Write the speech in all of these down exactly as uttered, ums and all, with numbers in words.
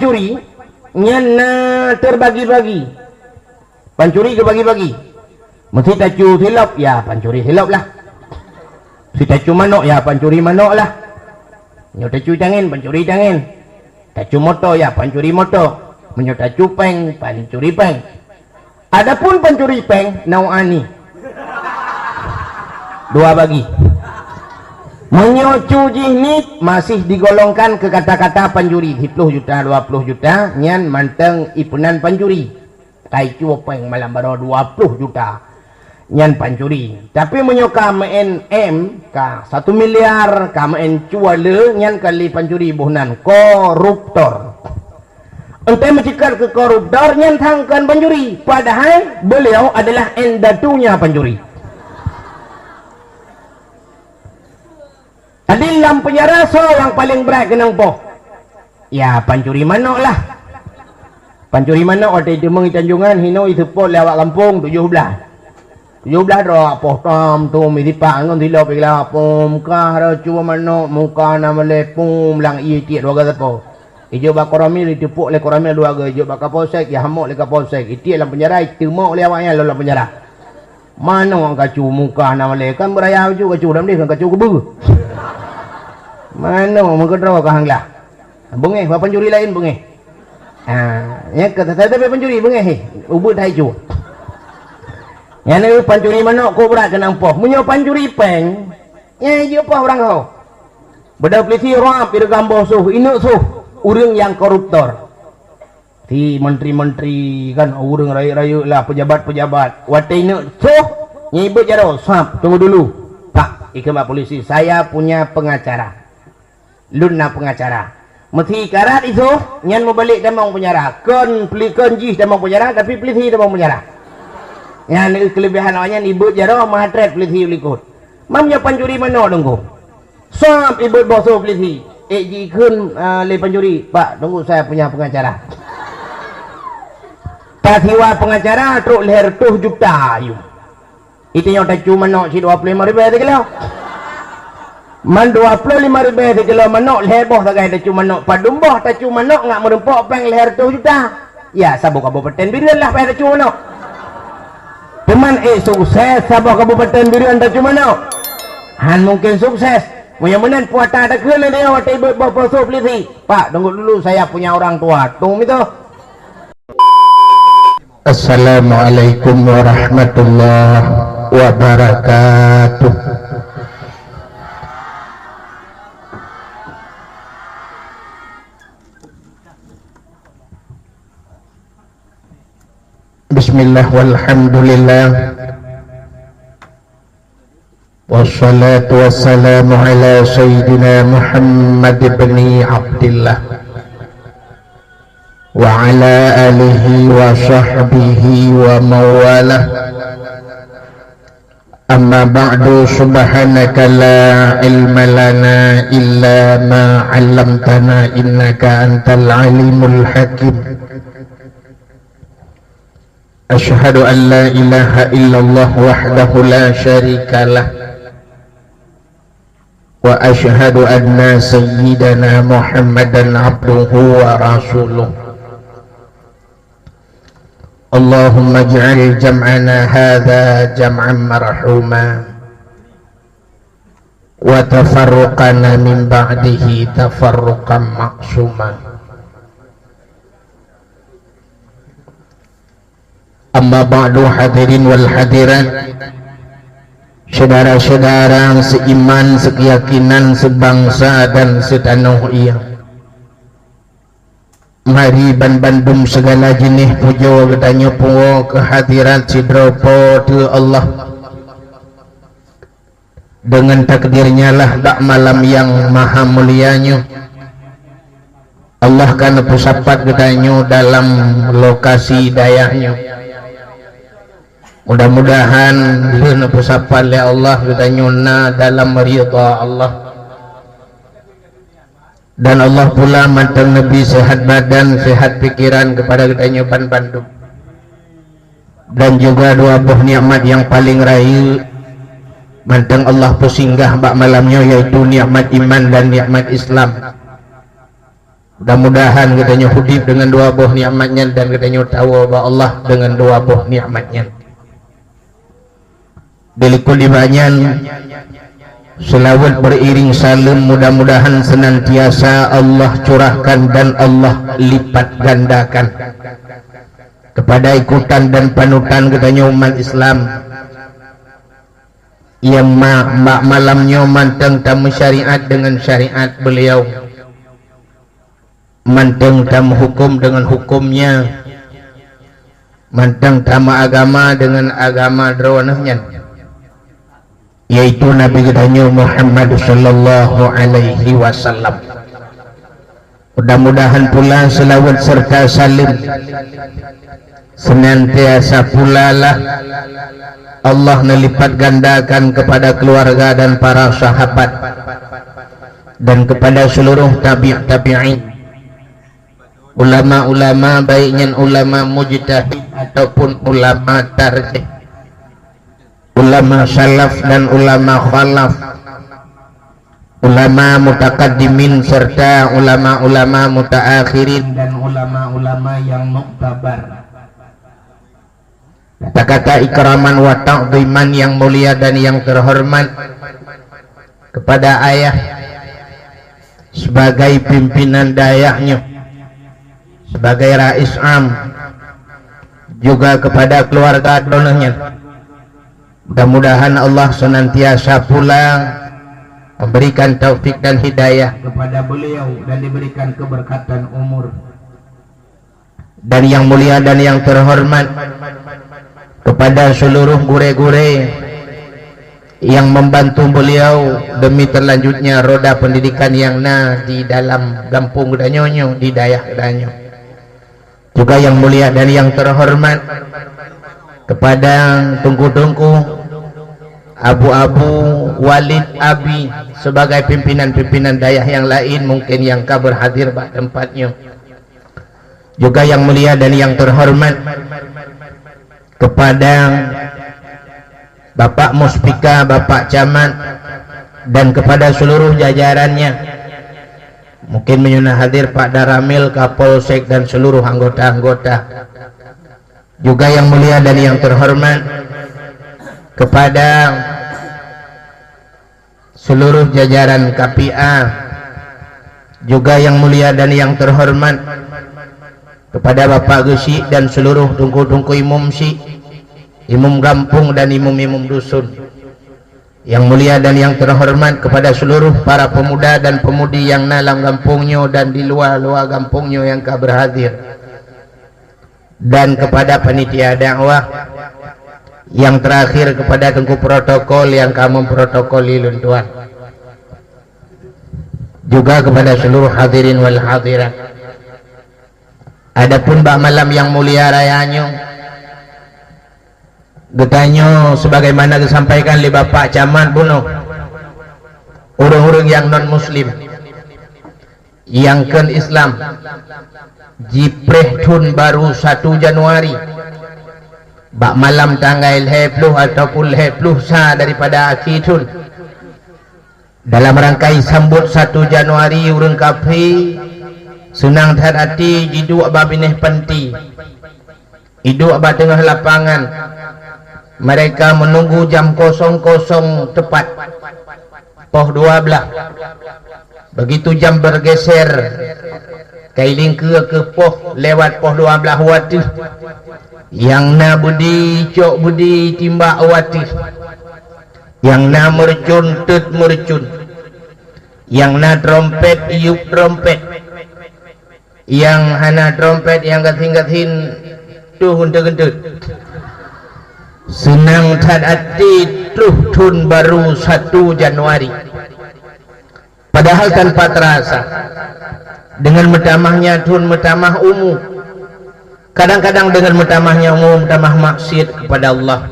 Pancuri nyan na teubagi-bagi. Pancuri geubagi-bagi. Meusé tacu silop, ya pancuri silop lah. Meusé tacu manok, ya pancuri manok lah. Nyoe tacu tangen, pancuri tangen. Tacu moto, ya pancuri moto. Meunyoe tacu péng, pancuri péng. Adapun pancuri péng, nau ani. Dua bagi. Meunyoe cu jih nit, masih digolongkan keu kata-kata pancuri, siploh juta, dua ploh juta, nyan mantong ipeunan pancuri. Kai cue péng malam baroe dua ploh juta. Nyan pancuri. Tapi meunyoe ka meu'en M, ka satu miliar, ka meu'en cue le, nyan ka lé pancuri boh nan, koruptor. Enteuk meuceukat keu koruptor nyan thang kon pancuri, padahai beliau adalah indatunya pancuri. Jadi lam penjara soe nyang paleng brat keunong poh? Ya pancuri manok lah. Pancuri manok watèe teumong tanjongan hino iseupôt lé awak gampông tujoh blaih. Tujoh blaih droe poh tom tum isipak ngon silop igeula pum kah racu manok muka na malèe pum lam ié tiek dua gasapo. Ijok bak koramil, iteupeuk lé koramil dua goe, ijok bak kapolsek, ihamok lé kapolsek, itiek lam penjara, iteumok lé awaknyan lom lam penjara. Mano kacu muka na malèe, kan beuraya kacu, kacu dam deh, kan kacu keubeu. Mano meukeudroe ka hanglah. Beungéh, bak pancuri laén beungéh. Ha, nyan ka sabe pancuri beungéh, eh, ubeut hai cu. Nyan pancuri manok kok brat keunong poh. Meunyoe pancuri péng, nyan jeuet poh urang ho. Beudôh peulisi rab ireugam boh soh, ineuk soh ureuëng nyang koruptor. Si menteri-menteri kan ureuëng rayeuk-rayeuk lah, pejabat-pejabat. Watée ineuk soh, nyan ibeuet jaroe, "Sab, tunggu dulu." "Pak," ikheun bak polisi, "saya punya pengacara. Lôn na pengacara." Meusi karat isoh, nyan mubalek tamong penjara. Kon peli-, kon jih tamong penjara, tapi polisi tamong penjara. Nyan keulebihan awaknyan ibeuet jaroe meuhat treb polisi u likot. Mam nyoe pancuri manoe deungoe. Sab ibeuet boh soh polisi. Ék jikheun, ah, lé pancuri, "Pak, tunggu saya punya pengacara." Tasiwa pengacara trok lhèe reutôh juta ayue. Itanyoe tacu manok cit dua ploh lima ribèe sikilo. Man dua ploh lima ribèe sikilo manok lhèe boh sagai tacu manok. Padum boh tacu manok ngat meureumpok péng lhèe reutôh juta. Ya, saboh kabupaten Bireuen lah payah tacu manok. Teuma ék sukses saboh kabupaten Bireuen tacu manok? Han mungken sukses. Meunyoe meunan puasa takheun lé watée ibeuet boh soh polisi. "Pak, tunggu dulu, saya punya orang tua." Tung mito. Assalamualaikum warahmatullahi wabarakatuh. Bismillah walhamdulillah. Wassalatu wassalamu ala sayyidina Muhammad ibni Abdillah wa ala alihi wa sahbihi wa mawalah. Amma ba'du, subhanaka la ilma lana illa ma 'allamtana innaka antal alimul hakim. Asyhadu an la ilaha illallah wahdahu la syarikalah. Wa asyhadu anna sayyidana Muhammadan abduhu wa rasuluh. Allahumma ij'al jam'ana hadza jam'an marhuma. Wa tafarruqana min ba'dihi tafarruqan ma'suma. Amma ba'du, hadirin wal hadirat, syedara-syedara seiman, sekeyakinan, sebangsa dan setanoh ia. Mari ban bandum segala jeuneh pujoe geutanyoe puwoe keu hadirat sidroe Po teu Allah. Deungon takdir-Nya lah bak malam nyang maha mulia nyoe, Allah ka neupeusapat geutanyoe dalam lokasi dayah nyoe. Mudah-mudahan lheueh neupeusapat lé Allah geutanyoe na dalam ridha Allah. Dan Allah pula mantong neubri sehat badan, sehat pikiran keupada geutanyoe ban bandum. Dan juga dua boh nikmat nyang paleng rayeuk mantong Allah peusinggah bak malam nyoe, yaitu nikmat iman dan nikmat Islam. Mudah-mudahan geutanyoe udeb deungon dua boh nikmat nyan dan geutanyoe tawoe bak Allah deungon dua boh nikmat nyan. Di likot iba nyan, seulaweuet beriring saleuem mudah-mudahan senantiasa Allah curahkan dan Allah lipat gandakan kepada ikutan dan panutan geutanyoe umat Islam nyang ma-, bak malam nyoe mantong tameusyariat deungon syariat beliau. Mantong tameuhuköm deungon hukömnya, mantong tameuagama deungon agama Droeneuh nyan, yaitu Nabi geutanyoe Muhammad sallallahu alaihi wasallam. Mudah-mudahan pula seulaweuet serta saleuem senantiasa pula lah Allah neulipat gandakan kepada keluarga dan para sahabat dan kepada seluruh tabi' tabi'in, ulama-ulama, baik nyan ulama mujtahid ataupun ulama tarjih, ulama salaf dan ulama khalaf, ulama mutakaddimin serta ulama-ulama mutaakhirin dan ulama-ulama yang muktabar. Kata-kata ikraman wa ta'ziman yang mulia dan yang terhormat kepada ayah sebagai pimpinan dayah nyoe, sebagai rais am, juga kepada keluarga droeneuh nyan. Mudah-mudahan Allah senantiasa pula memberikan taufik dan hidayah kepada beliau dan diberikan keberkatan umur. Dan yang mulia dan yang terhormat kepada seluruh gurée-gurée yang membantu beliau demi terlanjutnya roda pendidikan yang na di dalam gampông geutanyoe nyoe, di dayah geutanyoe. Juga yang mulia dan yang terhormat kepada teungku-teungku, abu-abu, walid, abi, sebagai pimpinan-pimpinan dayah yang lain mungkin yang ka berhadir bak tempat nyoe. Juga yang mulia dan yang terhormat kepada Bapak Muspika, Bapak Camat, dan kepada seluruh jajarannya. Mungkin meunyoe na hadir Pak Danramil, Kapolsek, dan seluruh anggota-anggota. Juga yang mulia dan yang terhormat kepada seluruh jajaran K P A, juga yang mulia dan yang terhormat kepada Bapak Geuchik dan seluruh teungku-teungku imum chik, imum gampông dan imum-imum dusun. Yang mulia dan yang terhormat kepada seluruh para pemuda dan pemudi yang na lam gampông nyoe dan di luwa-luwa gampông nyoe nyang ka berhadir. Dan kepada panitia dakwah, yang terakhir kepada teungku protokol yang ka memprotokoli lôn tuan. Juga kepada seluruh hadirin wal hadirat. Adapun bak malam yang mulia raya nyoe, geutanyoe sebagaimana geusampaikan lé Bapak Camat bunoe, ureuëng-ureuëng nyang non muslim, nyang kon Islam, jipreh thon baru satu Januari, bak malam tanggai lhée ploh ataupun lhée ploh sa daripada akhé thon. Dalam rangkai sambot satu Januari, ureuëng kafé seunang that até jiduek bak binéh panti. Iduek bak teungoh lapangan, mereka menunggu jam kosong kosong tepat, poh dua belas. Begitu jam bergeser, kai lingkeue keu poh lewat poh dua belas wateuh. Nyang na beudi cok beudi timbak wateuh. Nyang na meureucon teuet meureucon. Nyang na trompet yup trompet. Nyang hana trompet nyang gasien-gasien tuh geuntôt-geuntôt. Seunang that até troh thon baru satu Januari. Padahal tanpa terasa, dengan meutamahnya thon meutamah umu. Kadang-kadang dengan meutamahnya umu meutamah maksiat kepada Allah.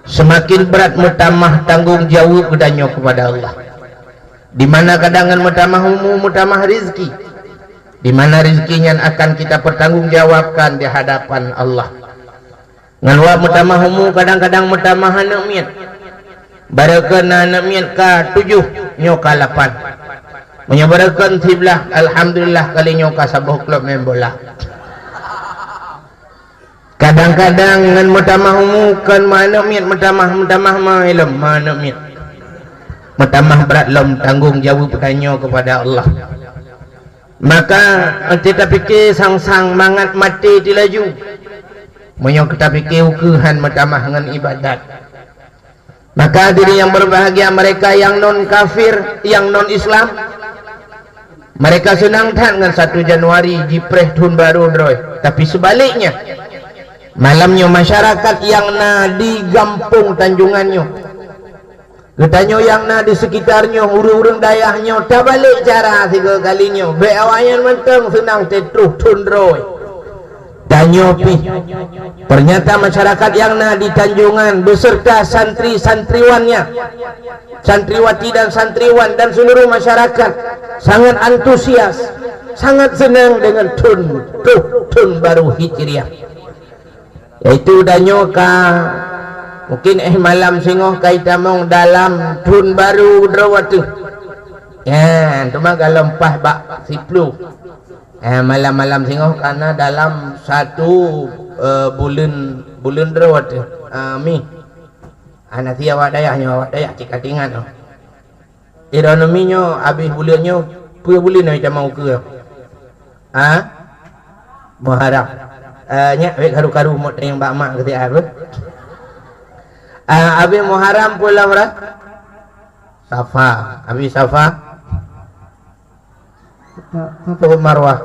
Semakin berat meutamah tanggong jaweueb geutanyoe kepada Allah. Di mana kadang ngon meutamah umu meutamah rizki. Di mana rizki nyan akan kita pertanggungjawabkan di hadapan Allah. Ngon wak meutamah umu kadang-kadang meutamah aneuk miet. Barokon aneuk miet ka tujoh, nyoe ka lapan. Meunyoe beureukan siblah, alhamdulillah, kali nyoe ka saboh klub main bola. Kadang-kadang ngon meutamah umu kon meuaneuk miet meutamah, meutamah ma ilom meuaneuk miet. Meutamah brat lom tanggong jaweueb tanyoe keupada Allah. Maka, teuka pike sang-sang mangat maté tilaju. Meunyoe teuka pike ukeue han meutamah ngon ibadat. Maka hadirin yang berbahagia, mereka yang non kafir, yang non Islam, mereka seunang that ngon satu Januari jipreh thon barô droe. Tapi sebaliknya, malam nyoe masyarakat yang na di gampông Tanjongan nyoe, geutanyoe yang na di sekitar nyoe, ureuëng-ureuëng dayah nyoe, tabalek cara sigoe kali nyoe. Bék awaknyan mantong seunang teutroh thon droe. Tanyoe pih, ternyata masyarakat yang na di Tanjongan beserta santri-santriwannya, santriwati dan santriwan dan seluruh masyarakat sangat antusias, sangat senang dengan thon, thon, thon baru Hijriah. Yaitu tanyoe ka, mungkin eh malam singoh ka itamong dalam thon baru droe ateueh. Ya, teuma galom paih bak siploh. Eh, malam-malam singoh kana dalam satu, eh, buleuen, buleuen droe teuh. Ah, mi. Hana si awak dayah nyoe, awak dayah cit ka teuingat nyoe. Ironomi nyoe habéh buleuen nyoe, peue buleuen nyoe tamong ukeue? Ha? Muharram. Eh, nyak wék karu-karu mot teuing bak mak keuti apa? Ah, habéh Muharram peue lam ra? Safa. Habéh Safa? Untuk Marwah.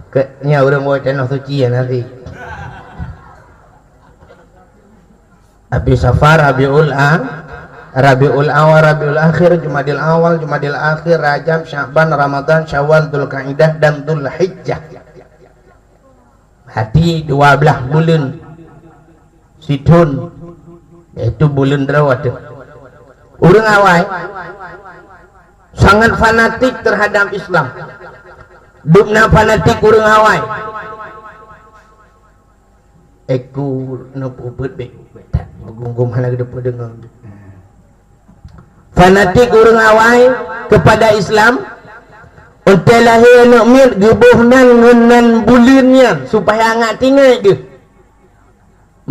Ke, nya ureuëng woe tanoh suci ya nanti. Habéh Safar, Rabiul A, Rabiul Awal, Rabiul Akhir, Jumadil Awal, Jumadil Akhir, Rajab, Sya'ban, Ramadan, Syawal, Dzulqa'dah, dan Dzulhijjah. Hati dua belas buleuen sithon, yaitu buleuen droe teuh. Ureuëng awai sangat fanatik terhadap Islam. Dubna fanatik ureuëng awai. Eku neupeubuet bék that, meugum-gum hana geudeupeue deungoe. Fanatik ureuëng awai keupada Islam, untée lahé aneuëk miet geuboh nan ngon nan buleuen nyan supaya ngat tinggai geuh.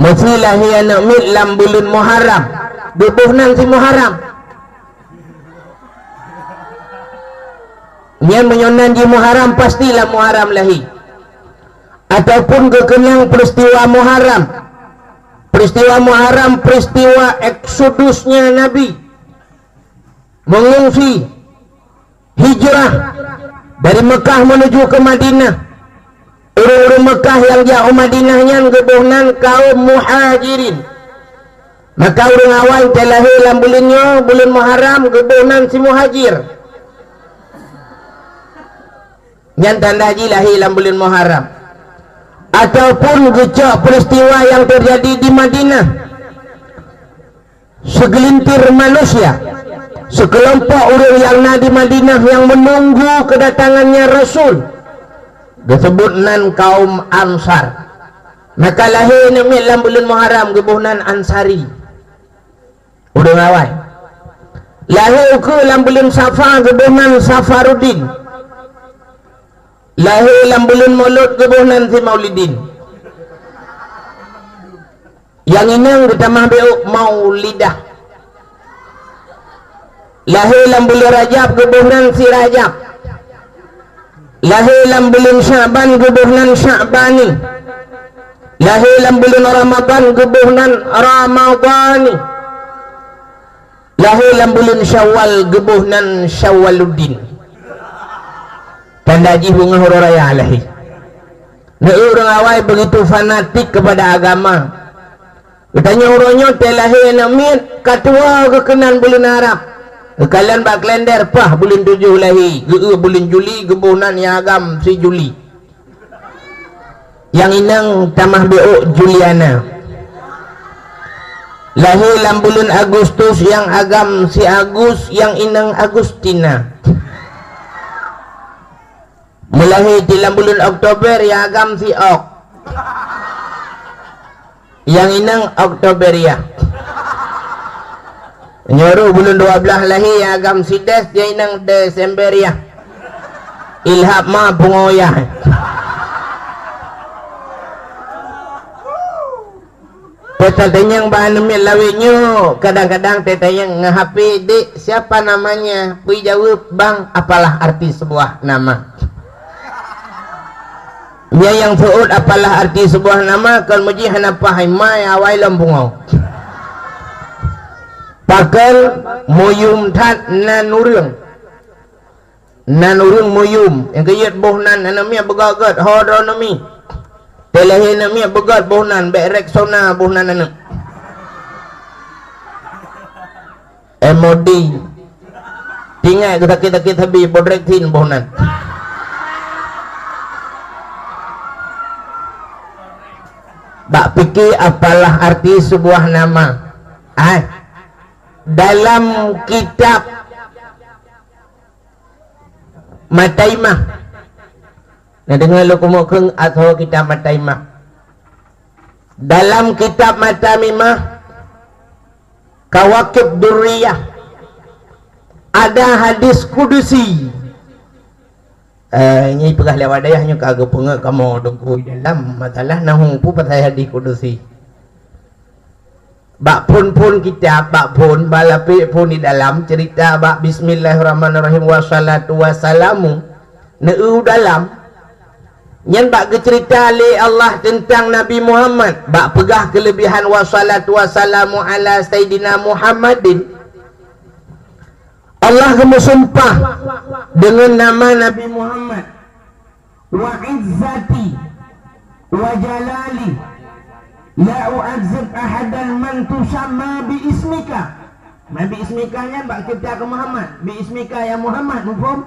Meusé lahé aneuëk miet lam buleuen Muharram, geuboh nan si Muharram. Nyan meunyoe nan jih Muharram, pasti lam Muharram lahé. Ataupun geukeunang peristiwa Muharram. Peristiwa Muharram, peristiwa eksodusnya Nabi. Mengungsi, hijrah dari Mekah menuju ke Madinah. Ureuëng-ureuëng Mekah nyang jak u Madinah nyan geuboh nan kaum Muhajirin. Maka ureuëng awai nyang lahé lam buleuen nyoe, buleuen Muharram, geuboh nan si Muhajir. Nyan tanda jih lahé lam buleuen Muharram. Ataupun geucok peristiwa yang terjadi di Madinah. Segelintir manusia, sekelompok ureuëng yang na di Madinah yang menunggu kedatangannya Rasul, disebut nan kaum Ansar. Maka lahé aneuëk miet lam buleuen Muharram geuboh nan Ansari. Ureuëng awai. Lahé ukeue lam buleuen Safa geuboh nan Safaruddin. Lahé lam buleuen Maulud geuboh nan si Maulidin. Nyang inong geutamah bék Maulidah. Lahé lam buleuen Rajab geuboh nan si Rajab. Lahé lam buleuen Sya'ban geuboh nan Sya'bani. Lahé lam buleuen Ramadan geuboh nan Ramadhani. Lahé lam buleuen Syawal geuboh nan Syawaluddin. Tanda jih beungoh uroe raya lahé. Neu ureuëng awai begitu fanatik kepada agama. Geutanyoe uroe nyoe tée lahé aneuëk miet, ka tuwoe geukeunan buleuen Arab. Geukalon bak kalender, paih buleuen tujoh lahé, geu-eu buleuen Juli, geuboh nan nyang agam si Juli. Nyang inong tamah bék Juliana. Lahé lam buleuen Agustus, nyang agam si Agus, nyang inong Agustina. Meulahé di lam buleuen Oktober, nyang agam si Ok. Nyang inong Oktoberia. Nyoe rôh buleuen dua blaih lahé agam Sides jai nang Desember yah. Ilhab ma pungo yah. Teutatanyong bak aneuk miet lawét nyoe, kadang-kadang teutatanyong ngon H P, "Dek, siapa namanya?" Peue jaweueb, "Bang, apalah arti sebuah nama?" Nyan nyang seuôt apalah arti sebuah nama, kon meujih hana paih, mai awai lom pungo. Pakon meuyum that nan ureuëng. Nan ureuëng meuyum, nyang keuyeuet boh nan aneuk miet beugét-gét, ho droe aneuk miet. Teulahé aneuk miet beugét boh nan, bék Rexona boh nan aneuk. M O D. Tinggai keu sakét-sakét sabe, bodreksin boh nan. Bak pike apalah arti sebuah nama. Ai. Dalam kitab Mataimah. Na deungoe lôn keumeung atho kitab Mataimah. Dalam kitab Mataimah, Kawakib Durriyah, ada hadis kudusi. Eh, nyoe peugah lewat dayah nyoe ka geupeungeut kamoe dongkui dalam masalah nahu peue pasai hadis kudusi. Bak phon-phon kitab, bak phon, bak lapék phon di dalam, cerita bak Bismillahirrahmanirrahim, wassalatu wassalamu, neu dalam. Nyan bak geucerita lé Allah teuntang Nabi Muhammad, bak peugah keuleubihan, "Wassalatu wassalamu ala Sayyidina Muhammadin." Allah geumeusumpah deungon nama Nabi Muhammad. "Wa izzati wa jalali la u'adzib ahadan man tusamma bi ismika." Nah, bi ismika nyan bak cebta keu Muhammad. "Bi ismika ya Muhammad," muphom?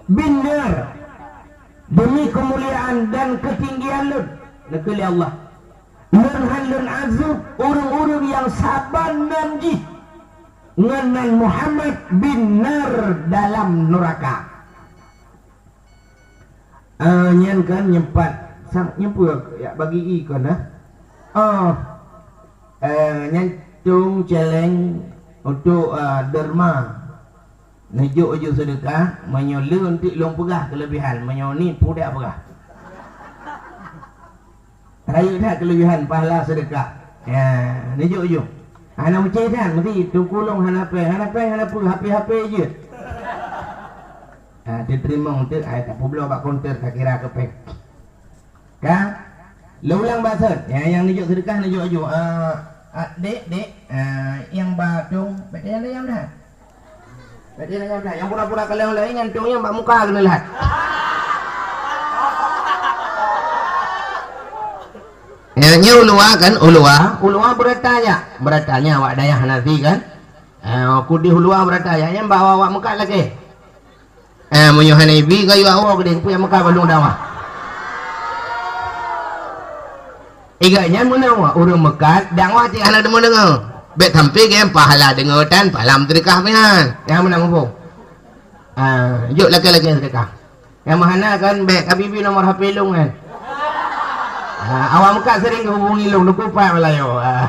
"Bin nar." Demi keumuliaan dan keutinggian lôn, neukheun lé Allah, "Lôn hán lôn azeueb ureuëng-ureuëng nyang saban nan jih ngon nan Muhammad bin nar dalam nuraka." Ah, nyan kan nyempat sang nyempue yak bagi i kon dah. Oh. Eh, nyan tung celeng untuk, ah, derma. Neujok ju seudeukah, meunyoe le untuk lôn peugah keuleubihan, meunyoe ni pudak peugah. Rayeuk that keuleubihan pahala seudeukah. Ya, neujok ju. Hana meucé that, meusti teukulong hana pèng, hana pèng, hana peue, hape-hape jeuet. Ha, teuteurimong teuk, ai, tapubloe bak konter, takira keu pèng. Ka? Lôn ulang bak sot. Ya, nyang neujok seudeukah, neujok ju. Ah, ah, dek, dek, ah, nyang ba tong, bèk tanyong-tanyong that. Bèk tanyong-tanyong that. Nyang pura-pura kalon laén, nyan tong nyang bak muka keuneulhat. Ya, nyoe uluwa kan, uluwa, uluwa beurata nyak. Beurata nyak awak dayah nasi kan. Ah, kudeh uluwa beurata nyak, nyan bak awak-awak meukat lakèe. Ah, meunyoe hana ibi kayue awak geude, peue nyang meukat bak lôn dakwah. Iga nyan meunan awak ureuëng meukat dakwah cit hana deungoe-deungoe. Bèk sampai geuh pahala deungoe tan pahala meuseudeukah pih nyan. Nyang meunan muphom. Ah, jok lakèe-lakèe seudeukah. Nyang meuhana kan bèk ka bibi nomor H P lôn kan. Ah, awak meukat sering geuhubungi lôn, Teungku Pat Meulayu. Ah.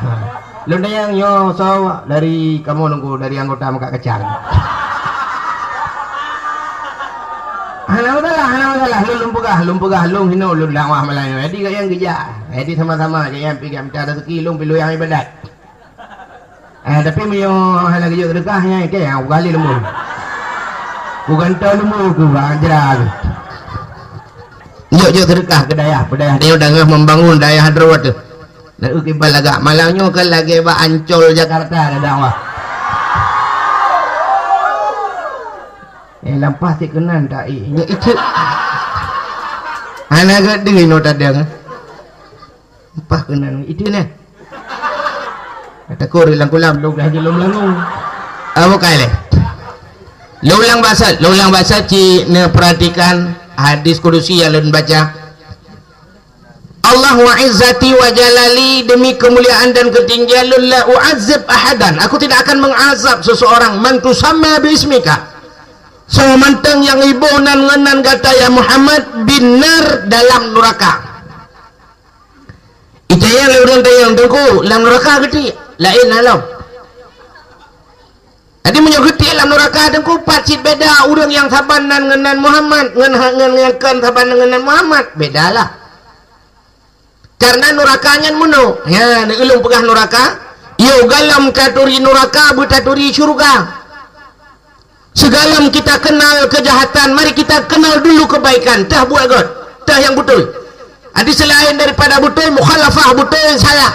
Lôn tanyong nyoe soe dari kamoe Teungku, dari anggota Meukat Kacang. Hana masalah, hana masalah. Lôn, lôn peugah, lôn peugah, lôn hinoe lôn dakwah Meulayu. Jadi gobnyan geujak. Jadi sama-sama gobnyan pih geujak mita rezeki, lôn pih lôn nyang ibadat. Eh, tapi meunyoe hana geujok seudeukah nyan, keu nyang kugali leumbô. Kugantoe leumbô ku bak jra tu. Jok-jok seudeukah keu dayah, peudayah nyoe dangah membangun dayah Hadramawt tu. Na eu kiban lagak malam nyoe kan lagèe bak Ancol Jakarta na dakwah. Eh, lampah sikeunan ta, eh, nyoe itu. Hana geudeue inoe tadeng. Lampah keunan itu neh. Takot lam kulam lôn dah lôn langung. Ah, bukai leh. Lôn ulang bak sot, lôn ulang bak sot ci neupeuratikan hadis kudusi nyang lôn baca. "Allah wa izzati wa jalali, demi kemuliaan dan ketinggian lôn, la u'azzib ahadan, aku tidak akan mengazab seseorang, man tusamma bi ismika, soe mantong nyang iboh nan ngon nan gata ya Muhammad, bin nar, dalam nuraka." Itanyong lé ureuëng tanyong, "Teungku, lam nuraka geuti?" "Laén na lom." Jadi meunyoe geutiek lam nuraka, teungku, pat cit beda ureuëng nyang saban nan ngon nan Muhammad, ngon, ngon, ngon kon saban nan ngon nan Muhammad, bedalah. Karena nuraka nyan meunoe. Ya, ulôn peugah nuraka. Yo, galom taturi nuraka, beutaturi syurga. Sigalom kita kenal kejahatan, mari kita kenal dulu kebaikan. Tah buat göt, tah nyang beutôi. Jadi selain daripada beutôi, mukhalafah beutôi salah.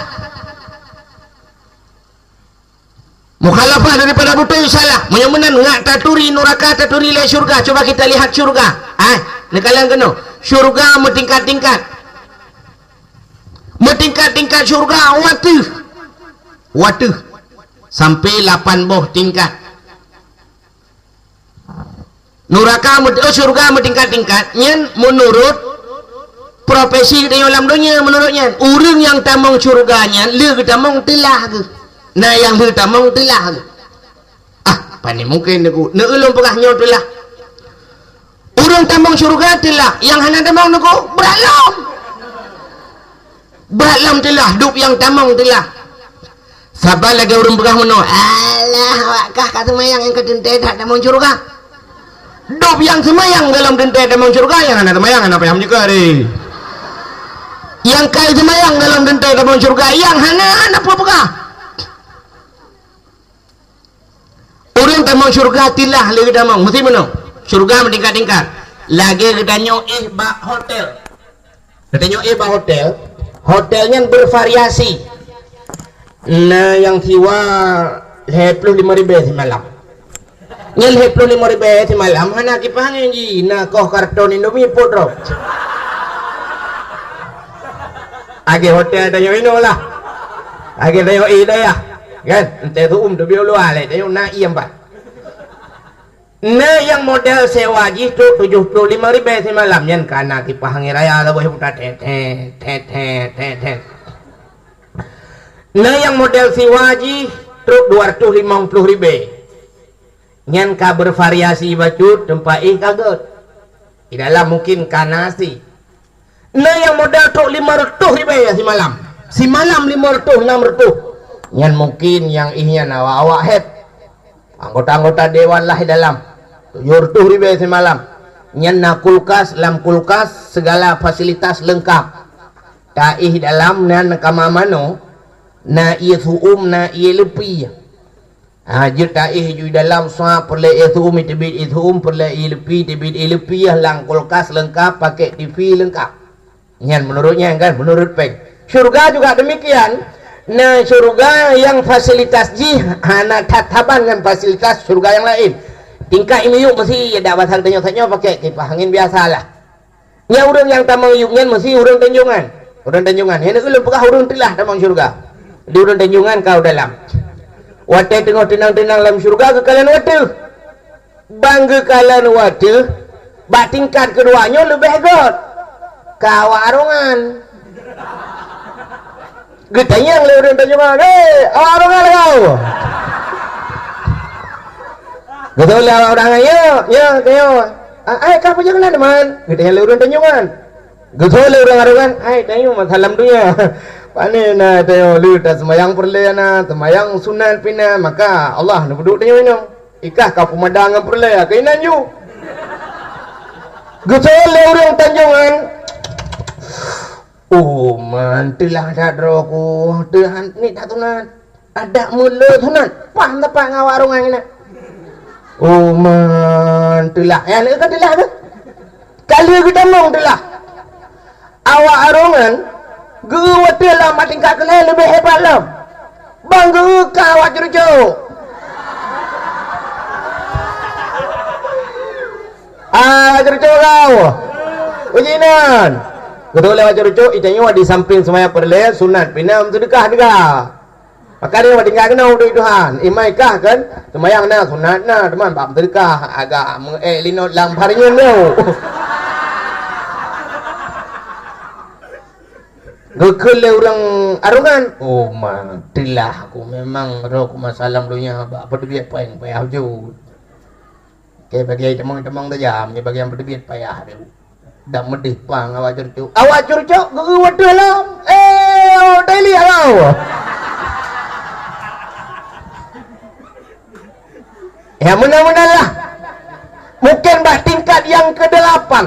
Mukhalafah daripada beutôi salah. Meunyoe meunan ngat taturi nuraka, taturi lé syurga. Cuba kita lihat syurga. Ah, neukalon keunoe. Syurga meutingkat-tingkat. Meutingkat-tingkat syurga, wateuh. Wateuh. Sampai lapan boh tingkat. Nuraka meut-, oh, syurga meutingkat-tingkat, nyan meunurot profesi geutanyoe lam donya, meunurot nyan. Ureuëng nyang tamong syurga nyan, le geutamong teulah geuh. Na nyang le tamong teulah geuh. Ah, pane mungken, Teungku. Neu ulôn peugah nyoe teulah. Ureuëng tamong syurga teulah, nyang hana tamong, Teungku, brat lom. Brat lom teulah, dub nyang tamong teulah. Saban lagée ureuëng peugah meunoe, "Alah, awak kah ka seumayang nyang ka teuntée that tamong syurga." Dub nyang seumayang golom teuntée tamong syurga, nyang hana seumayang hana payah meunyeukeu deh. Nyang ka seumayang golom teuntée tamong syurga, nyang hana, hana peue peugah. Ureuëng tamong syurga teulah lé geutamong, meusti meunoe. Syurga meutingkat-tingkat. Lagée geutanyoe éh bak hotel. Geutanyoe éh bak hotel. Hotel nyan bervariasi. Na nyang siwa lhée ploh limong ribée simalam. Nyan lhée ploh limong ribée simalam hana kipah angén jih, na koh karton Indomie pot droe. Lagée hotel tanyoe inoe lah. Lagée tanyoe éh dayah. Kan? Entée su'um teubiet u luwa lé, tanyoe na iem pat. Na nyang model sewa jih trok tujoh ploh limong ribée simalam, nyan ka na kipah angén raya saboh buta, tet, tet, tet, tet, tet, tet. Na nyang model siwa jih trok dua ratus limong ploh ribée. Nyan ka bervariasi bacut, teumpat éh ka göt. Di dalam mungkin ka na asi. Na nyang modal trok limong reutôh ribée simalam. Simalam limong reutôh, nam reutôh. Nyan mungkin nyang éh nyan awak-awak héb. Anggota-anggota dewan lah di dalam. Tujoh reutôh ribée simalam. Nyan na kulkas, lam kulkas segala fasilitas leungkap. Taéh dalam nyan kama manoe, na ié su'um, na ié leupi. Ha, jeuet taéh ju dalam sa peureulée ié su'um, teubiet ié su'um, peureulée ié leupi, teubiet ié leupi, lam kulkas leungkap, pakai T V leungkap. Nyan meunurot nyan kan, meunurot péng. Syurga juga demikian. Na syurga nyang fasilitas jih hana that saban ngon fasilitas syurga nyang laén. Tingkat miyueb meusi dak basa geutanyoe saboh pakai kipah angén biasalah. Nyan ureuëng nyang tamong yueb nyan meusi ureuëng Tanjongan. Ureuëng Tanjongan. Nyan ulôn peugah ureuëng teulah tamong syurga. Di ureuëng Tanjongan ka u dalam. Watée teungoh teunang-teunang lam syurga geukalon wateuh. Ban geukalon wateuh, bak tingkat keudua nyoe leubeh göt. Ka awak arongan. Geutanyong lé ureuëng Tanjongan, "Hei, awak arongan lagau?" Geutanyong lé awak arongan, "Ya, ya, tanyoe." "Ah, ai, kah peue nyang na, teuma?" Geutanyong lé ureuëng Tanjongan. Geutanyong lé ureuëng arongan, "Ai, tanyoe masa lam donya." Pane na tanyoe le taseumayang peureulée na, seumayang sunat pih na, maka Allah neupeuduek tanyoe inong. Ikah ka peumada ngon peureulée, keuinan ju. Geutanyong lé ureuëng Tanjongan, "Oh man, teulah that droe ku, teuhan ni that sunat. Adak meuleuet sunat, pah tapak ngon awak arongan nyan." "Oh man, teulah." Eh, aneuk ka teulah tu. Ka lheueh geutamong teulah. Awak arongan geu-eu wateuh lom bak tingkat keulhèe leubeh hebat lom. Ban geu-eu ka awak curucok. Ah, curucok kau. Uji nan. Geutôh lewat curucok, itanyoe di samping seumayang peureulèe, sunat pih na, seudeukah teuga. Maka dia tinggai keunoe udép Tuhan. Imai kah kan? Seumayang na, sunat na, teuma bak seudeukah agak meu-ék linot lam parinyeun nyoe. Geukheun lé ureuëng arongan, "Oh ma, teulah aku memang roh ku masa lam donya bak peuteubiet péng payah jeuet." Oke, bagi tamong-tamong tajam, nyoe bagi nyang peuteubiet payah tu. Dak meudeh pang awak curucok. Awak curucok geu-eu wateuh lom. Eh, oh, daily awak. Meunan-meunan lah. Mungken bak tingkat nyang keudelapan.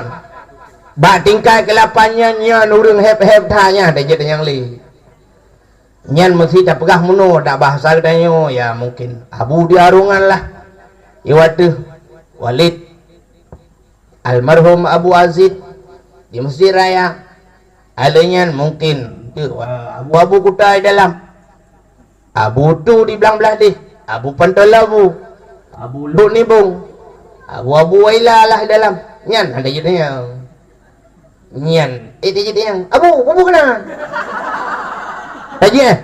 Bak tingkat keulapan nyan, nyan ureuëng héb-héb that nyan, dah jeuet nyang lé. Nyan meusi tapeugah meunoe, dak bahasa geutanyoe, ya mungkin Abu di Arungan lah. Iwateuh Walid, almarhum Abu Azid di Masjid Raya. Aleuh nyan mungkin Abu-abu kuta di dalam. Abu Tu di Blang Blahdeh, Abu Pantoe Labu, Abu Luk Nibong, Abu-abu Waila lah dalam. Nyan ada jeuet nyang. Nyan, eh, ada jeuet nyang. Abu, Abu keunan. Tajih, eh?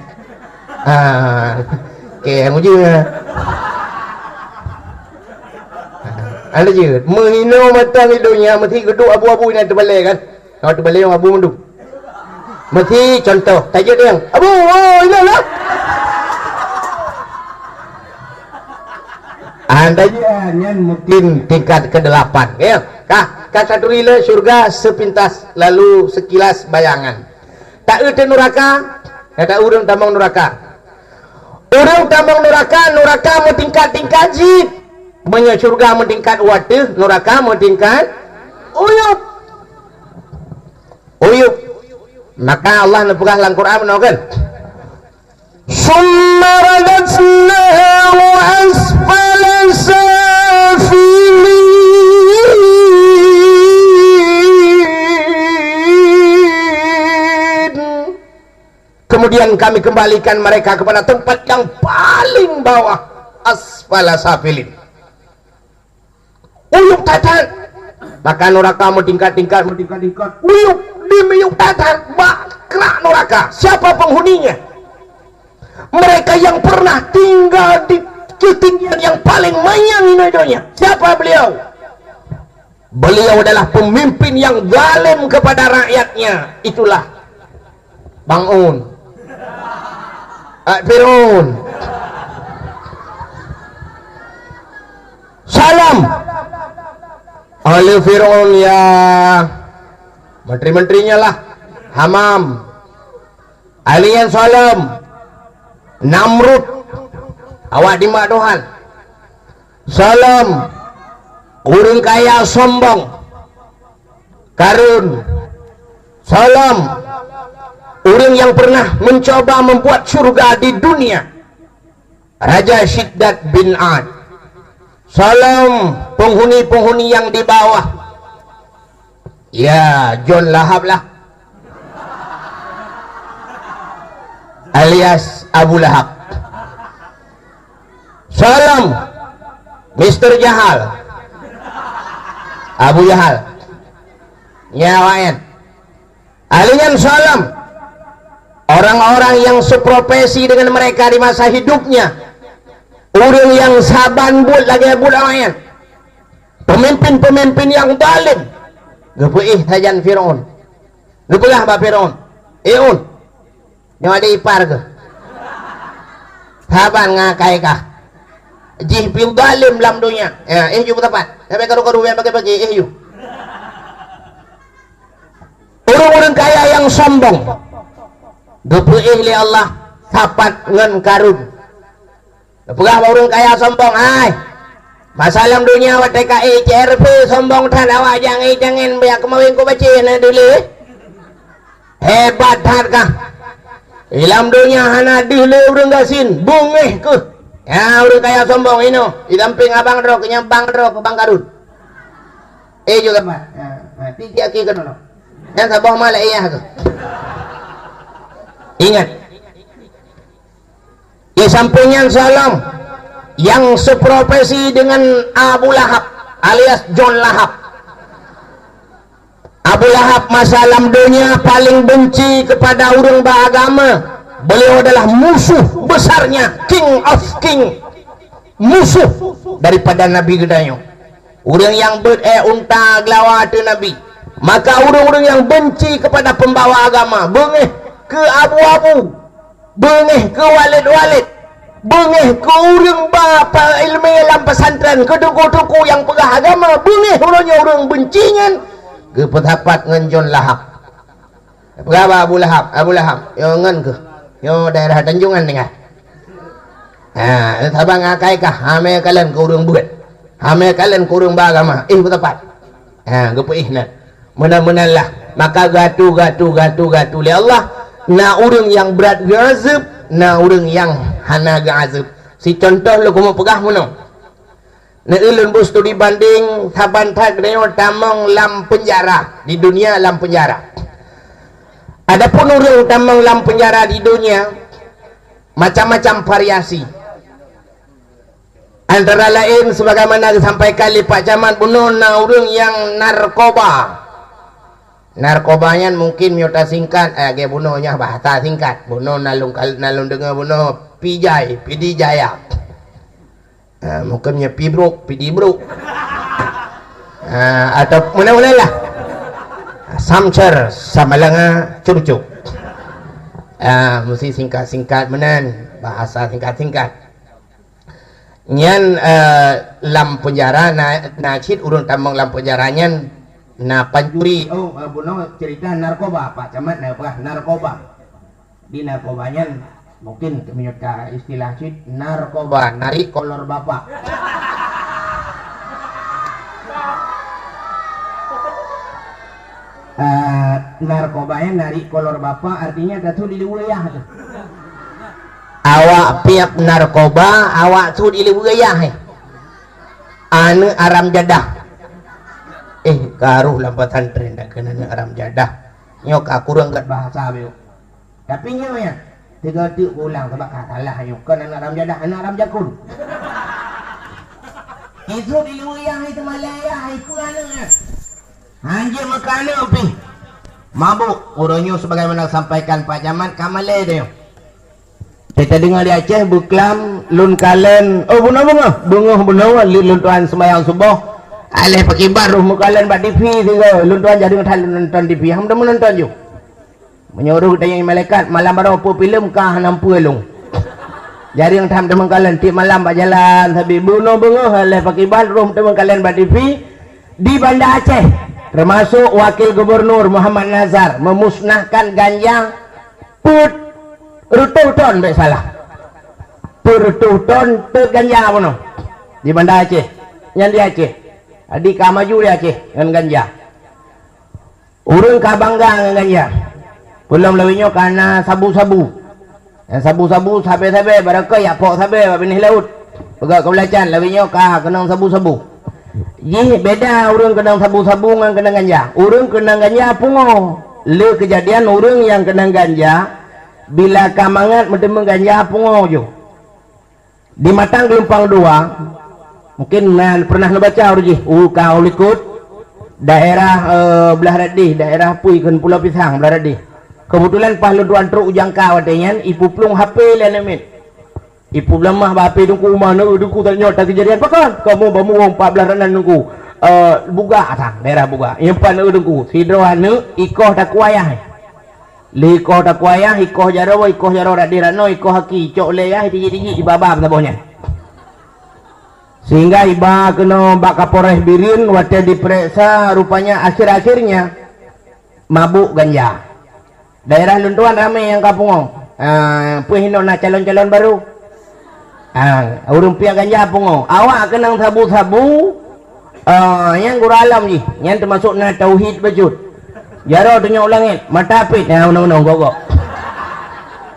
Ah. Okey, yang uji, eh. Ada jeuet. Meuhino mantong di donya, meusi geuduek abu-abu nyang teubalai kan? Kalau teubalai abu mandum. Meusi contoh, tajeuet nyang, "Abu, oh, inan lah." Anda nyan mungkin tingkat kedelapan, ya. Kah, ka taturi lé syurga sepintas, lalu sekilas bayangan. Taeu teu nuraka, ya, ta ureuëng tamong nuraka. Ureuëng tamong nuraka, nuraka meutingkat-tingkat jih. Meunyoe syurga meutingkat u ateueh, nuraka meutingkat uyup. Uyup. Maka Allah neupeugah lam Quran meunoe kan? "Summa radadnahu asfala safilin." Kemudian Kami kembalikan mereka kepada tempat yang paling bawah, asfala safilin. Uyup that-that. Maka nuraka meutingkat-tingkat, meutingkat-tingkat. Uyup di miyup that-that, bak krak nuraka. Siapa penghuninya? Mereka yang pernah tinggal di ketinggian yang paling manyang di donya. Siapa beliau? Beliau adalah pemimpin yang zalim kepada rakyatnya. Itulah Bang Un. Ah, Fir'aun. Salam. Ahli Fir'aun, ya, menteri-menterinya lah. Hamam. Ahli yang salam. Namrud. Awak dimak Tuhan. Salam. Ureuëng kaya sombong. Karun. Salam. Ureuëng yang pernah mencoba membuat syurga di dunia. Raja Syiddad bin Ad. Salam penghuni-penghuni yang di bawah. Ya, John Lahab lah. Alias Abu Lahab. Salam, Mister Jahal. Abu Jahal. Nyawa en. Ahli nyan salam. Orang-orang yang seprofesi dengan mereka di masa hidupnya. Ureuëng yang saban buet lagée buet awaknyan. Pemimpin-pemimpin yang zalim. Geupeuéh sajan Firaun. Geupeugah bak Firaun, "Eh, Un, nyoe adik ipar keuh. Saban ngakai kah. Jih pih zalim lam donya. Ya, eh, ju beutapat. Sampai karu-karu yang pakai-pakai, eh, ju." Ureuëng-ureuëng kaya yang sombong geupeuéh lé Allah sapat ngon Karun. Geupeugah bak ureuëng kaya sombong, "Hai, masa lam donya watée ka ék C R P sombong that awak jangai-jangen biak keumawén ku bacie na deuh lé. Hebat that kah. Di lam donya hana deuh lé ureuëng gasien, beungéh keuh. Ya, ureuëng kaya sombong inoe, di sampéng abang droe, keu nyang bang droe, keu Bang Karun." Eh, juga mah. Ya, mati dia kira kena. Dan saboh malah iya tu. Ingat. Di samping nyan salam yang seprofesi dengan Abu Lahab alias John Lahab. Abu Lahab masa lam donya paling benci kepada ureuëng beragama. Beliau adalah musuh besarnya, King of King. Musuh daripada Nabi geutanyoe. Ureuëng nyang beuet ék unta geulawa ateueh Nabi. Maka ureuëng-ureuëng nyang benci kepada pembawa agama, beungéh keu abu-abu, beungéh keu walid-walid, beungéh keu ureuëng ba pa-, ileumé lam pesantren, keu teungku-teungku nyang peugah agama, beungéh uroe nyoe ureuëng benci nyan, geupeusapat ngon John Lahab. Peugah bak Abu Lahab, "Abu Lahab, nyoe ngon keuh. Nyoe daerah Tanjongan tinggai." Ha, saban ngon akai kah, ha, meukalon keu ureuëng beuet. Ha, meukalon keu ureuëng ba agama. Eh, beutapat. Ha, geupeuéh nan. Meunan-meunan lah. Maka gatu, gatu, gatu, gatu lé Allah, na ureuëng nyang brat geuazeueb, na ureuëng nyang hana geuazeueb. Si contoh lôn keumeung peugah meunoe. Neueu lôn boh studi banding, saban that geutanyoe tamong lam peunjara, di dunia lam peunjara. Adapun ureuëng tamong lam peunjara di dunia, macam-macam variasi. Antara laén, sebagaimana geusampaikan lé Pak Camat bunoe, na ureuëng nyang narkoba. Narkoba nyan mungkin meunyoe tasingkat, eh, lagée bunoe nyan bahasa singkat. Bunoe na lôn kal-, na lôn deungoe bunoe pijai, pidi jaya. Ah, mungkin nyan pibruk, pidi bruk. Ah, atau meunan-meunan lah. Samcer, samalanga, curcuk. Ah, mesti singkat-singkat meunan, bahasa singkat-singkat. Nyan, eh, lam peunjara na, na cit ureuëng tamong lam peunjara nyan na pancuri. Oh, eh, bunoe cerita narkoba, Pak Camat na peugah narkoba. Di narkoba nyan mungkin meunyoe ta istilah cit narkoba, narik kolor bapak. Eh, narkoba nyan narik kolor bapak artinya tatu di luwa yah tu. Awak piep narkoba, awak su di luwa yah, eh. Aneuëk aram jadah. Eh, karoh lam pesantren dak keunan aneuëk aram jadah. Nyoe ka kureueng gét bahasa beu. Tapi nyoe nyan, tiga teuk ulang sabab ka salah nyoe. Kon aneuëk aram jadah, aneuëk aram jakun. Isu di luwa yah itu malée yah, ipeue aneuëk nyan. Hanjeuet meukaneuk pih. Mabuk, uroe nyoe sebagaimana sampaikan Pak Camat ka malée deh. Teuka deungoe di Aceh beuklam lôn kalon, oh bunoe beungoh, beungoh bunoe lé lôn tuan sembahyang suboh. Aléh pakiban roh meukalon bak T V sigoe, lôn tuan jadi meutan lôn nonton T V, ham deungon nonton ju. Meunyoe roh tanyong malaikat malam baroe peue filem ka hana peue lôn. Jadi tham teumeukalon tiep malam bak jalan sabe bunoe beungoh aléh pakiban roh teumeukalon bak T V. Di Banda Aceh, termasuk Wakil Gubernur Muhammad Nazar memusnahkan ganja peuet reutôh ton, bèk salah. Peuet reutôh ton teuk ganja bunoe di Banda Aceh. Nyan di Aceh. Jadi ka maju di Aceh ngon ganja. Ureuëng ka bangga ngon ganja. Peulom lawét nyoe ka na sabu-sabu. Nyang sabu-sabu sabe-sabe, barangkapeue jak pok sabe bak binéh laôt. Peugah keu belacan, lawét nyoe ka keunong sabu-sabu. Jih beda ureuëng keunong sabu-sabu ngon keunong ganja. Ureuëng keunong ganja pungo. Le keujadian ureuëng nyang keunong ganja, bila ka mangat meuteumé ganja pungo ju. Di Matang Geulumpang Dua, mungkin na pernah neubaca uroe jih, u ka u likot daerah, eh, Blah Radih, daerah pui kheun Pulo Pisang, Blah Radih. Keubeutulan paih lôn tuan trok u Jangka watée nyan, ipeuplueng H P lé aneuk miet. Ipeublamah bak H P teungku, "Uma, na eu teungku, tanyong that keujadian pakon? Kamoe bak muwöng pat blaih ranan teungku. Eh, Bugak sang, daerah Bugak. Nyang pat na eu teungku, sidroe aneuk ikoh takue ayah." Lé ikoh takue ayah, ikoh jaroe, ikoh jaroe radeh ranoe, ikoh aki, icok lé ayah, tijik-tijik, ibaba saboh nyan. Sehingga iba keunoe bak Kapolres Bireuen, watée dipeuriksa, rupanya akhir-akhirnya mabuk ganja. Daerah lôn tuan ramé nyang ka pungo. Ah, peue hinoe na calon-calon barô. Ah, ureuëng piep ganja pungo. Awak keunong sabu-sabu, ah, nyang gura alam jih. Nyan teumasok na tauhid bacut. Jaroe tunyok u langét, mata pet, na unoe-unoe gok-gok.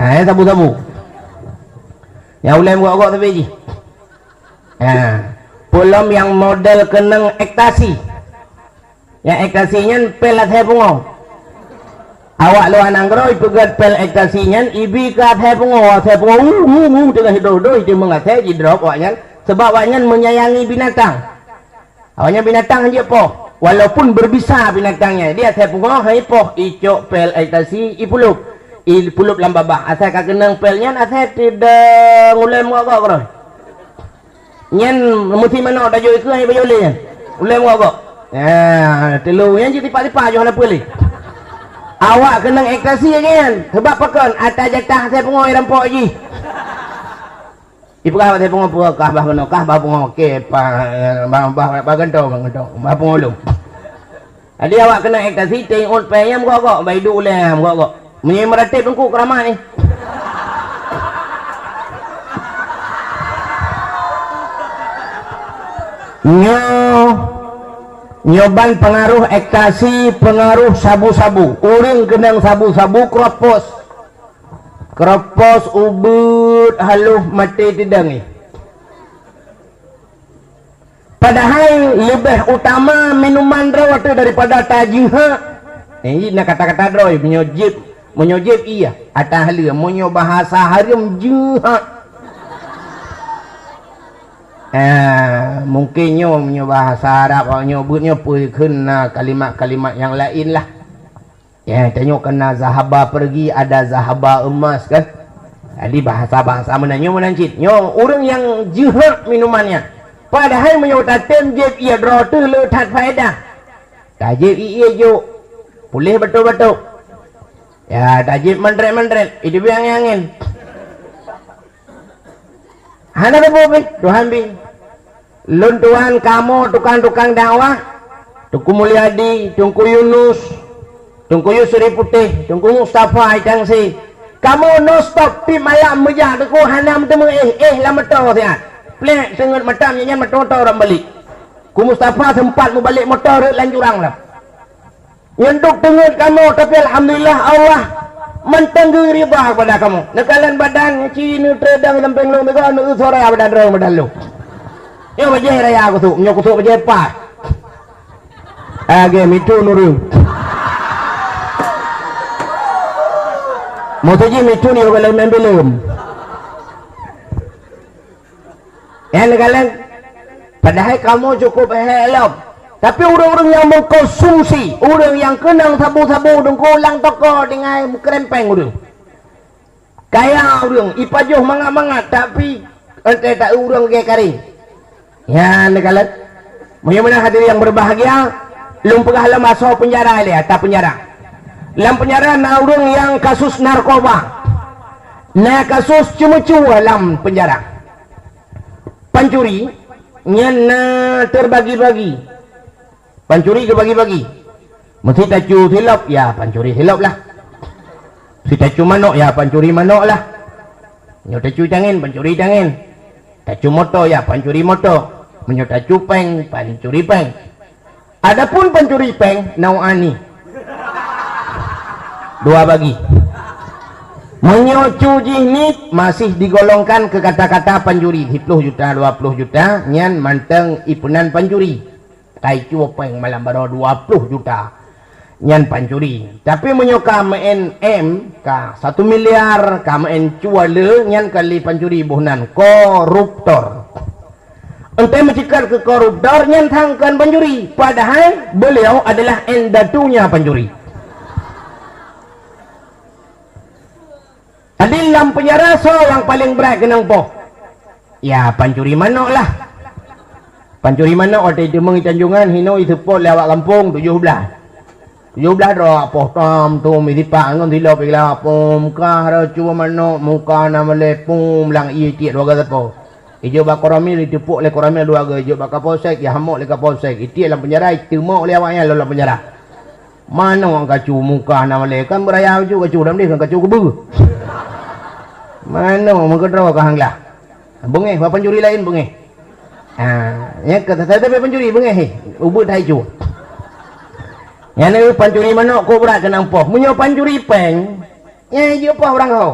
Ah, nyan sabu-sabu. Nyang ulée gok-gok sabe jih. Ah, peulom nyang model keunong ekstasi. Nyang ekstasi nyan pil asai pungo. Awak luwa nanggroe ipeugét pil ekstasi nyan ibi keu asai pungo, asai pungo, hu, hu, hu, teungoh hidoh-hidoh, itu meungasai jidrop awaknyan, sebab awaknyan menyayangi binatang. Awaknyan binatang hanjeuet poh, walaupun berbisa binatang nyan. Di asai pungo hai poh, icok pil ekstasi, ipulup. Ipulup lam babah. Asai ka keunong pil nyan, asai teudong ulée meuagok keudroe. Nyan meusi manok tajok ikeue hai bayoe lé nyan. Ulée meuagok. Ya, teuleu nyan cit tipak-tipak jih hana peue lé. Awak keunong ekstasi lagée nyan. Sebab pakon? Ata jatah asai pungo rampok jih. Ipeugah asai pungo peue kah bah keunoe, kah bah pungo. Oke, pa, bah, bah, bah gantong, bah gantong. Bah pungo lom. Jadi awak keunong ekstasi, teuingat péng nyan meugok-gok, bah iduek ulée meugok-gok. Meunyoe meuratéb teungku keuramat nyoe. Nyoe, nyoe ban peungaroh ekstasi, peungaroh sabu-sabu. Ureuëng keunong sabu-sabu kropos. Kropos ubeuet haloh maté tidang nyoe. Padahai leubeh utama minuman droe teuh daripada tajeuhak. Eh, na kata-kata droe, meunyoe jieb, meunyoe jieb iya, ata haleue, meunyoe bahasa hareuem jeuhak. Eh, mungkin nyoe, meunyoe bahasa Arab, nyoe buet nyoe peue kheun na kalimat-kalimat nyang laén lah. Ya, tanyoe kan na zahaba pergi, ada zahaba emas kan. Jadi bahasa-bahasa meunan nyoe meunan cit. Nyoe ureuëng nyang jeuhak minuman nyan. Padahai meunyoe tatem jieb ié droe teuh le that faedah. Tajieb ié jok. Puléh batuk-batuk. Ya, tajieb mantret-mantret. Itu biang angin. Hana teupeu pih, Tuhan pih. Lôn tuan kamoe tukang-tukang dakwah, Teungku Mulyadi, Teungku Yunus, Teungku Yusri Putéh, Teungku Mustafa Itangse. Kamoe non stop tiep malam meujak Teungku hana meuteumé éh, éh lam moto siat. Plek teungeut matam nyan moto-moto rot balik. Ku Mustafa sempat mubalek moto rot lam jurang lam. Nyan duek teungeut kamoe, tapi alhamdulillah Allah mantong geuridha kepada kamoe. Neukalon badan ci neutreudang sampéng lôn teuga, neueu suara badan droe badan lôn. Nyoe bajée raya kusuk, nyoe kusuk bajée paih. Lagée mitu nureueng. Maksud jih mitu ni bukan lagée main filem. Nyan neukalon, padahai kamoe cukup hék lom. Tapi ureuëng-ureuëng nyang mengkonsumsi, ureuëng nyang keunong sabu-sabu Teungku lam toko tinggai meukeurempeng ureuëng. Kaya ureuëng, ipajoh mangat-mangat, tapi entée ta ureuëng gée karing. Nyan neukalon. Meunyoe meunan hadirin yang berbahagia, lôn peugah lom asoe peunjara lé, ata peunjara. Lam peunjara na ureuëng nyang kasus narkoba. Na kasus ceumeucue lam peunjara. Pancuri nyan na teubagi-bagi. Pancuri geubagi-bagi. Meusi tacu silop, ya pancuri silop lah. Meusi tacu manok, ya pancuri manok lah. Meunyoe tacu tangen, pancuri tangen. Tacu moto, ya pancuri moto. Meunyoe tacu péng, pancuri péng. Adapun pancuri péng, nau ani. Dua bagi. Meunyoe cu jih nit, masih digolongkan keu kata-kata pancuri, siploh juta, dua ploh juta, nyan mantong ipeunan pancuri. Kai cue péng malam baroe dua ploh juta. Nyan pancuri. Tapi meunyoe ka meu'en M, ka satu miliar, ka meu'en cue le, nyan ka lé pancuri boh nan, koruptor. Entée meuceukat keu koruptor nyan sang kon pancuri, padahai beliau adalah indatunya pancuri. Jadi lam peunjara soe nyang paleng brat keunong poh? Ya pancuri manok lah. Pancuri manok watée teumong tanjongan hino iseupôt lé awak gampông tujoh blaih. Tujoh blaih droe poh tom tum isipak ngon silop iglap pum kah racu manok muka na malée pum lam ié tiek dua gaga sapo. Ijok bak Koramil, iteupeuk lé Koramil dua geu, ijok bak Kapolsek, ihamok lé Kapolsek, itiek lam peunjara, iteumok lé awak nyan lom lam peunjara. Mano kacu muka na malée, kan beuraya kacu, kacu dam deh, kan kacu keubeu. Mano meukeudroe ka hang lah. Beungéh, bak pancuri laén beungéh. Ha, nyan ka, tapi pancuri beungéh, hé. Ubeut hai cu. Nyan pancuri manok kok brat keunong poh. Meunyoe pancuri péng, nyan jeuet poh urang ho.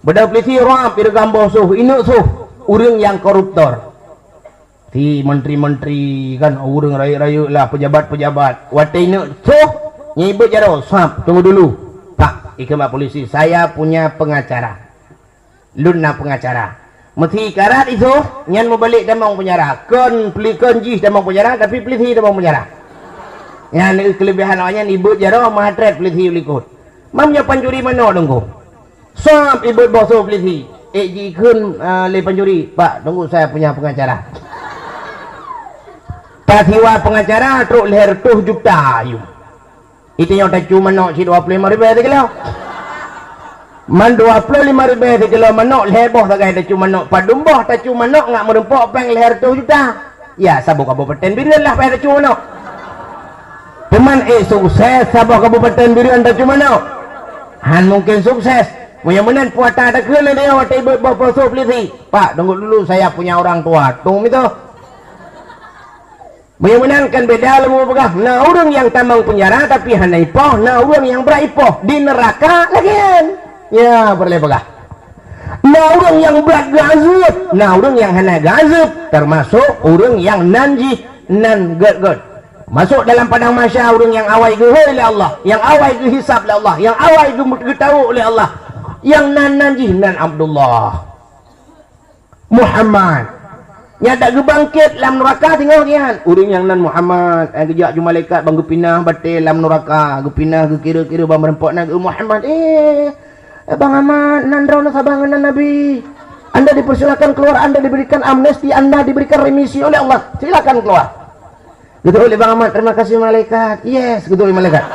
Beudôh peulisi rab ireugam boh soh, ineuk soh ureuëng nyang koruptor. Si menteri-menteri kan, ureuëng rayeuk-rayeuk lah, pejabat-pejabat. Watée ineuk soh, nyan ibeuet jaroe, sab, tunggu dulu. Pak, ikheun bak polisi, saya punya pengacara. Lôn na pengacara. Meusi karat isoh, nyan mubalek tamong peunjara. Kon peuli-, kon jih tamong peunjara, tapi peulisi tamong peunjara. Nyan keulebihan awak nyan ibeuet jaroe meuhat treb peulisi u likot. Mam nyoe pancuri manok Teungku. Sab ibeuet boh soh peulisi. Ék jikheun, ah, lé pancuri, "Pak, Teungku saya punya pengacara." Tasiwa pengacara trok lhée reutôh juta ayue. Itu nyoe tacu manok cit dua ploh lima ribée sikilo. Man dua ploh lima ribée sikilo manok lhée boh sagai tacu manok. Padum boh tacu manok ngat meurumpok péng lhée reutôh juta. Ya, saboh kabupaten Bireuen lah payah tacu manok. Cuman ék sukses saboh kabupaten Bireuen tacu manok. Han mungkin sukses. Meunyoe meunan puasa takheun lé dia watée ibeuet boh poso polisi. "Pak, tunggu dulu, saya punya orang tua." Tung itu. Meunyoe meunan kan beda lom peugah, na ureuëng nyang tamong peunjara tapi hana ipoh, na ureuëng nyang brat ipoh di neuraka lagée nyan. Nyan peureulée peugah. Na ureuëng nyang brat geuazeueb, na ureuëng nyang hana geuazeueb, teumasok ureuëng nyang nan jih nan gét-gét. Masok dalam padang mahsyar ureuëng nyang awai geuhôi lé Allah, nyang awai geuhisab lé Allah, nyang awai geu-, geutawök lé Allah, nyang nan-nan jih nan Abdullah. Muhammad. Nyan dak geubangkét lam neuraka singoh nyan. Ureuëng nyang nan Muhammad, eh, geujak ju malaikat ban geupinah batée lam neuraka, geupinah geukira-kira ban meureumpok nan geu Muhammad. Eh, Bang Ahmad, nan droeneuh saban ngon nan Nabi. Anda dipersilakan keluar, Anda diberikan amnesti, Anda diberikan remisi oleh Allah. Silakan keluar. Geuteupeue lé Bang Ahmad, "Terima kasih malaikat." "Yes," geuteupeue lé malaikat.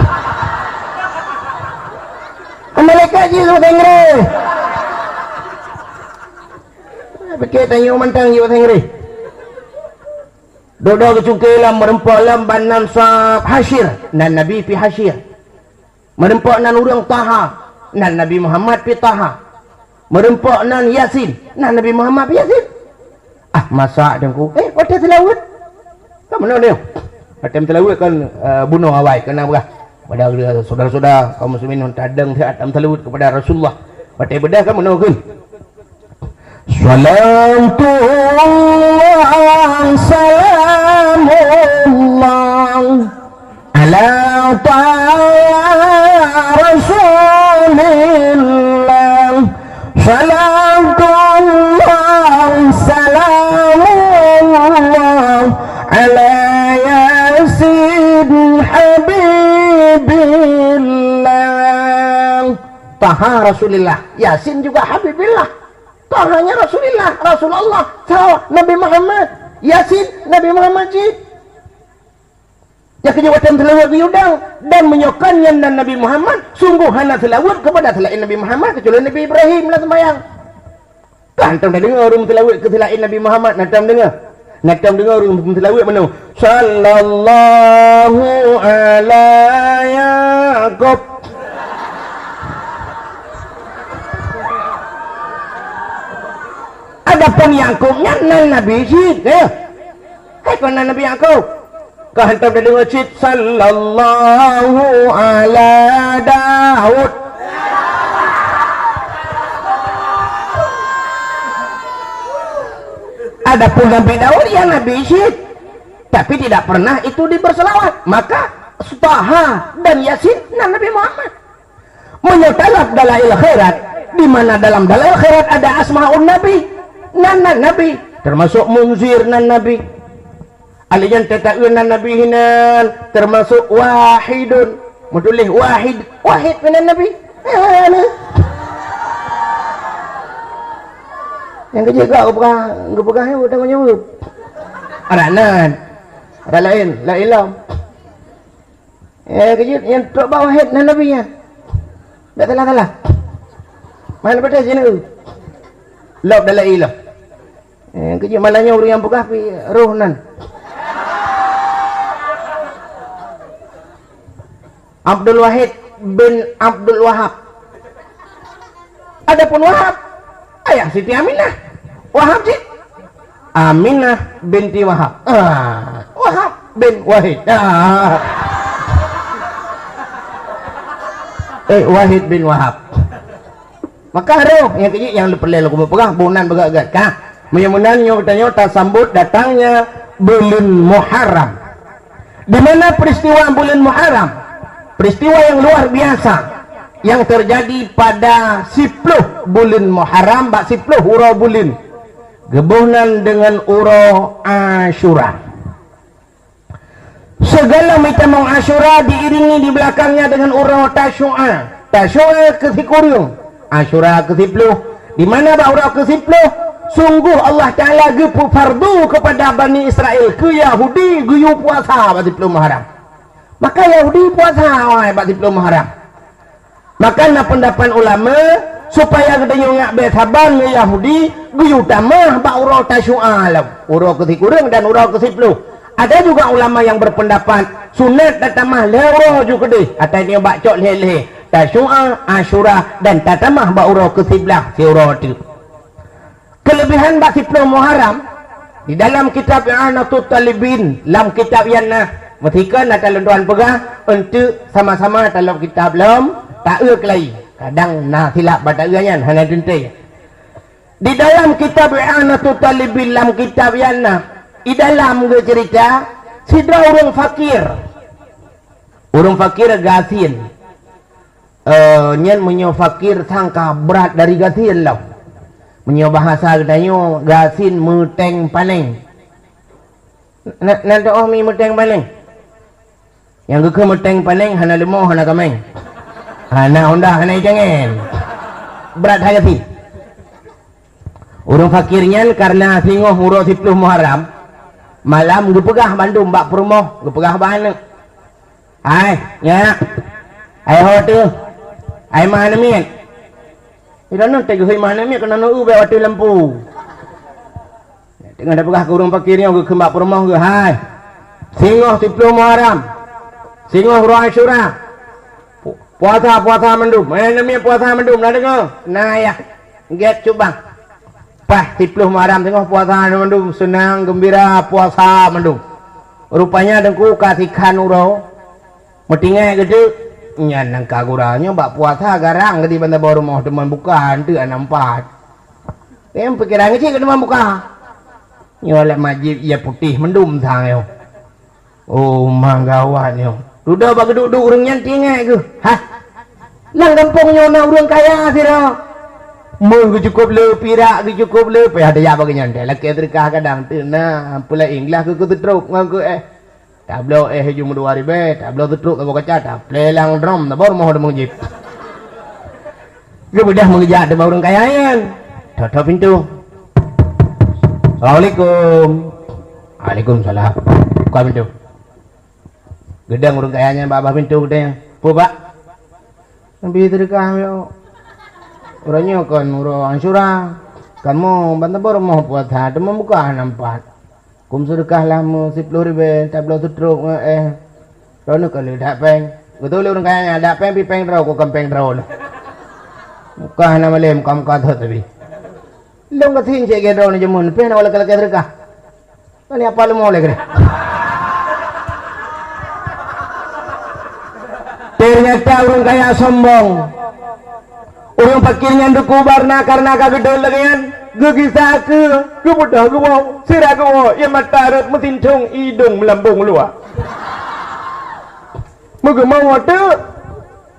Malaikat jih bahasa Inggréh. Pike tanyoe mantong jih bahasa Inggréh. Dodo geucungke lam meureumpok lam ban nan sab hasyir, nan Nabi pi hasyir. Meureumpok nan ureuëng Taha, nan Nabi Muhammad pi Taha. Meureumpok nan Yasin, nan Nabi Muhammad pi Yasin. Ah, masak teungku. Eh, watée seulaweuet. Kan meunoe nyoe. Watée seulaweuet kan, eh, bunoe awai keunan peugah. Pada saudara-saudara kaum muslimin nyang tadeng siat tam seulaweuet kepada Rasulullah. Watée beudôh kan meunoe kheun. Salatullah salamullah ala taha Rasulillah. Salatullah salamullah ala Yasin Habibillah. Taha Rasulillah, Yasin juga Habibillah. Tahanya Rasulillah, Rasulullah, Taha Nabi Muhammad, Yasin Nabi Muhammad cit. Nyang keujeuet watée seulaweuet geuyue dang, dan meunyoe kon nyan nan Nabi Muhammad, sungguh hana seulaweuet kepada seulaén Nabi Muhammad kecuali Nabi Ibrahim lam seumayang. Kan tom tadeungoe ureuëng seulaweuet keu seulaén Nabi Muhammad, na tom deungoe. Na tom deungoe ureuëng seulaweuet meunoe, "Sallallahu ala Yaqub." Adapun Yakub nyan nan Nabi cit, ya. Hai kon nan Nabi Yakub. Ka hantom tadeungoe cit, "Sallallahu ala Daud." Adapun Nabi Daud, ya Nabi cit. Tapi tidak pernah itu diberselawat. Maka Taha dan Yasin nan Nabi Muhammad. Meunyoe talab dalail khairat, di mana dalam dalail khairat ada asmaun nabi, nan-nan nabi, termasuk Munzir nan nabi. Alèh nyan tataeu nan nabi hinan, termasuk Wahidun. Meutuléh Wahid, Wahid hinan nabi. Eh, ni. Nyang keujeuet ka geupeugah, geupeugah nyoe tanggung jaweueb. Adak nan. Adak laén, laén lom. Eh, keujeuet nyang trok bak Wahid nan nabi nyan. Dak salah-salah. Mana beutôi sinoe? Lop dalam ilah. Eh, keujeuet malam nyoe ureueng nyang peugah pi roh nan. Abdul Wahid bin Abdul Wahab. Adapun Wahab, ayah Siti Aminah. Wahab cit? Aminah binti Wahab. Ah, Wahab bin Wahid. Ah. Eh, Wahid bin Wahab. Maka roh nyang keujeuet nyang peureulèe lôn peugah, bunan beugét-gét ka. Meunyoe meunan nyoe geutanyoe tasambot datangnya buleuen Muharram. Di mana peristiwa buleuen Muharram? Peristiwa yang luar biasa yang terjadi pada siploh buleuen Muharram, bak siploh uroe buleuen. Geuboh nan deungon uroe Asyura. Segala macam Asyura diiringi di belakangnya dengan uroe Tasyu'a. Tasyu'a keu sikureueng, Asyura keu siploh. Di mana bak uroe keu siploh, sungguh Allah Taala geupeufardu kepada Bani Israel, keu Yahudi geuyue puasa bak siploh Muharram. Maka Yahudi puasa awai bak siploh Muharram. Maka na peundapat ulama, supaya geutanyoe nyak bèk saban ngon Yahudi, geuyue tamah bak uroe Tasyu'a lom, uroe keu sikureueng dan uroe keu siploh. Ada juga ulama yang berpendapat, sunat tatamah lhèe uroe ju keudeh, atawa nyoe bak cok lhèe-lhèe, Tasyu'a, Asyura, dan tatamah bak uroe keu siblaih, siuroe teuk. Keulebihan bak siploh Muharram, Di dalam kitab I'anatut Talibin, lam kitab nyan na, meusikon ata lôn tuan peugah, eunteuk sama-sama ata lom kitab lom, taeu keulai. Kadang na silap bak taeu nyan, hana teuntèe. Di dalam kitab I'anatut Talibin, lam kitab nyan na, di dalam geuceurita, sidroe ureueng fakir. Ureueng fakir gasien. Eh, nyan meunyoe fakir sang ka brat dari gasien lom. Meunyoe bahasa geutanyoe, gasien meuténg panéng. Na, na teu'oh mi meuténg panéng? Nyang geukheun meuténg panéng hana leumo, hana kaméng. Hana honda, hana icangen. Brat hai gasien. Ureueng fakir nyan kareuna singoh uroe siploh Muharram, malam geupeugah bandum bak peurumoh, geupeugah bak aneuk, "Hai, nyak, hai ho teuh, hai ma aneuk miet." Sidroe nyoe teuh geuhôi ma aneuk miet keunoe neu-eu bèk watèe lampu. Teungoh tapeugah keu ureueng fakir nyoe geukheun bak peurumoh geuh, "Hai, singoh siploh Muharram, singoh uroe Asyura, pu-, puasa, puasa mandum, eh, aneuk miet puasa mandum, na deungoe?" "Na, yah." Gét cut bang. Paih siploh Muharram teungoh puasa mandum, seunang geumbira puasa mandum. Rupanya teungku ka sikhan uroe, meutinggai geuteuk, nyan nyang ka gura nyoe bak puasa garang geuti ban saboh rumoh teuma buka eunteuk hana meupat. Nyang pikiran geucit keu teuma buka. Nyoe lé majib ie putéh mandum sang nyoe. Oh, ma gawat nyoe. Dudoe bak geuduek-duek ureueng nyan teuingat geuh. Hah? Lam gampông nyoe na ureueng kaya sidroe. Meuh geucukôp le, pirak geucukôp le, payah tajak bak geuh nyan. Lakèe seudeukah kadang teuk na, peulaén glah keu, keu seutrop ngon keu éh. Tabloe éh ju meudua ribèe, tabloe seutrop saboh kaca, taplé lam drom, saboh rumoh deungon jih. Geubeudôh meujak teuma ureueng kaya nyan. Thot-thot pintoe. "Assalamualaikum." "Waalaikumsalam." Buka pintoe. Geudong ureueng kaya nyan bak babah pintoe geudong. "Peue, Pak?" "Neubi seudeukah nyoe. Uroe nyoe kon uroe Asyura. Kamoe ban saboh rumoh puasa, teuma buka hana meupat. Kôm seudeukah lah meu siploh ribèe, tabloe seutrop ngon éh. Droeneuh ka lheueh that péng." Geutôi lé ureueng kaya nyan, "That péng pih péng droe, kon péng droeneuh. Buka hana malém, muka-muka thot tapi." Lôn gasien cit lagèe droeneuh jameun, pih na lakèe-lakèe seudeukah. Kan apa leumo lé keudeh. Ternyata ureueng kaya sombong. Ureueng fakir nyan teukubar na kareuna ka geudong lagèe nyan, geugisa keu, geubeudôh geuwoe, sira geuwoe, ie mata rot meusintong, idong meulambong luwa. Meugeumoe teuk.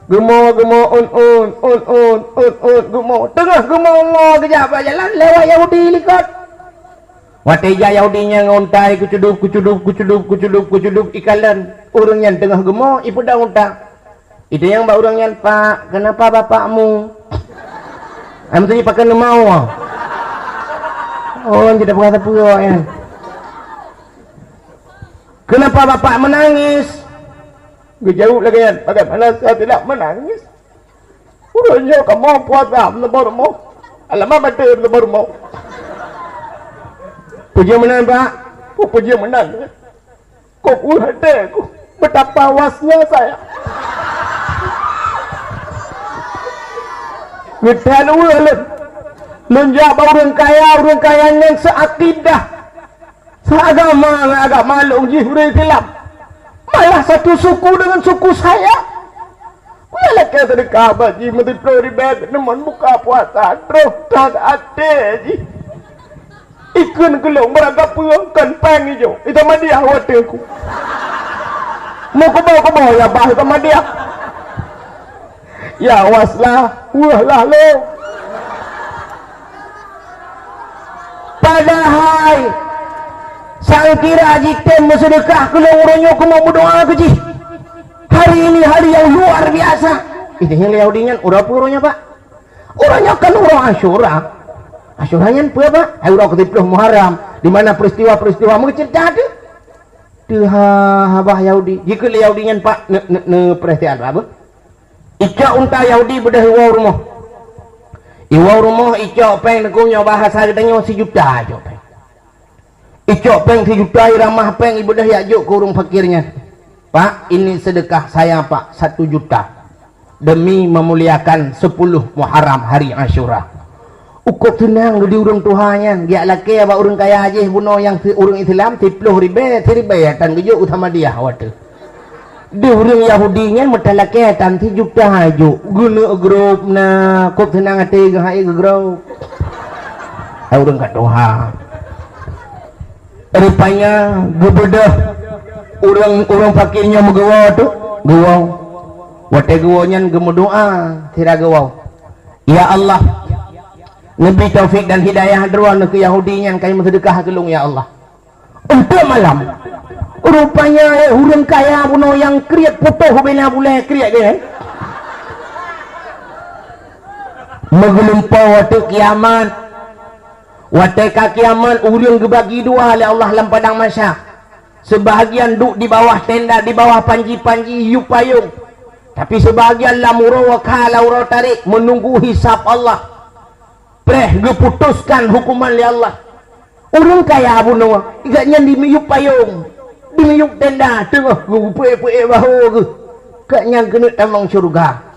Geumoe, geumoe, un, un, un, un, un, un, geumoe. Teungoh geumoe, ngoe geujak bak jalan, lewat Yahudi likot. Watèe jak Yahudi nyan ngon unta, kucudub, kucudub, kucudub, kucudub, kucudub, ikalon. Ureueng nyan teungoh geumoe, ipeudong unta. Itanyong bak ureueng nyan, "Pak, kenapa bapakmu?" Ah, meusti pakon neumoe. Oh, tidak peugah sapeue awak nyan. "Kenapa bapak menangis?" Geujaweueb lagèe nyan, "Bagaimana saya tidak menangis? Uroe nyoe kamoe puasa meuneuboh rumoh, alamat maté meuneuboh rumoh." "Peue jeuet meunan, Pak?" "Peue, peue jeuet meunan? Kok ueh até ku, betapa wasnya saya." Geuthan ueh lôn. Lôn jak bak ureueng kaya, ureueng kaya nyan seuakidah. Seagama ngon agama lôn jih ureueng Islam. Malah satu suku dengan suku saya. Ulèe lakèe seudeukah bak jih meusiploh ribèe, neumon buka puasa, troh that até jih. Ikheun keu lôn, beurangkapeue kon péng ijo, itamadiah watèe ku. Meukeubah-keubah ya bah itamadiah. Ya waslah, weueh lah lôn. Padahai, sangkira jitem meuseudeukah keu lôn uroe nyoe keunoe meudoa keu jih. Hari ini hari yang luar biasa. Ini yang Yahudi nyan, uroe peue uroe nyoe, Pak? Uroe nyoe kan uroe Asyura. Asyura nyan peue, Pak? Hai uroe keusiploh Muharram, di mana peristiwa-peristiwa meuceurita teuh. Teuha habah Yahudi. Jikheun lé Yahudi nyan, Pak, ne, ne, ne, perhatian, Pak, apa? Icok unta Yahudi beudôh iwoe rumoh. Iwoe rumoh, icok péng, neukheun nyoe bahasa geutanyoe sijuta icok péng. Icok péng sijuta, iramah péng, ibeudôh ijak jok keu ureueng fakir nyan. "Pak, ini sedekah saya, Pak, satu juta. Demi memuliakan sepuluh Muharram hari Asyura." Ukôb seunang di ureuëng tuha nyan, geujak lakée bak ureuëng kaya jih bunoe nyang si-, ureuëng Islam, siploh ribée, siribée tan geujok u Samadiyah watée. Di ureuëng Yahudi nyan meutalakée tan sijuta jok. Geuneuk grôp na, kôb seunang até geuhai geugrôp. Hai ureuëng ka tuha. Rupanya geubeudôh ureuëng, ureuëng fakir nyoe meugewoe tu, gewoe. Watée gewoe nyan geumeudoá sira gewoe, "Ya Allah, neubi taufik dan hidayah droeneuh keu Yahudi nyan kayém meuseudeukah keu lôn, ya Allah." Untôk malam, rupanya, eh, ureuëng kaya bunoe nyang kriet putôh bina bulée kriet geuh, eh. Meugeulumpoe watée kiamat. Watée ka kiamat, ureuëng geubagi dua lé Allah lam padang mahsyar. Seubahagian duek di bawah tenda, di bawah panji-panji yup payong. Tapi seubahagian lam uroe kha, lam uroe tarék, meununggu hisab Allah. Preh geuputoskan huköman lé Allah. Ureuëng kaya bunoe, gobnyan di miyup payong, di miyup tenda, teungoh geupeuék-peuék bahô geuh. Gobnyan keuneuk tamong syeuruga.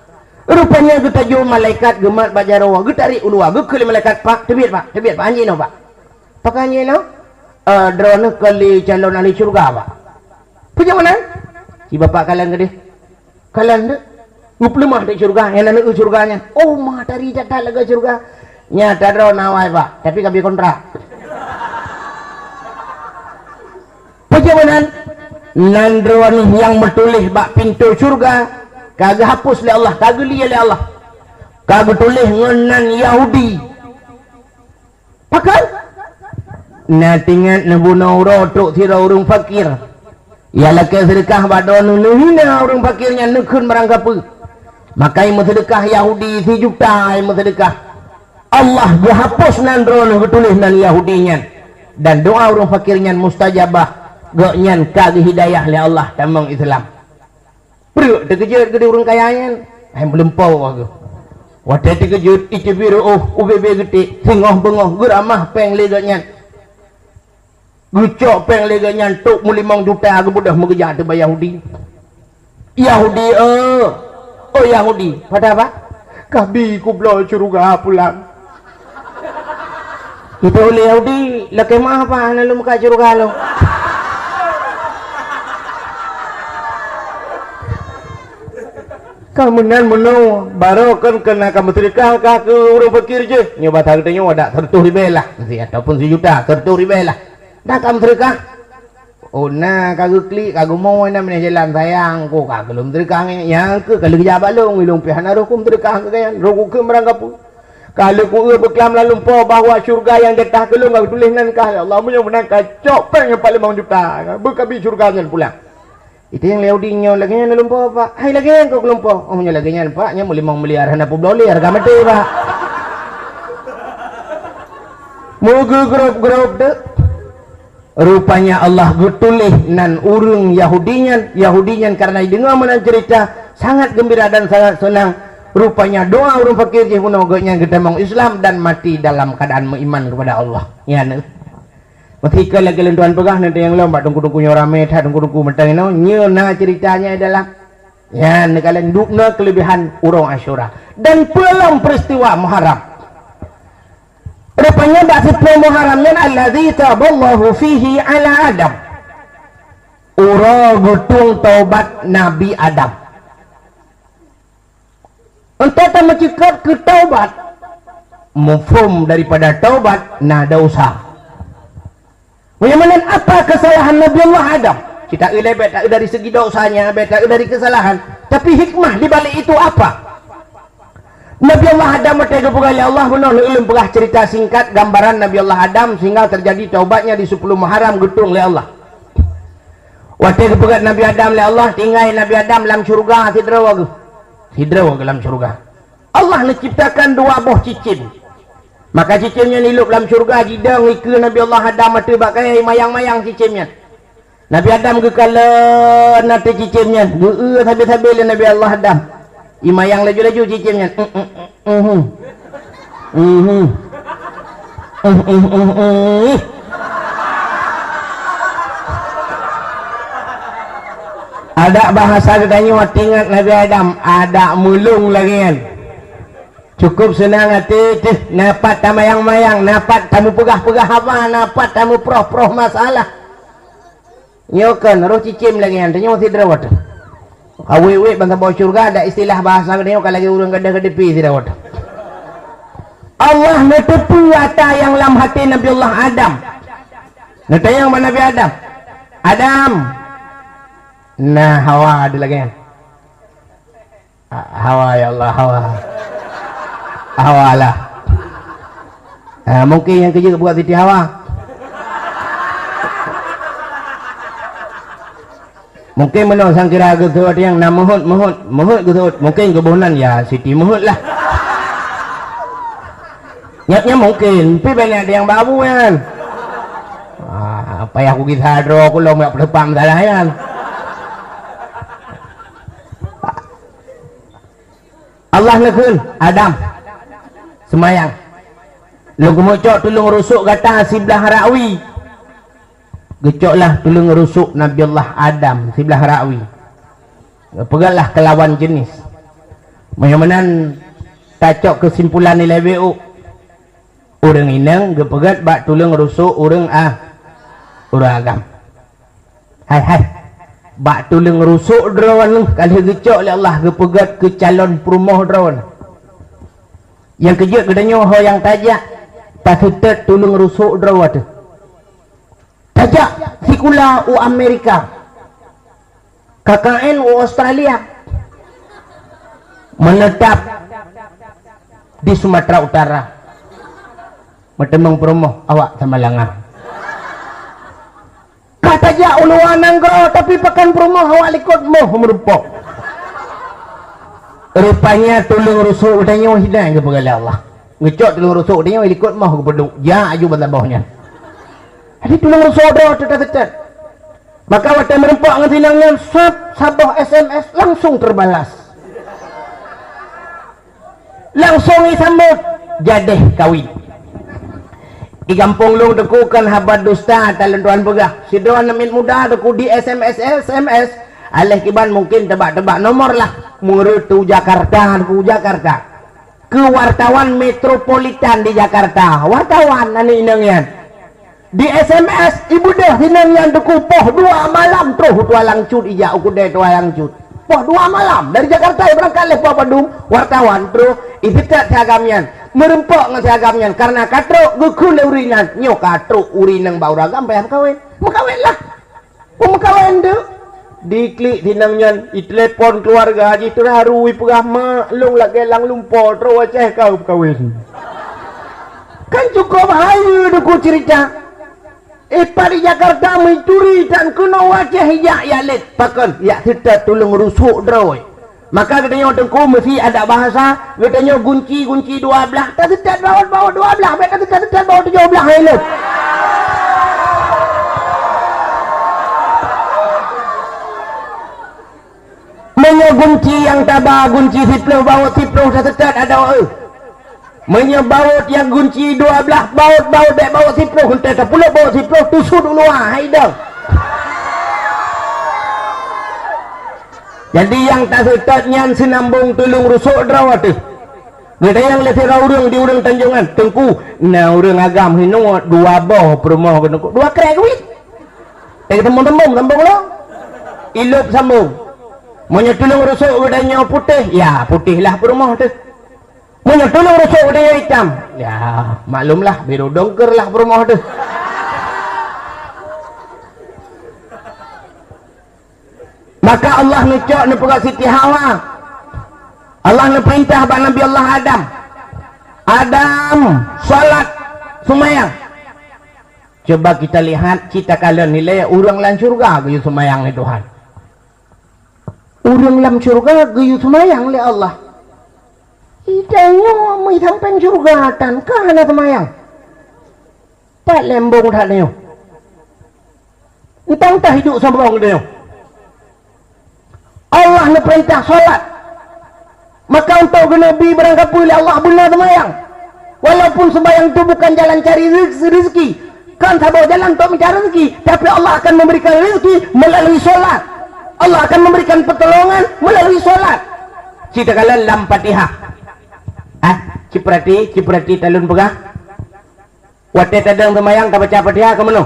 Rupanya geutajok malaikat geumat bak jaroe, geutarék u luwa, geukheun lé malaikat, "Pak, teubiet, Pak, teubiet, Pak, hanjeuet noe, Pak." "Pakon hanjeuet noe?" "Eh, droeneuh kon lé calon ahli syeuruga, Pak." "Peue nyang meunan?" "Si bapak kalon keudeh." "Kalon deuh?" "Geupeuleumah di syeuruga, nyang na neu syeuruga nyan." "Oh, matahari that-that lagée syeuruga." "Nyan ata droe na awai, Pak, tapi ka bi kontrak." "Peue nyang meunan?" "Nan droeneuh nyang meutuléh bak pintoe syeuruga, ka geuhapus lé Allah, ka geulie lé Allah. Ka geutuléh ngon nan Yahudi." "Pakon?" "Na teuingat neubunoe uroe trok sidroe ureuëng fakir. Ia lakée seudeukah bak droeneuh, neuhina ureuëng fakir nyan, neukheun barang kapeue. Maka i meuseudeukah Yahudi sijuta i meuseudeukah. Allah geuhapus nan droeneuh geutuléh nan Yahudi nyan. Dan doá ureuëng fakir nyan mustajabah, gobnyan ka geuhidayah lé Allah tamong Islam." Breuek teukeujot geuh di ureuëng kaya nyan. Hai meulumpoe geuh. Watée teukeujot, iteubiet reuôh, ubé-bé geuték, singoh beungoh, geuramah péng lé gobnyan. Geucok péng lé gobnyan, trok meulimong juta geubeudôh meugeujak ateueh bak Yahudi. "Yahudi, eh, oh Yahudi, pada apa?" "Kabi kubloe syeuruga pulang." Itu ulée Yahudi, lakée meu'ah, "Pak, hana lôn muka syeuruga lôn." Ka meunan meunoe, barô kon keunan ka meuseudeukah ka keu ureuëng fakir jih. Nyoe basa geutanyoe adak seureutôh ribée lah, si, ataupun sijuta, seureutôh ribée lah. Dak ka meuseudeukah? Oh, na ka geuklik, ka geumoe na meunan jalan sayang, ko ka keu lôn meuseudeukah nyan. Nyang keu ka lheueh jak bak lôn, lôn pih hana roh ku meuseudeukah keu gobnyan, roh ku keu meurang kapeue. Ka lheueh ku eu beuklam lam lumpoe bahwa syeuruga nyang jatah keu lôn ka geutuléh nan kah lé Allah. Meunyoe meunan ka cok péng nyoe pat limong juta, beukabi syeuruga nyan pulang. Iteueng lé Yahudi nyoe lagée nyan lam lumpoe, Pak. Hai lagée nyan kok lumpoe. Oh, meunyoe lagée nyan, Pak, nyan meulimong miliar hana peubloe lé hareuga maté, Pak. Meugeugrôp-grôp deuek. Rupanya Allah geutuléh nan ureuëng Yahudi nyan, Yahudi nyan kareuna jideungoe meunan ceurita, sangat geumbira dan sangat seunang. Rupanya doá ureuëng fakir jih bunoe gobnyan geutamong Islam dan mati dalam keuadaan meuiman keupada Allah. Nyan. Meusikeue lagée lôn tuan peugah, neuteueng lom bak teungku-teungku nyoe ramé that, teungku-teungku mantong inoe, nyoe na ceurita nyan dalam. Nyan, neukalon dubna keuleubehan uroe Asyura. Dan peue lom peuristiwa Muharram. Rupanya bak siplôh Muharram nyan, allazi taballahu fihi ala Adam. Uroe geutueng taubat Nabi Adam. Enteuk tameuceukat keu taubat, mufhom daripada taubat na dosa. Meunyoe meunan, apa keusalahan Nabi Allah Adam? Cit taeu lé, bék taeu dari segi dosa nyan, bék taeu dari keusalahan. Tapi hikmah di balik itu apa? Nabi Allah Adam watée geupeugah lé Allah, bunoe lôn peugah cerita singkat gambaran Nabi Allah Adam sehingga terjadi taubatnya di sepuluh Muharram geutueng lé Allah. Watée geupeugah Nabi Adam lé Allah, tinggai Nabi Adam lam syeuruga sidroe geuh. Sidroe geuh lam syeuruga. Allah neuciptakan dua boh cicém. Maka cicém nyan ilôb lam syeuruga, jidong ikeue Nabi Allah Adam ateueh bak kayée, imayang-mayang cicém nyan. Nabi Adam geukalon ateueh cicém nyan, geu-eu sabe-sabe lé Nabi Allah Adam. Imayang laju-laju cicém nyan. Mhm. Mhm. Mhm, mhm, mhm. Adak bahasa geutanyoe teuingat Nabi Adam, adak meulông lagée nyan. Cukup seunang até teuh, na pat tamayang-mayang, na pat tameupeugah-peugah haba, na pat tameuproh-proh masalah. Nyoe kon roh cicém lagée nyan, tanyoe sidroe teuh. Ka wék-wék ban saboh syeuruga, dak istilah bahasa geutanyoe ka lagée ureuëng gadôh ka deupi sidroe teuh. Allah neuteupeue ata nyang lam até Nabi Allah Adam. Neutanyong bak Nabi Adam, "Adam." Nah, Hawa ada lagée nyan. Ah, Hawa, ya Allah, Hawa. Hawa lah. Ah, mungkin nyang keujeuet buat Siti Hawa. Mungkin meunoe sang kira geuseuôt nyang na meuheuét, meuheuét, meuheuét geuseuôt. Mungkin geuboh nan ya Siti Meuheuét lah. Nyak nyan mungkin, tapi banyak ada nyang babu kan. Ah, payah kugisa droe kulom yak peuleupak masalah nyan. Allah neukheun, "Adam, seumayang. Lôn keumeung cok tuleueng rusok gata siblah rakwi." Geucoklah tuleueng rusok Nabi Allah Adam siblah rakwi. Geupeugètlah keu lawan jeunèh. Meunyoe meunan tacok keusimpulan ilèe beuh. Ureueng inong geupeugèt bak tuleueng rusok ureueng a-, ureueng agam. Hai, hai. Bak tuleueng rusok droeneuh ka lheueh geucok lé Allah geupeugèt keu calon peurumoh droeneuh. Nyang keujeuet geutanyoe ho nyang tajak, taseutôt tuleueng rusok droe teuh. Tajak sikula u Amerika. K K N u Australia, menetap di Sumatera Utara, meuteumèe peurumoh awak Samalanga. Ka tajak u luwa nanggroe, tapi pakon peurumoh awak likot moh meurumpok. Rupanya tuleueng rusok geutanyoe hidang geupeugah lé Allah. Geucok tuleueng rusok geutanyoe likot moh geupeuduek, jak aju bansaboh nyan. Jadi tuleueng rusok droe teuh taseutôt. Maka watèe meurumpok ngon si inong nyan, sab, saboh S M S langsung terbalas. Langsung isambot, jadeh kawin. Di gampông lôn teuku kon haba dusta ata lôn tuan peugah. Sidroe aneuk miet muda teuku di S M S, S M S. Aléh kiban mungkin teuba-teuba nomor lah. Meureutu Jakarta teuku, Jakarta. Keu wartawan metropolitan di Jakarta. Wartawan aneuk inong nyan. Di S M S, ibeudôh si inong nyan teuku poh dua malam troh u Tualang Cut ijak u keudè Tualang Cut. Poh dua malam, dari Jakarta ibeurangkat lé poh padum, wartawan troh, iseutôt si agam nyan. Meurumpok ngon si agam nyan, kareuna ka trok geukheun lé ureueng nyan, nyoe ka trok ureueng inong bak ureueng agam payah meukawen. Meukawen lah. Peumeukawen teuh, diklik si inong nyan, itelepon keuluwarga jih teuharu, ipeugah, "Mak, lôn lagèe lam lumpoe troh u Aceh ka peumeukawen." Kan cukôp hayeue teuku ceurita. Eh, pat di Jakarta meuturi tan keunoe u Aceh ijak, ijak lét. Pakon? Ijak seutôt tuleueng rusok droe. Maka geutanyoe teuku meusi adak bahasa, geutanyoe gunci, gunci dua blah, taseutôt bawot, bawot dua blah, bèk taseutôt, seutôt bawot tujoh blah hai lôn. Meunyoe gunci nyang taba, gunci siploh, bawot siploh, taseutôt adak, eh. Meunyoe bawot nyang gunci dua blah bawot, bawot bèk bawot siploh, eunteuk tapulop bawot siploh, tusut u luwa, hai dong. Jadi nyang taseutôt nyan seunambong tuleueng rusok droe teuh. Geutanyong lé sidroe ureueng di ureueng Tanjongan, "Teungku, na ureueng agam hinoe dua boh peurumoh keu teungku, dua krèk keubiet." Eh, teumbong-teumbong sambong lom. Ilop sambong. Meunyoe tuleueng rusok geutanyoe putéh, ya putéh lah peurumoh teuh. Meunyoe tuleueng rusok geutanyoe itam, ya maklumlah, biru dongker lah peurumoh teuh. Maka Allah neucok neupeugah Siti Hawa. Allah neupeurintah bak Nabi Allah Adam. "Adam, salat, seumayang." Cuba kita lihat, cit takalon ilèe ureueng lam syeuruga geuyue seumayang lé Tuhan. Ureueng lam syeuruga geuyue seumayang lé Allah. Geutanyoe meusampéng syeuruga tan ka hana seumayang. Pat lé embong that nyoe. Entang tah iduek saboh geutanyoe. Allah neupeurintah salat. Maka untuk geuneubri barang kapeue lé Allah beuna seumayang. Walaupun seumayang tu bukan jalan cari rez-, rezeki, kan saboh jalan untuk mencari rezeki, tapi Allah akan memberikan rezeki melalui salat. Allah akan memberikan pertolongan melalui salat. Cit takalon lam Fatihah. Ah, Cipeurati, cipeurati talon peugah. Watée tadong seumayang tabaca Fatihah keu meunoe.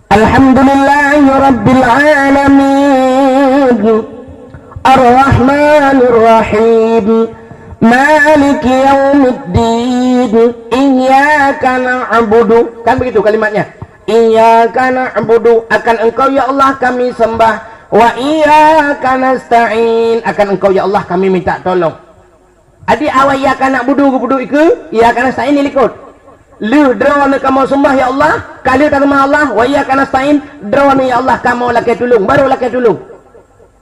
Alhamdulillahirabbil alamin. Arrahmanirrahim. Maliki yaumiddin. Iyyaka na'budu. Kan begitu kalimatnya. Iyyaka na'budu, akan Engkau ya Allah kami sembah. Wa iyyaka nasta'in, akan Engkau ya Allah kami minta tolong. Adik awai iyyaka na'budu geupeuduek ikeue, iyyaka nasta'in ilikot. Lheueh droeneuh kamoe seumbah ya Allah, ka lheueh taseumah Allah, wa iyyaka nasta'in, droeneuh ya Allah kamoe lakée tulông, barô lakée tulông.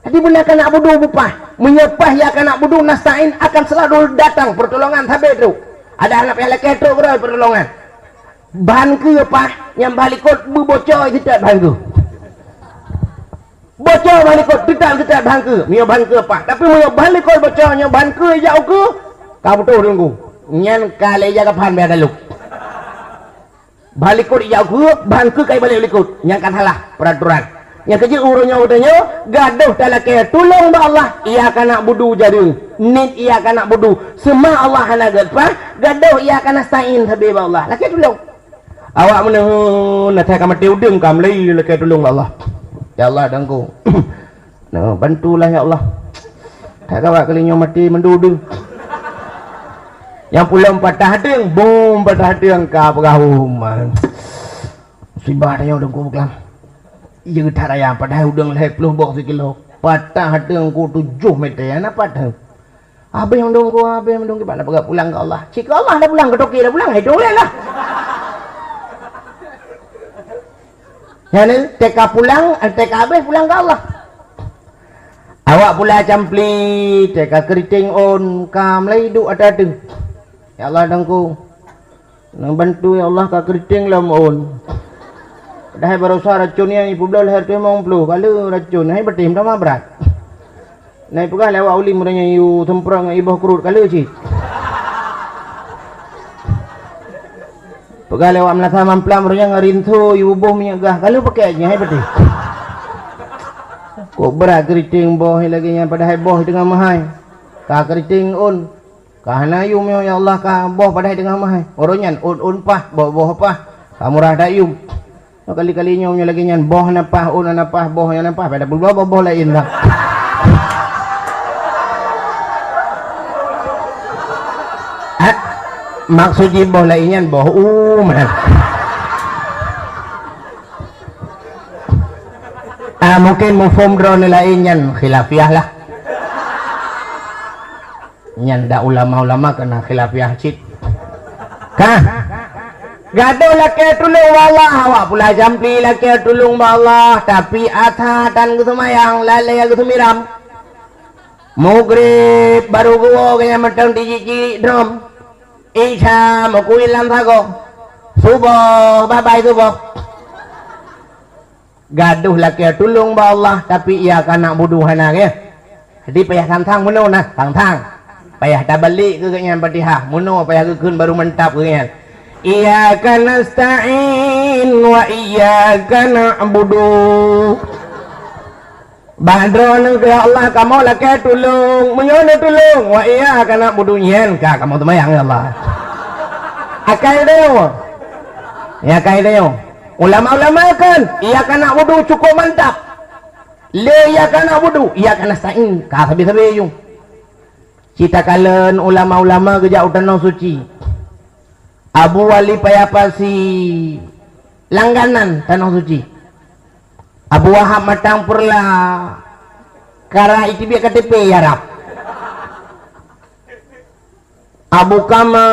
Jadi beuna ka na'budu bupah. Meunyoe pah iyyaka na'budu nasta'in akan selalu datang pertolongan sabe trok. Ada anak payah lakée trok keudroe pertolongan. Ban keue pah nyang bah likot beubocor siteut ban keue. Bocor ban likot, teutab-teutab ban keue, meunyoe ban keue pah. Tapi meunyoe ban likot bocor, nyoe ban keue jak ukeue, ka beutôi teungku. Nyan ka lé ija kaphan bèe dalok. Ban likot ija ukeue, ban keue ka ibalek likot. Nyan ka salah peraturan. Nyang keujeuet uroe nyoe geutanyoe, gadoh talakée tulông bak Allah, iyyaka na'budu jareung. Niet iyyaka na'budu. Seumah Allah hana geuleupah, gadoh iyyaka nasta'in sabe bak Allah. Lakée tulông. Awak meuneun, na that ka maté udeueng ka meulayeue lakée tulông bak Allah. Ya Allah, Teungku. Nah, bantulah ya Allah. That ka awak kali nyoe maté mandum udeueng. Nyang pulang patah deueng, bom patah deueng ka peugah umat. Musibah tanyoe Teungku beukelam. Iya that raya padahai udeueng lhèe ploh boh sikilo. Patah deueng ku tujoh meter, na patah. Habéh mandum ku, habéh mandum kiban na peugah pulang keu Allah. Cit keu Allah dah pulang, keu toke dah pulang, hai dong lé lah. Nyan, eh, teuka pulang, eh, teuka habéh pulang keu Allah. Awak pula campli, teuka keriting ôn, ka meulai duek ata teuh. Ya Allah, Teungku. Neubantu ya Allah ka keriting lom ôn. Padahai barosa racun nyan ipeubloe lhèe reutôh limong ploh, ka lheueh racun, hai beutém tamah brat. Na ipeugah lé awak ulim uroe nyan yue seumprot ngon iboh kruet ka lheueh cit. Peugah lé awak meunasah mamplam uroe nyan ngon rinso yue buboh minyeuk gah ka lheueh pakèk jih, hai beutém. Kok brat keriting boh lagèe nyan padahai boh teungoh meuhai. Ka keriting ôn. Ka hana yum nyoe, ya Allah, ka boh padahai teungoh meuhai. Uroe nyan ôn-ôn pah, boh-boh pah. Ka murah that yum. Nyoe kali-kali nyoe, nyoe lagèe nyan, boh hana pah, ôn hana pah, boh hana pah, pada peureulèe boh-boh laén dah. Ah, maksud jih boh laén nyan boh umat. Ah, mungkin mufhom droeneuh laén nyan khilafiah lah. Nyan dak ulama-ulama keunan khilafiah cit. Kah? Gadoh lakée tulông bak Allah, awak pula jampli lakée tulông bak Allah, tapi atra tan geuseumayang, lalée geuseumiram. Mugrib baru geuwoe geuhnyan mantong tijik-tijik drom. Isya meukui lam sagoe. Suboh, babai suboh. Gadoh lakée tulông bak Allah, tapi iyyaka na'budu hana geuh. Jadi payah sang-sang meunoe nah, sang-sang. Payah tabalek keu geuhnyan Fatihah, meunoe payah geukheun baru mantap geuhnyan. Iyyaka nasta'in wa iyyaka na'budu. Bak droeneuh keu Allah kamoe lakée tulông, meunyoe neutulông, wa iyyaka na'budu nyan ka kamoe seumayang ya Allah. Akai tanyoe. Ya akai tanyoe. Ulama-ulama kan, iyyaka na'budu cukup mantap. Lé iyyaka na'budu, iyyaka nasta'in, ka sabe-sabe yum. Cit takalon ulama-ulama geujak u Tanoh Suci. Abu Wali Paya Pasi langganan Tanoh Suci. Abu Wahab Matang Peureula kara iteubiet K T P i Arab. Abu Kama,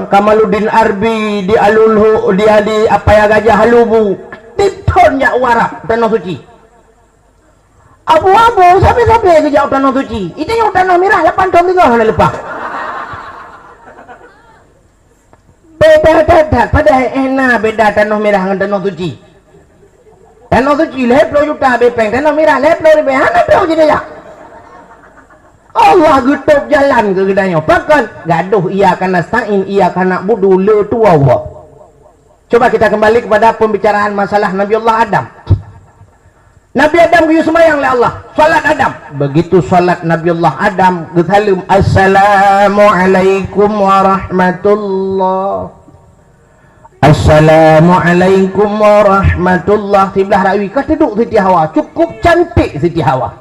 Kamaluddin Arbi di Alulhu, di, di Apaya Gajah Halubu, tiep thon jak u Arab, Tanoh Suci. Abu-abu, sabe-sabe geujak u Tanoh Suci. Itanyoe u Tanoh Mirah lapan thon sigoe hana leupah. Beda that-that, padahai eh na beda Tanoh Mirah ngon Tanoh Suci. Tanoh Suci lhèe ploh juta habéh péng, Tanoh Mirah lhèe ploh ribèe, hana trok jidaya. Allah geutôb jalan keu geutanyoe. Pakon? Gadoh iyyaka nasta'in, iyyaka na'budu le tuwoe. Coba kita kembali kepada pembicaraan masalah Nabi Allah Adam. Nabi Adam geuyue seumayang lé Allah. Salat Adam. Begitu salat Nabi Allah Adam, geusaleuem, "Assalamualaikum warahmatullah. Assalamualaikum warahmatullah." Siblah rawi ka teuduek Siti Hawa. Cukup cantik Siti Hawa.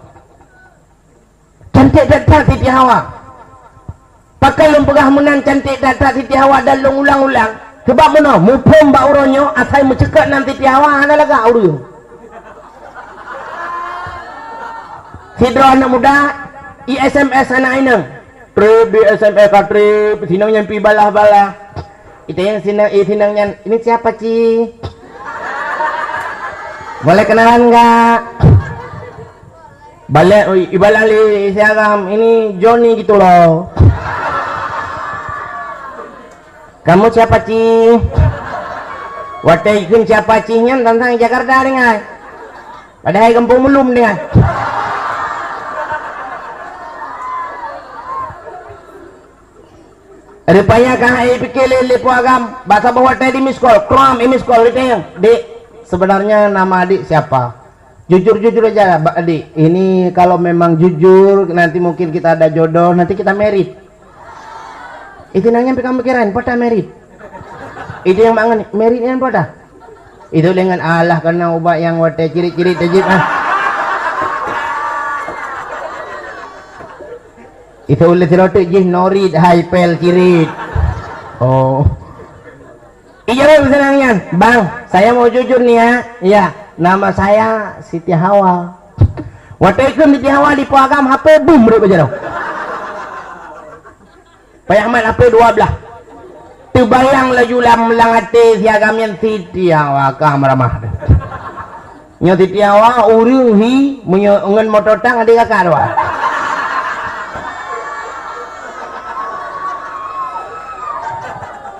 Cantik that-that Siti Hawa. Pakon lôn peugah meunan cantik that-that Siti Hawa dan lôn ulang-ulang? Sabab meunoe, muphom bak uroe nyoe, asai meuceukat nan Siti Hawa hana lagak ureuëng. Sidroe aneuk muda, i S M S aneuk inong. Treb di S M S ka treb, sinong nyan pi balah-balah. Itanyong sinong, eh, sinong nyan, "Ini siapa, Ci?" "Boleh kenalan nggak?" Balek, ui, ibalah lé si Agam, "Ini Joni gitu loh." "Kamu siapa, Ci?" Watée ikheun siapa, Ci nyan, tantang Jakarta ringai. Padahai gampông Meulum ringai. Rupanya ka hai pike lé, lé Po Agam, bak saboh watée di miss call, krom, i miss call, ditanyong, "Dik, sebenarnya nama adik siapa?" "Jujur-jujur aja, Adik. Ini kalau memang jujur, nanti mungkin kita ada jodoh, nanti kita married." Itu nanya pika pikiran, "Pota married?" Itu yang mangan, "Married yang pota?" Itu dengan Allah kena ubat yang watée cirit-cirit tajib ah. Itu uleh sirotik jih norit hai pel cirit. Oh. Ijawab senang nyan, "Bang, saya mau jujur nih ya. Ya, nama saya Siti Hawa." Watée ikheun Siti Hawa di Po Agam, H P bum rot bak jaroe. Payah mat H P dua blah. Teubayang laju lam, lam até si Agam nyan, Siti Hawa ka meuramah. Nyoe Siti Hawa ureuëng hi meunyoe ngon moto tang adik kakak dua.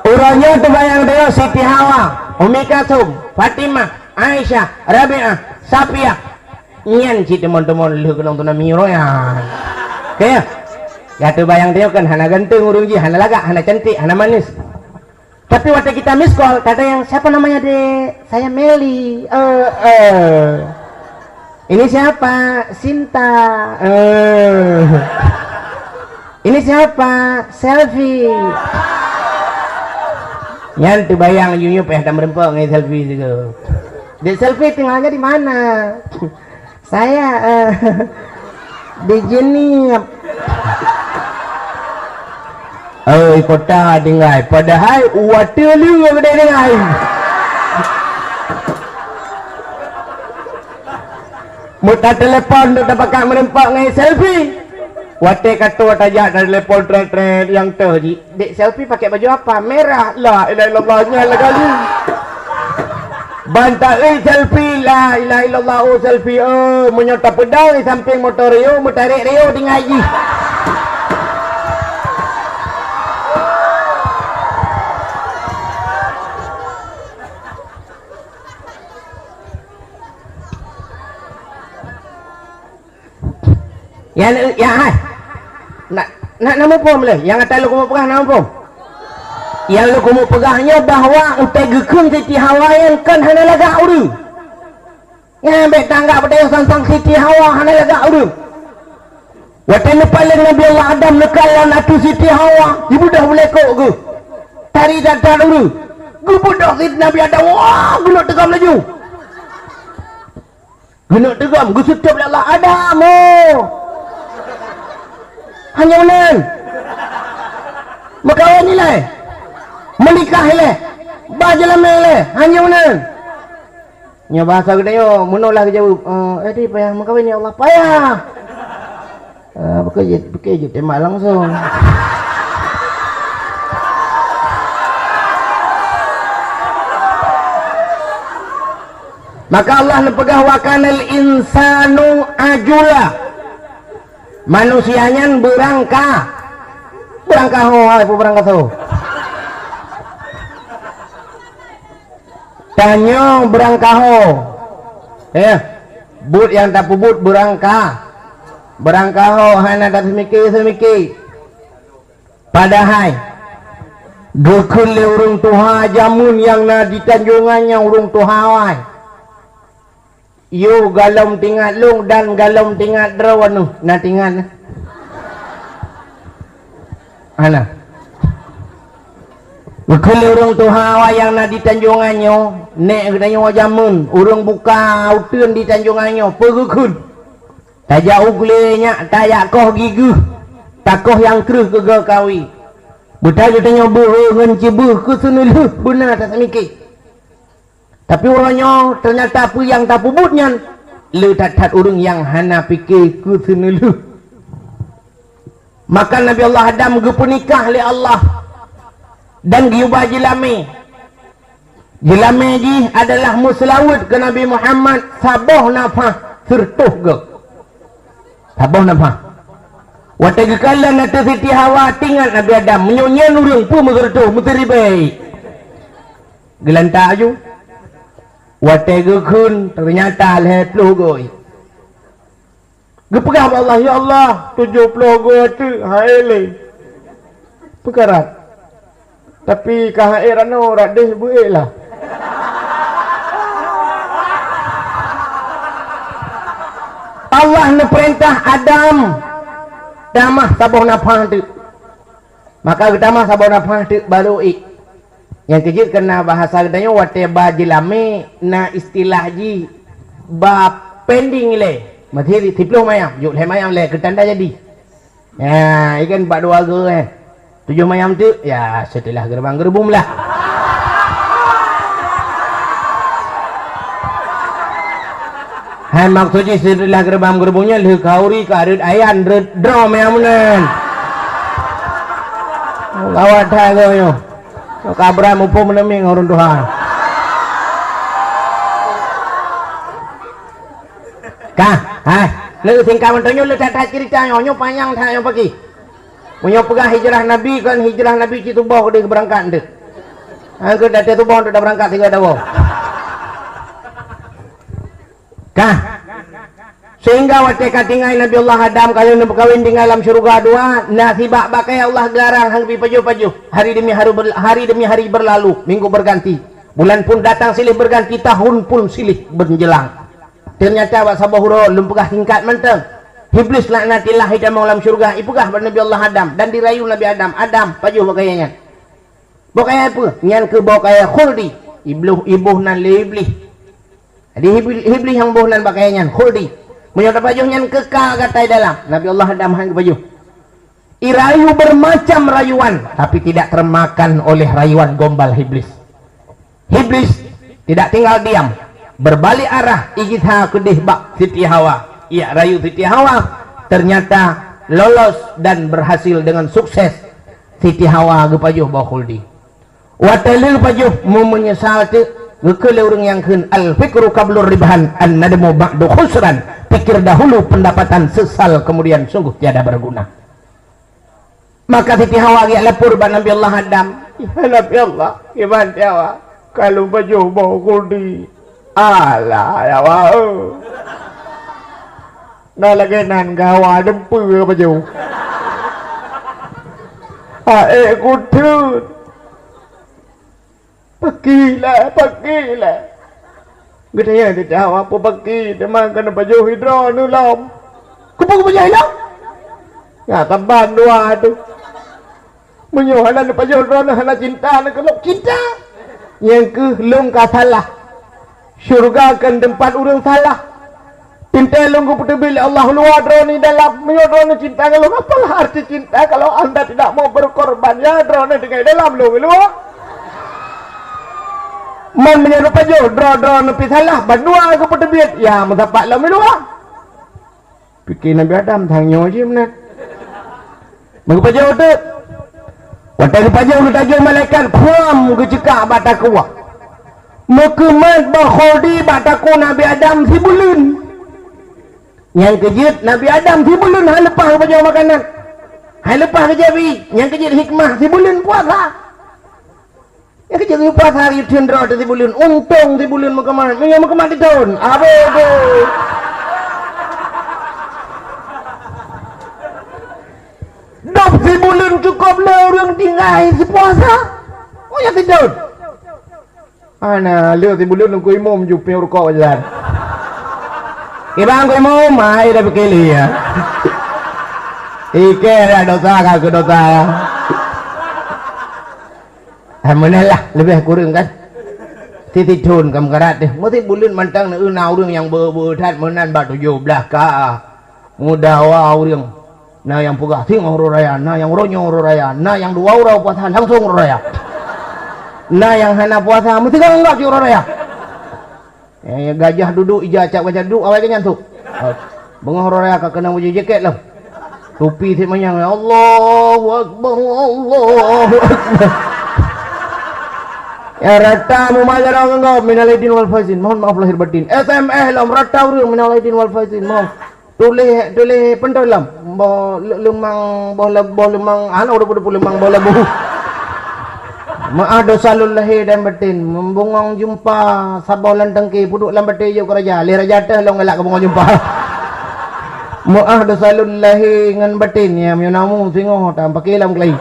Uroe nyoe teubayang teuh Siti Hawa, Umi Kalsum, Fatimah, Aisyah, Rabi'ah, Safiah. Nyan cit teumon-teumon lheueh keunong tuna miroe nyan. Oke. Ya teubayang teuh kan hana ganteng ureuëng jih, hana lagak, hana cantik, hana manis. Tapi waktu kita miss call, kata yang, "Siapa namanya, Dek?" "Saya Meli." "Eh, eh." "Ini siapa?" "Sinta." "Eh." "Ini siapa?" "Selfie." Nyan teubayang yup-yup eh dan meureumpok ngon Selfie sigoe. "Dek Selfie, tinggalnya di mana?" "Saya, eh, di Jeunieb." Oi, kota tinggai, padahai u ateueh leueh geude tinggai. Meuta telepon tu tapakat meureumpok ngon Selfie. Watée ka toe tajak telepon tret-tret nyang teuh jih. "Dek Selfie pakai baju apa?" "Merah." "La ilaha illallah, nyan lagak lé." Ban taeu Selfie, "La ilaha illallah, oh Selfie, oh, meunyoe tapeudong di sampéng moto Rio, meutarek Rio tinggai jih." Ya, ya, hai. Nak, nak, nak muphom lé. Nyang ata lôn keumeung peugah na muphom. Nyang lôn keumeung peugah nyoe bahwa entai geukheun Siti Hawa nyan kan hana lagak ureuëng. Nyan bék tanggap beudayah sang-sang Siti Hawa hana lagak ureuëng. Watée neupaleng Nabi Allah Adam neukalon ateueh Siti Hawa, jibeudôh beulekok geuh. Tari that-that ureuëng. Geubeudôh Siti Nabi Adam, wah, geuneuk teugam laju. Geuneuk teugam, geuseutôt lé Allah, "Adam, ho!" Hanya meunan. Meukawen ilée. Meunikah ilée. Ba jeulamé ilée. Hanya meunan. Nyoe bahasa geutanyoe, meunoe lah geujaweueb, "Eh, jadi payah meukawen, ya Allah?" "Payah." Ah, beukeuh jeuet, beukeuh jeuet tembak langsung. Maka Allah neupeugah, "Wa kanal insanu ajula." Manusia nyan beurangka. Beurangka ho, hai, peue beurangka ho? Tanyoe beurangkaho. Eh, buet nyang tapeubuet beurangka. Beurangkaho hana taseumiké-seumiké. Padahai geukheun lé ureuëng tuha jameun nyang na di Tanjongan nyang ureuëng tuha awai. Yo galom tingat lôn dan galom tingat droeneuh na tingat. Hana. Geukheun lé ureuëng tuha awai nyang na di Tanjong Anyo, nek geutanyoe jameun ureuëng buka uteuen di Tanjong Anyo, peue geukheun? Tajak u glé nyak, tajak koh gigeuh, takoh nyang kreueh keu geukawi. Beutai geutanyoe beuhe ngon cibeuh keu seuneulheueh beuna taseumiké. Tapi uroe nyoe teunyata peue nyang tapeubuet nyan le that-that ureuëng nyang hana pike keu seuneulheueh. Maka Nabi Allah Adam geupeunikah lé Allah dan geuyuba jeulamé. Jeulamé jih adalah meuseulaweuet keu Nabi Muhammad saboh nafah seureutoh goe. Saboh nafah. Watée geukalon ateueh Siti Hawa, teuingat Nabi Adam, meunyoe nyan ureuëng peue meuseureutoh, meuteuribée. Geulantak aju. Watée geukheun, teunyata lhée ploh goe. Geupeugah bak Allah, "Ya Allah, tujoh ploh goe teuk hai lé. Peukarat. Tapi ka hai ranoe radeh beuék lah." Allah neupeurintah Adam tamah saboh nafah teuk. Maka geutamah saboh nafah teuk barô ék. Nyang keujeuet keu na bahasa geutanyoe watée ba jeulamé na istilah jih ba pending ilée. Masih siploh mayam, jok lhée mayam lé keutanda jadi. Ya, ikan bak dua goe eh. Tujoh mayam teuk, ya seuteulah geureubang-geureubum lah. Hai maksud jih seuteulah geureubang-geureubum nyan lheueh khauri ka reuet ayan reuet droe mayam meunan. Gawat that goe nyoe. Nyoe kabra muphom meuneumé ngon ureuëng tuha. Kah, hai, lé singkat mantong nyoe le that-that ceurita nyoe, nyoe panyang that nyoe pagi. Meunyoe peugah hijrah Nabi kon hijrah Nabi cit tuboh keudeh beurangkat deh. Hana keu datée tuboh untuk beurangkat tiga dawoe. Kah. Sehingga watée ka tinggai Nabi Allah Adam ka lheueh neumeukawen tinggai lam syeuruga dua, na sibak bak kayée Allah geularang hana geubi pajoh-pajoh. Hari demi hari, ber, hari demi hari berlalu, minggu berganti. Bulan pun datang silih berganti, tahun pun silih menjelang. Teunyata bak saboh uroe lôn peugah singkat mantong. Iblis laknatillah itamong lam syeuruga, ipeugah bak Nabi Allah Adam dan dirayu Nabi Adam, "Adam, pajoh bak kayée nyan." Bak kayée peue? Nyan keuh bak kayée khuldi. Iblis iboh nan lé Iblis. Jadi Iblis nyang boh nan bak kayée nyan khuldi. Meunyoe tapajoh nyan keuka gata dalam. Nabi Allah Adam han geupajoh. Irayu bermacam rayuan, tapi tidak termakan oleh rayuan gombal Iblis. Iblis tidak tinggal diam, berbalik arah igisa keudeh bak Siti Hawa. Ia rayu Siti Hawa ternyata lolos dan berhasil dengan sukses. Siti Hawa geupajoh bak khuldi. Watée lheueh pajoh meumeunyeusal teuk, geukheun lé ureuëng nyang kheun, "Al-fikru qablur ribhan, an-nadmu ba'du khusran." Pikir dahulu pendapatan, sesal kemudian sungguh tiada berguna. Maka Siti Hawa geujak lapor bak Nabi Allah Adam, "Ya Nabi Allah, kiban Siti Hawa, ka lôn pajoh bak khuldi." "Alah, ya Hawa, na lagée nan geuhawa deumpeue pajoh. Aék kuteun." "Paki lé, paki lé." Geutanyong Siti Hawa, "Peue paki, teuma keuneuk pajoh droeneuh lom?" "Keupeue kupajoh lom?" "Ya saban dua tu. Meunyoe hana neupajoh droeneuh hana cinta neuh keu lôn." "Cinta? Nyang keuh lôn ka salah. Syeuruga kon teumpat ureuëng salah. Teuntée lôn geupeuteubiet lé Allah luwa droeneuh dalam. Meunyoe droeneuh cinta ngon lôn, apalah arti cinta kalau anda tidak mau berkorban? Ya droeneuh tinggai dalam lôn luwa. Man meunyoe neupajoh droe-droeneuh pih salah, bandua geupeuteubiet, ya meusapat lôn luwa." Pike Nabi Adam, tanyoe jih meunan. Meupajoh teuk. Watée geupajoh geutanyoe malaikat kuam geuceukak bak takue. Meukeumat bak khuldi bak takue Nabi Adam sibuleuen. Nyang keujeuet Nabi Adam sibuleuen han leupah geupajoh makanan. Han leupah geujabi. Nyang keujeuet hikmah sibuleuen puasa. Nyang keujeuet geupuasa hari uteuen droe teuh sibuleuen, untông sibuleuen meukeumah, meunyoe meukeumah teuthon. Abéh deh. Dop sibuleuen cukôp lé ureuëng tinggai sipuasa. Oh, nyang teuthon. Ana lé sibuleuen Teungku Imum jupéng rukok jalan. Ibang ku imum, ai dah pikir lé ya. Ike dah dosa ka ke dosa ya. Eh, meunan lah, lebih kurang kan. Siti thon ka meukarat deh. Mesti buleuen mantong na ureueng nyang beu-beu that meunan bak tujoh blah ka. Mudawa ureueng. Na nyang peugah singoh uroe raya, na nyang uroe nyoe uroe raya, na nyang dua uroe puasa langsung uroe raya. Na nyang hana puasa meusigoe-sigoe cit uroe raya. Eh, gajah duduk ija cap gajah duduk awai geuh nyan tu. Beungoh uroe raya ka keunong baju jakét lom. Tupi sit manyang, Allahu Akbar, Allahu Akbar. Ya rata meumaja ngon minal aidin wal faizin. Mohon maaf lahir batin. S M S lom rata ureueng minal aidin wal faizin. Mohon. Tuléh, tuléh peuntolan. Boh le-, leumang, boh le-, boh leumang, hana udah peuleumang, boh leubeh. Meu'ah dosa lôn lahé dan batin. Meubungong jumpa saboh lam tangke, peuduek lam batée jok keu raja. Lé raja teuh lôn galak keu bungong jumpa. Meu'ah dosa lôn lahé ngon batin, ya meunyoe namu singoh tam paké lam keulayi.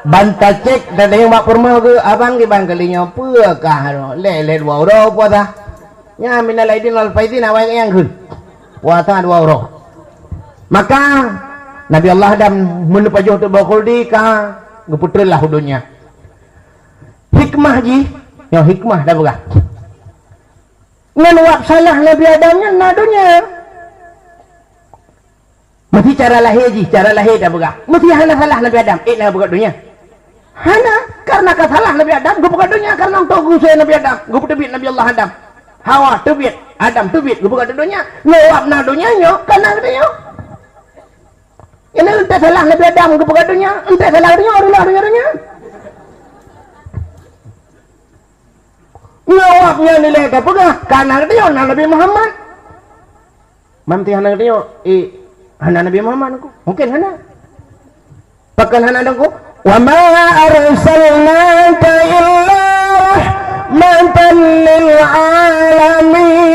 Ban tacék tadayong bak peurumoh geuh, abang kiban kali nyoe peue kah lé-lé dua uroe puasa. Nyan minal aidin wal faizin awai nyang kheun. Puasa dua uroe. Maka Nabi Allah Adam meuneupajoh teuh boh khuldi ka geupeutreun lam donya. Hikmah jih, nyoe hikmah dah peugah. Ngon wab salah Nabi Adam nyan na donya. Meusti cara lahé jih, cara lahé tapeugah. Meusti hana salah Nabi Adam, ék na geupeugöt donya. Hana, karena ka salah Nabi Adam, geupeugöt donya karena untuk geuusé Nabi Adam, geupeuteubiet Nabi Allah Adam. Hawa teubiet, Adam teubiet, geupeugöt donya. Nyoe wab na donya nyoe, ka na geutanyoe. Ini entah salah Nabi Adam geupeugöt donya, entah salah donya, Allah donya, donya. Nyoe wab nyan ilée tapeugah, ka na geutanyoe na Nabi Muhammad. Mam ti hana geutanyoe, eh, hana Nabi Muhammad aku. Mungkin hana. Pakon hana dong ku? Wa ma arsalnaka illa rahmatan lil alamin.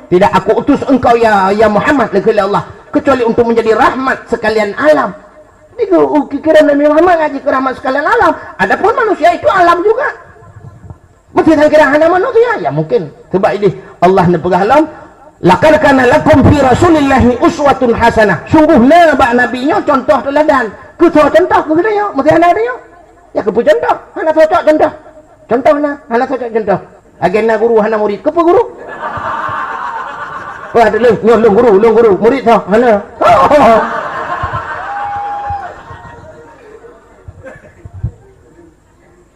Tidak aku utus engkau ya, ya Muhammad, lé Allah, kecuali untuk menjadi rahmat sekalian alam. Jadi, ku-, ku-, kira Nabi Muhammad ngaji ke rahmat sekalian alam. Adapun manusia itu alam juga. Mungkin kira hana manusia, ya mungkin. Sebab ini Allah neupeugah lom, "Laqad kana lakum fi Rasulillahi uswatun hasanah." Sungguh na bak Nabi nyoe contoh teuladan. Keu soe contoh keu geutanyoe, meusti hana geutanyoe. Ya keupeue contoh? Hana cocok contoh. Contoh na, hana cocok contoh. Lagée na guru hana murit, keupeue guru? Wah, lôn, nyoe lôn guru, lôn guru, murit soe? Hana.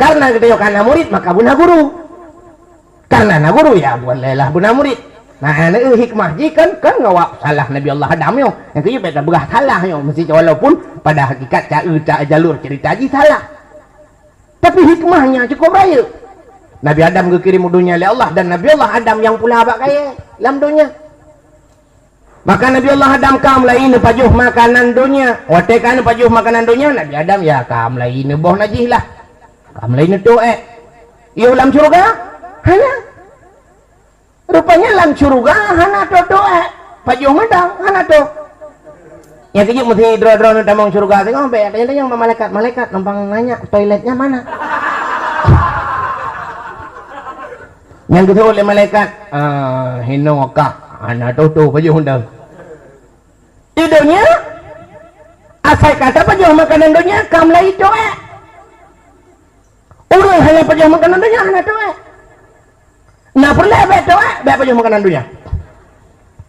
Karena geutanyoe ka na murit, maka beuna guru. Karena na guru, ya, bukan lelah beuna murit. Nah, ana hikmah jih kan, kan ngawab salah Nabi Allah Adam nyoe. Nyang keujeuet bèk tapeugah salah nyoe, meusti walaupun pada hakikat ca-, ca-, jalur cerita jih salah. Tapi hikmahnya cukup rayeuk. Nabi Adam geukirém u donya lé Allah dan Nabi Allah Adam nyang pula bak kayèe lam donya. Maka Nabi Allah Adam ka mulai neupajoh makanan donya. Watèe ka neupajoh makanan donya, Nabi Adam ya ka mulai neuboh najih lah. Ka mulai neutoh èk. Yoh lam syeuruga? Hana. Rupanya lam syeuruga hana toh-toh èk. Pajoh mantong hana toh. Nyang keujeuet meusti droe-droe neutamong syeuruga teungoh bèk tanyong-tanyong bak malaikat. Malaikat, numpang nanya toiletnya mana? Nyang geuteuôt lé malaikat, "Ah, hinoe kah, hana toh-toh pajoh mantong." Di donya, asai ka tapajoh makanan donya, ka mulai toh èk. Ureueng hana pajoh makanan donya, hana toh èk. Na peureulèe bèk toh èk, bèk pajoh makanan donya.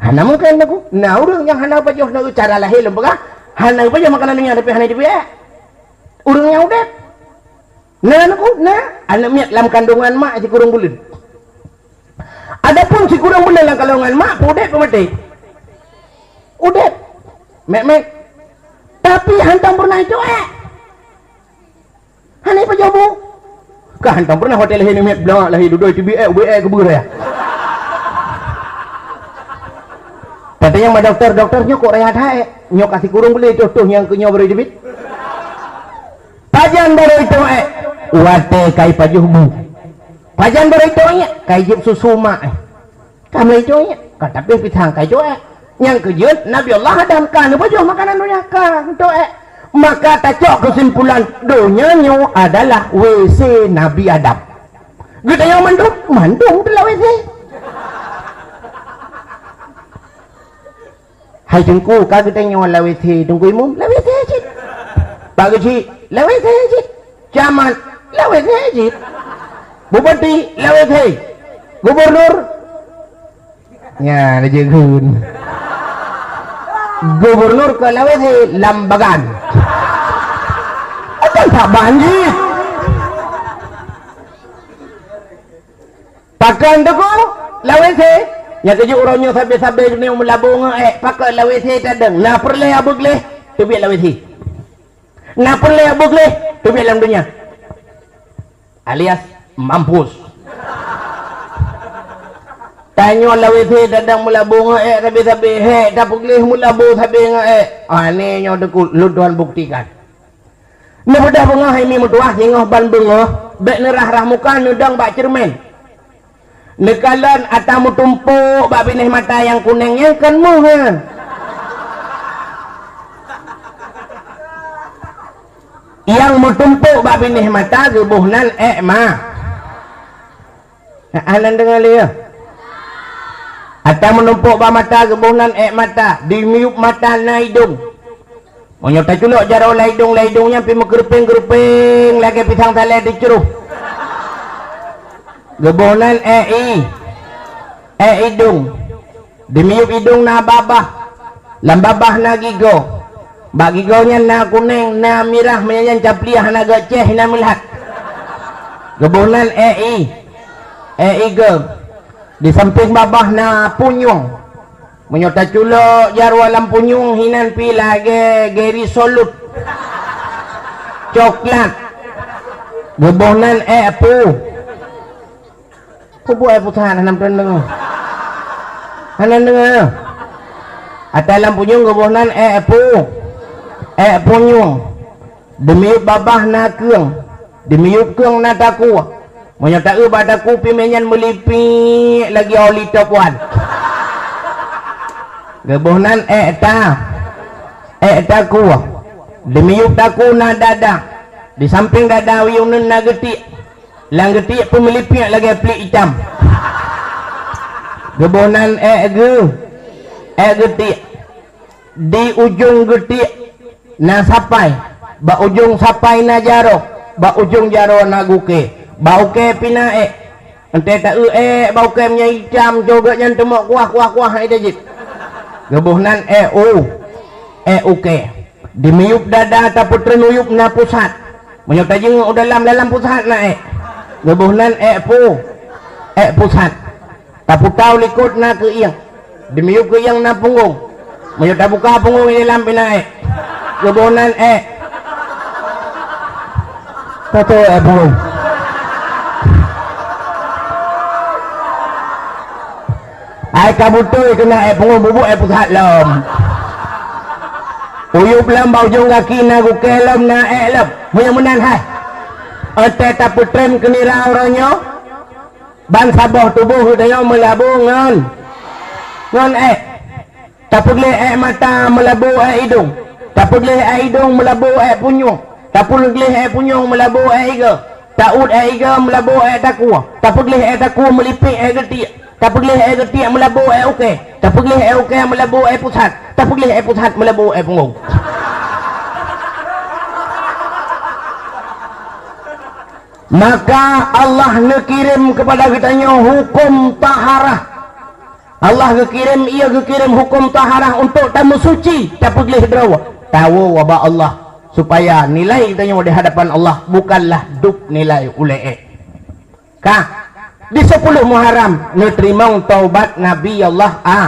Hana mungken aku. Na ureueng nyang hana pajoh, na cara lahé lôn peugah, hana pajoh makanan donya tapi hana jiteubiet èk. Ureueng nyang udép. Na aku, na aneuk miet lam kandungan mak sikureueng buleuen. Adapun sikureueng buleuen lam kandungan mak, peu udép peu maté? Udép. Mèk-mèk. Tapi hantom peureunah itoh èk. Hana ipajoh bu. Ka hantom peureunah watèe lahé aneuk miet, blah, lahé dudoe teubiet èk, ubit èk keubeue raya. Kata nyang bak dokto, "Dokto, nyoe kok raya that èk? Nyoe ka sikureueng buleuen toh-toh nyang keu nyoe baru teubiet." Pajan baru itoh èk? Watèe ka ipajoh bu. Pajan baru itoh èk? Ka ijép susu mak èk. Ka mulai itoh èk? Ka tapéh pisang ka itoh èk. Nyang keujeuet Nabi Allah Adam ka neupajoh makanan donya ka itoh èk. Maka tacok keusimpulan, donya nyoe adalah W C Nabi Adam. Geutanyoe mandum, mandum teuh lam W C. Hai Teungku, ka geutanyoe lam W C Teungku Imum, lam W C cit. Pak Geuchik, lam W C cit. Camat, lam W C cit. Bupati, lam W C. Gubernur, nya, raja gun. Gubernur ka lam W C, lam bagan. Akan tak banjir. Pakon Teungku, lam W C. Nyang keujeuet uroe nyoe sabe-sabe geutanyoe meulabô ngon ék, pakon lam W C tadong. Na peureulée abu gleh, teubiet lam W C. Na peureulée abu gleh, teubiet lam donya. Alias mampus. Tanyoe lam W C tadong meulabô ngon ék sabe-sabe, hék tapeugleh meulabô sabe ngon ék. Aneh nyoe Teungku, lôn tuan buktikan. Neubeudôh beungoh hai mi meutuwah, singoh ban beungoh, bék neurah-rah muka, neudong bak ceureumen. Neukalon atra meutumpôk bak binéh mata nyang kuneng nyan kon méuh, ha. Nyang meutumpôk bak binéh mata geuboh nan ék ma. Hana deungoe lé, ya? Atra meutumpôk bak mata geuboh nan ék mata, di miyueb mata na idong. Meunyoe taculok jaroe lam idong, lam idong nyan pih meukeurupeng-keurupeng lagée pisang salée teucroh. Geuboh nan ék i, ék idong. Di miyueb idong na babah, lam babah na gigoe. Bak gigoe nyan na kuneng, na mirah, meunyan nyan caplieh, hana geucéh, hana meulat. Geuboh nan ék i, ék igoe. Di sampéng babah na punyueng. Meunyoe taculok jaroe lam punyueng, hinan pih lagée geri solut, coklat. Geuboh nan ék pu. Peue buet ék pusat, hana meudeungoe? Hana deungoe? Atra lam punyueng geuboh nan ék pu, ék punyueng. Di miyueb babah na keueng, di miyueb keueng na takue. Meunyoe taeu bak takue, pih meunyan meulipiek lagée oli top one. Geuboh nan ék ta, ék takue. Di miyueb takue na dada, di sampéng dada uyueng uneun na geutiek. Lam geutiek pih meulipiek lagée pliek itam. Geuboh nan ék geu, ék geutiek. Di ujong geutiek na sapai, bak ujong sapai na jaroe, bak ujong jaroe na gukée. Bak ukée pih na ék. Enteuk taeu ék bak ukée meunyan itam, cogok nyan teumok kuah, kuah, kuah, hai tajit. Geuboh nan ék u, ék ukée. Di miyueb dada tapeutreun uyueb na pusat. Meunyoe tajeungeuk u dalam, dalam pusat na ék. Geuboh nan ék pu, ék pusat. Taputa u likot na keuieng. Di miyueb keuieng na punggong. Meunyoe tabuka punggong di dalam pih na ék. Geuboh nan ék. Tato ék punggong. Ai ka beutôi keunan ék punggong, bubuet ék pusat lom. Uyueb lom bak ujong gaki na gukée lom na ék lom. Meunyoe meunan hai. Enteuk tapeutreun keu nira uroe nyoe, ban saboh tuboh geutanyoe meulabô ngon, ngon ék. Tapeugleh ék mata meulabô ék idong. Tapeugleh ék idong meulabô ék punyueng. Tapeugleh ék punyueng meulabô ék igoe. Taôt ék igoe meulabô ék takue. Tapeugleh ék takue meulipék ék geutiek. Tapeugleh ék geutiek meulabô ék ukée. Tapeugleh ék ukée meulabô ék pusat. Tapeugleh ék pusat meulabô ék punggong. Maka Allah neukirém keupada geutanyoe huköm taharah. Allah geukirém, Ia geukirém huköm taharah untuk tameusuci, tapeugleh droe, tawoe ubak Allah, supaya nilai geutanyoe di hadapan Allah bukanlah dub nilai ulée ék. Ka, di sepuluh Muharram neuteurimong taubat Nabi Allah A.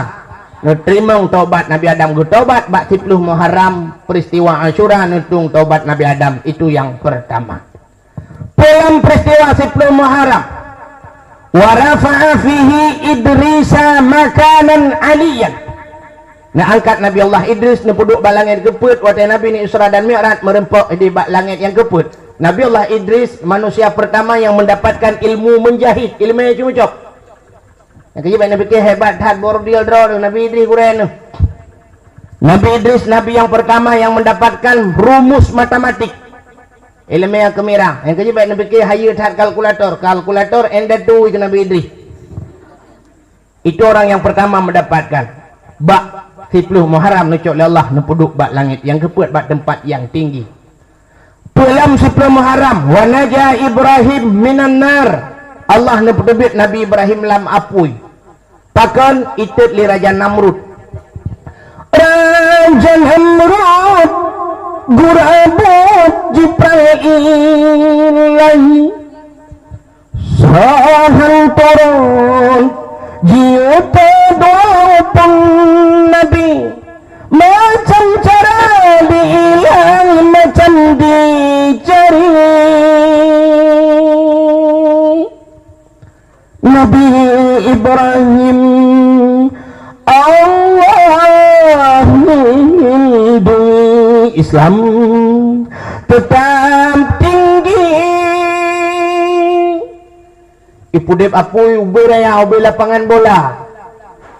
Neuteurimong taubat Nabi Adam, geutobat bak sepuluh Muharram, peristiwa Asyura neuteurimong taubat Nabi Adam, itu yang pertama. Dalam peristiwa sepuluh Muharram, wa rafa'a fihi Idrisa makanan aliyyan. Neuangkat Nabi Allah Idris neupeuduek bak langét keupeuet watée Nabi ni Isra dan Mi'raj meureumpok di bak langét nyang keupeuet. Nabi Allah Idris manusia pertama yang mendapatkan ilmu menjahit, ilmu cucok. Nyang keujeuet Nabi ke hebat that, bordil droe Nabi Idris gurée neuh. Nabi Idris nabi yang pertama yang mendapatkan rumus matematik. Ileumèe nyang keumirah. Nyang keujeuet bèk neupike hayeue that kalkulator. Kalkulator enda tui keu Nabi Idris. Itu orang yang pertama mendapatkan. Bak siplôh Muharram neucok lé Allah neupeuduek bak langét nyang keupeuet bak teumpat nyang tinggi. Peue lam siplôh Muharram, wa naja Ibrahim minan nar. Allah neupeuteubiet Nabi Ibrahim lam apui. Pakon? Itot lé Raja Namrud. Raja Namrud gurabot jiprang ilai. Sahan turun jiuta dua pun nabi. Macam cara diilang, macam dicari. Nabi Ibrahim, Allah lindungi Islam tetap tinggi. Ipeudeb apui ubé raya, ubé lapangan bola.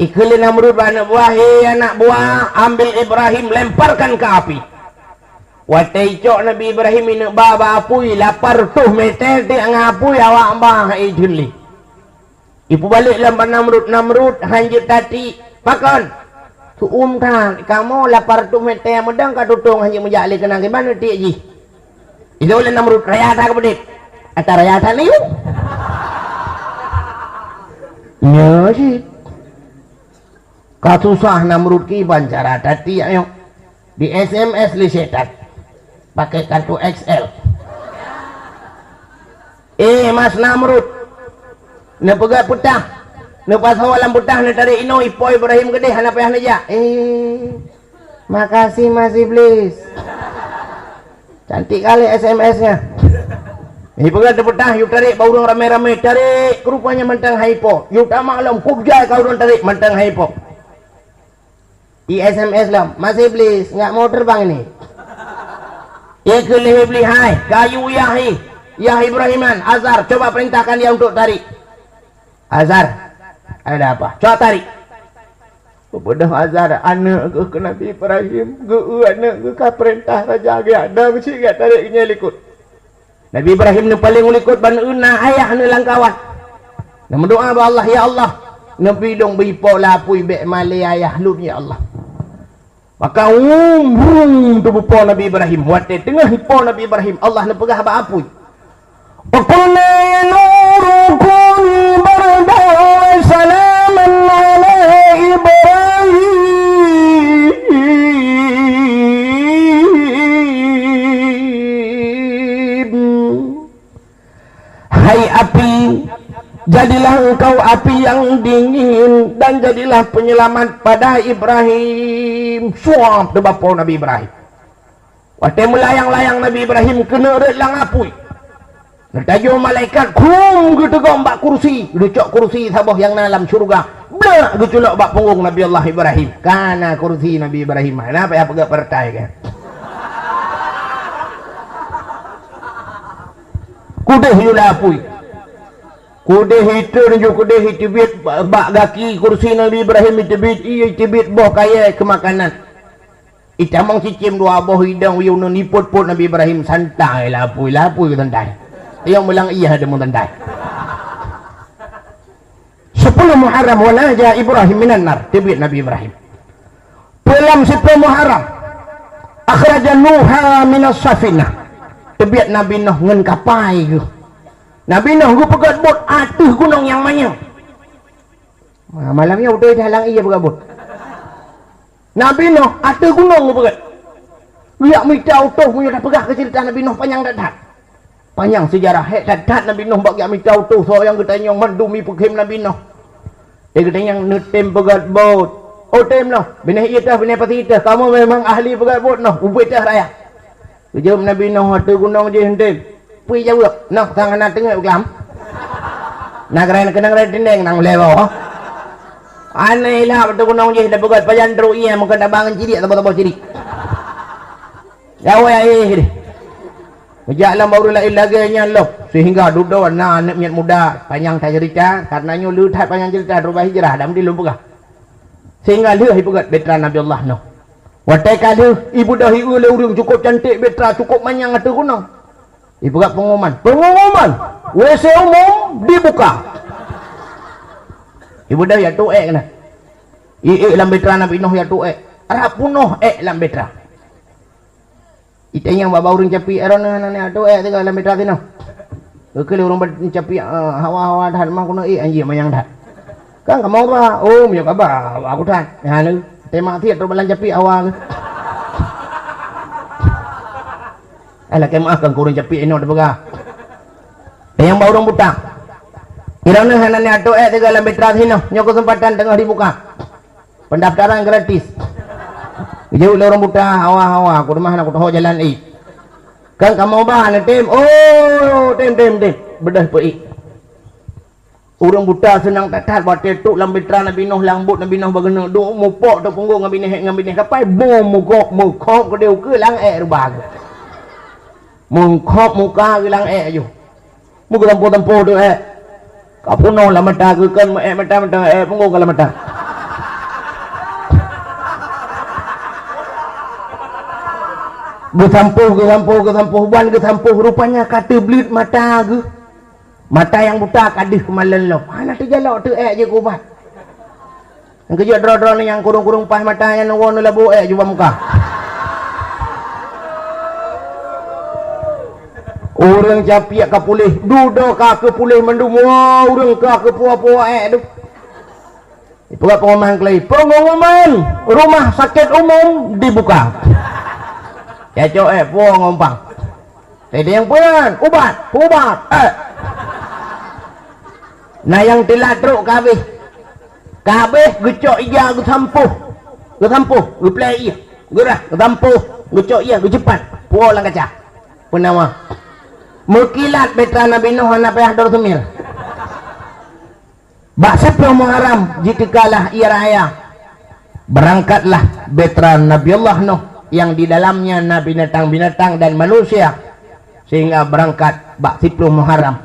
Ikheun lé Namrud bak aneuk buah, "Hei anak buah, ambil Ibrahim, lemparkan ke api." Watèe icok Nabi Ibrahim ineuk ba bak apui, lapan reutôh meter tiek ngon apui, awak ba hai jeuet lé. Ipeubalek lom bak Namrud, Namrud han jeuet tatiek. Pakon? Seu'uem that, kamoe lapan reutôh meter meudong ka tutong han jeuet meujak lé keunan, kiban tiek jih. Ilôn lé Namrud raya that keupeudeb. Ata raya that niyueng. Nyoe cit. Ka susah Namrud kiban cara tatiek nyoe. Di S M S lé syètan. Pakai kartu X L. Eh, Mas Namrud. Neupeugah peutah. Neupasoe lam peutah, neutarek inoe, ipo Ibrahim keudeh, hana payah neujak. Eh. Makasih, Mas Iblis. Cantik kali S M S-nya. Ipeugah teupeutah, yue tarek bak ureueng ramé-ramé, tarek, rupanya mantong han ipo. Yue tamak lom, kujai ka ureueng tarek, mantong han ipo. I S M S lom, "Mas Iblis, nggak mau terbang ini?" Ikheun lé Iblis, "Hai, kayu yah hi, yah Ibrahiman, Azar, coba perintahkan dia untuk tarik." "Azar, ada apa?" "Coba tarik." Beudôh Azar, aneuk geuh keu Nabi Ibrahim, geu-eu aneuk geuh ka peurintah raja geujak, dong cit geujak tarek nyan likot. Nabi Ibrahim neupaléng u likot ban na ayah neuh lam kawan. Neumeudoá bak Allah, "Ya Allah, neubri lôn beuipo lam apui, bèk malèe ayah lôn, ya Allah." Maka, um, um, teubeupo Nabi Ibrahim. Watèe teungoh ipo Nabi Ibrahim, Allah neupeugah bak apui, "Wa qulna ya naru kuni bardan wa salaman ala Ibrahim." Hai api, jadilah engkau api yang dingin dan jadilah penyelamat pada Ibrahim. Suap teubapo Nabi Ibrahim. Watèe meulayang-layang Nabi Ibrahim keuneuk rhot lam apui. Neutajô malaikat, krum, geuteugom bak kursi, geucok kursi saboh nyang na lam syeuruga. Blak geuculok bak punggong Nabi Allah Ibrahim. Kana kursi Nabi Ibrahim. Hana payah peugah partai kan. Keudeh yue lam apui. Keudeh itreun yue keudeh iteubiet ba-, bak gaki kursi Nabi Ibrahim iteubiet ié, iteubiet boh kayèe keu makanan. Itamong cicém dua boh idong yue ngon ipot-pot Nabi Ibrahim santai lam apui, lam apui santai. Nyang meulang ié ada meusantai. Sepuluh Muharram wa naja Ibrahim minan nar, teubiet Nabi Ibrahim. Peue lam siplôh Muharram, akhraja Nuha minas safinah. Teubiet Nabi Nuh ngon kapai geuh. Nabi Nuh geupeugöt bot ateueh gunong nyang manyang. Ma-, malam nyoe beutôi dah lam ié peugöt bot. Nabi Nuh ateueh gunong geupeugöt. Geujak mita utôh meunyoe tapeugah keu ceurita Nabi Nuh panyang that-that. Panyang seujarah, hék that-that Nabi Nuh bak geujak mita utôh, soe nyang geutanyong mandum ipeukhem Nabi Nuh. Di geutanyong neutem peugöt bot. Oh, tem noh, binéh ié teuh, binéh pasi teuh, kamoe memang ahli peugöt bot noh, ubé teuh raya. Geujaweueb Nabi Nuh ateueh gunong jih, "Ntem." Peue jaweueb, "Noh sang hana teungeut u klam." Na geuraya keunong raya tindeng nang lewat. Aneh lah ateueh gunong jih, tapeugöt pajan trok ié, meukeun tabang cirik, saboh-saboh cirik. Jaweueb akhé deh. Meujak lam baru laén lagèe nyan lom, sehingga dudoe na aneuk miet muda panyang that ceurita, karena nyoe le that panyang ceurita, teuma hijrah, dak meudeh lôn peugah. Sehingga lheueh ipeugöt bahtera Nabi Allah Nuh. Watée ka deuh, ibeudôh ié lé ureuëng cukôp cantik, Betra cukôp manyang ateueh gunong. Ipeugah pengumuman, "Pengumuman! W C umum dibuka!" Ibeudôh ya tu ék keunan. Ié lam Betra Nabi Nuh ya tu ék. Rap punoh ék lam Betra. Itanyong bak ureuëng capiek, "Droeneueh hana neujak tu ék teuka lam Betra sinoe?" Geukheun lé ureuëng capiek, "Eh, hawa-hawa that mah keunoe ék anjing manyang that." "Kan kamoe ba, oh, meunyoe ka ba, aku that." Nyan lé, tema tiet trok balang capiek hawa lé. Eh, lakée meuáh kan ureuëng capiek inoe teupeugah. Itanyong bak ureuëng buta, "Droeneueh hana neujak tu ék teuka lam Betra sinoe, nyoe keuseumpatan teungoh dibuka." Pendaftaran gratis. Geujak lé ureuëng buta, "Hawa-hawa, aku teuma hana kutohô jalan ék." "Kan kamoe ba neutem?" "Oh, tem, tem, tem." Beudôh peuék. Ureuëng buta seunang that-that watée trok lam Betra Nabi Nuh, lam bot Nabi Nuh bak geuneuk duek, mupok teuh punggong ngon binéh, ngon binéh kapai, boh mugok, meukhop keudéh ukeue lam ék rubah geuh. Meukhop muka geuh lam ék aju. Meugeutampôh-tampôh teuh ék. Ka peunoh lam mata geuh, kon meuék mata-mata, ék punggong ka lam mata. Geusampôh, geusampôh, geusampôh, ban geusampôh, rupanya ka teubleuet mata geuh. Mata nyang buta ka deuh keumalon lom. Hana teujalok teuh ék jeuet keu ubat. Nyang keujeuet droe-droe nyan nyang kurong-kurong paih mata nyan neuwoe neulabu ék jubah muka. Ureuëng capiek ka puléh, dudoe ka keupuléh mandum, woe ureuëng ka keupuwoe-puwoe ék dum. Ipeugah pengumuman keulai, "Pengumuman rumah sakit umum dibuka." Cacok ék puwoe ngon umpang. Teudeung peue nyan? Ubat, ubat, ék. Na nyang teulat trok ka habéh. Ka habéh geucok ija geusampôh. Geusampôh, geuplée ié. Geurah, geusampôh, geucok ié, geuceupat. Puwoe lam kaca. Peunawa. Meukilat Betra Nabi Nuh hana payah dor seumir. Bak siplôh Muharram jiteukalah ié raya. Berangkatlah Betra Nabi Allah Nuh yang di dalamnya na binatang-binatang dan manusia, sehingga berangkat bak siplôh Muharram.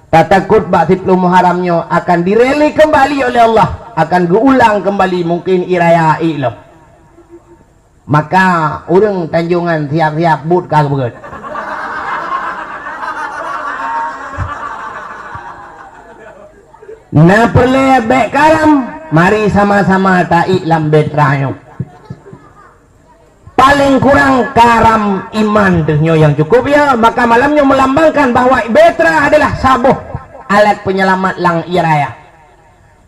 Tatakot bak siplôh Muharram nyoe akan direli kembali oleh Allah, akan geuulang kembali mungkin ié raya ék lom. Maka ureuëng Tanjongan siap-siap buet ka geubeugét. Na peureulée bék karam, mari sama-sama taék lam Betra nyoe. Paléng kurang karam iman deuh nyoe nyang cukup ya, maka malam nyoe meulambangkan bahwa Betra adalah saboh alat penyelamat lam ié raya.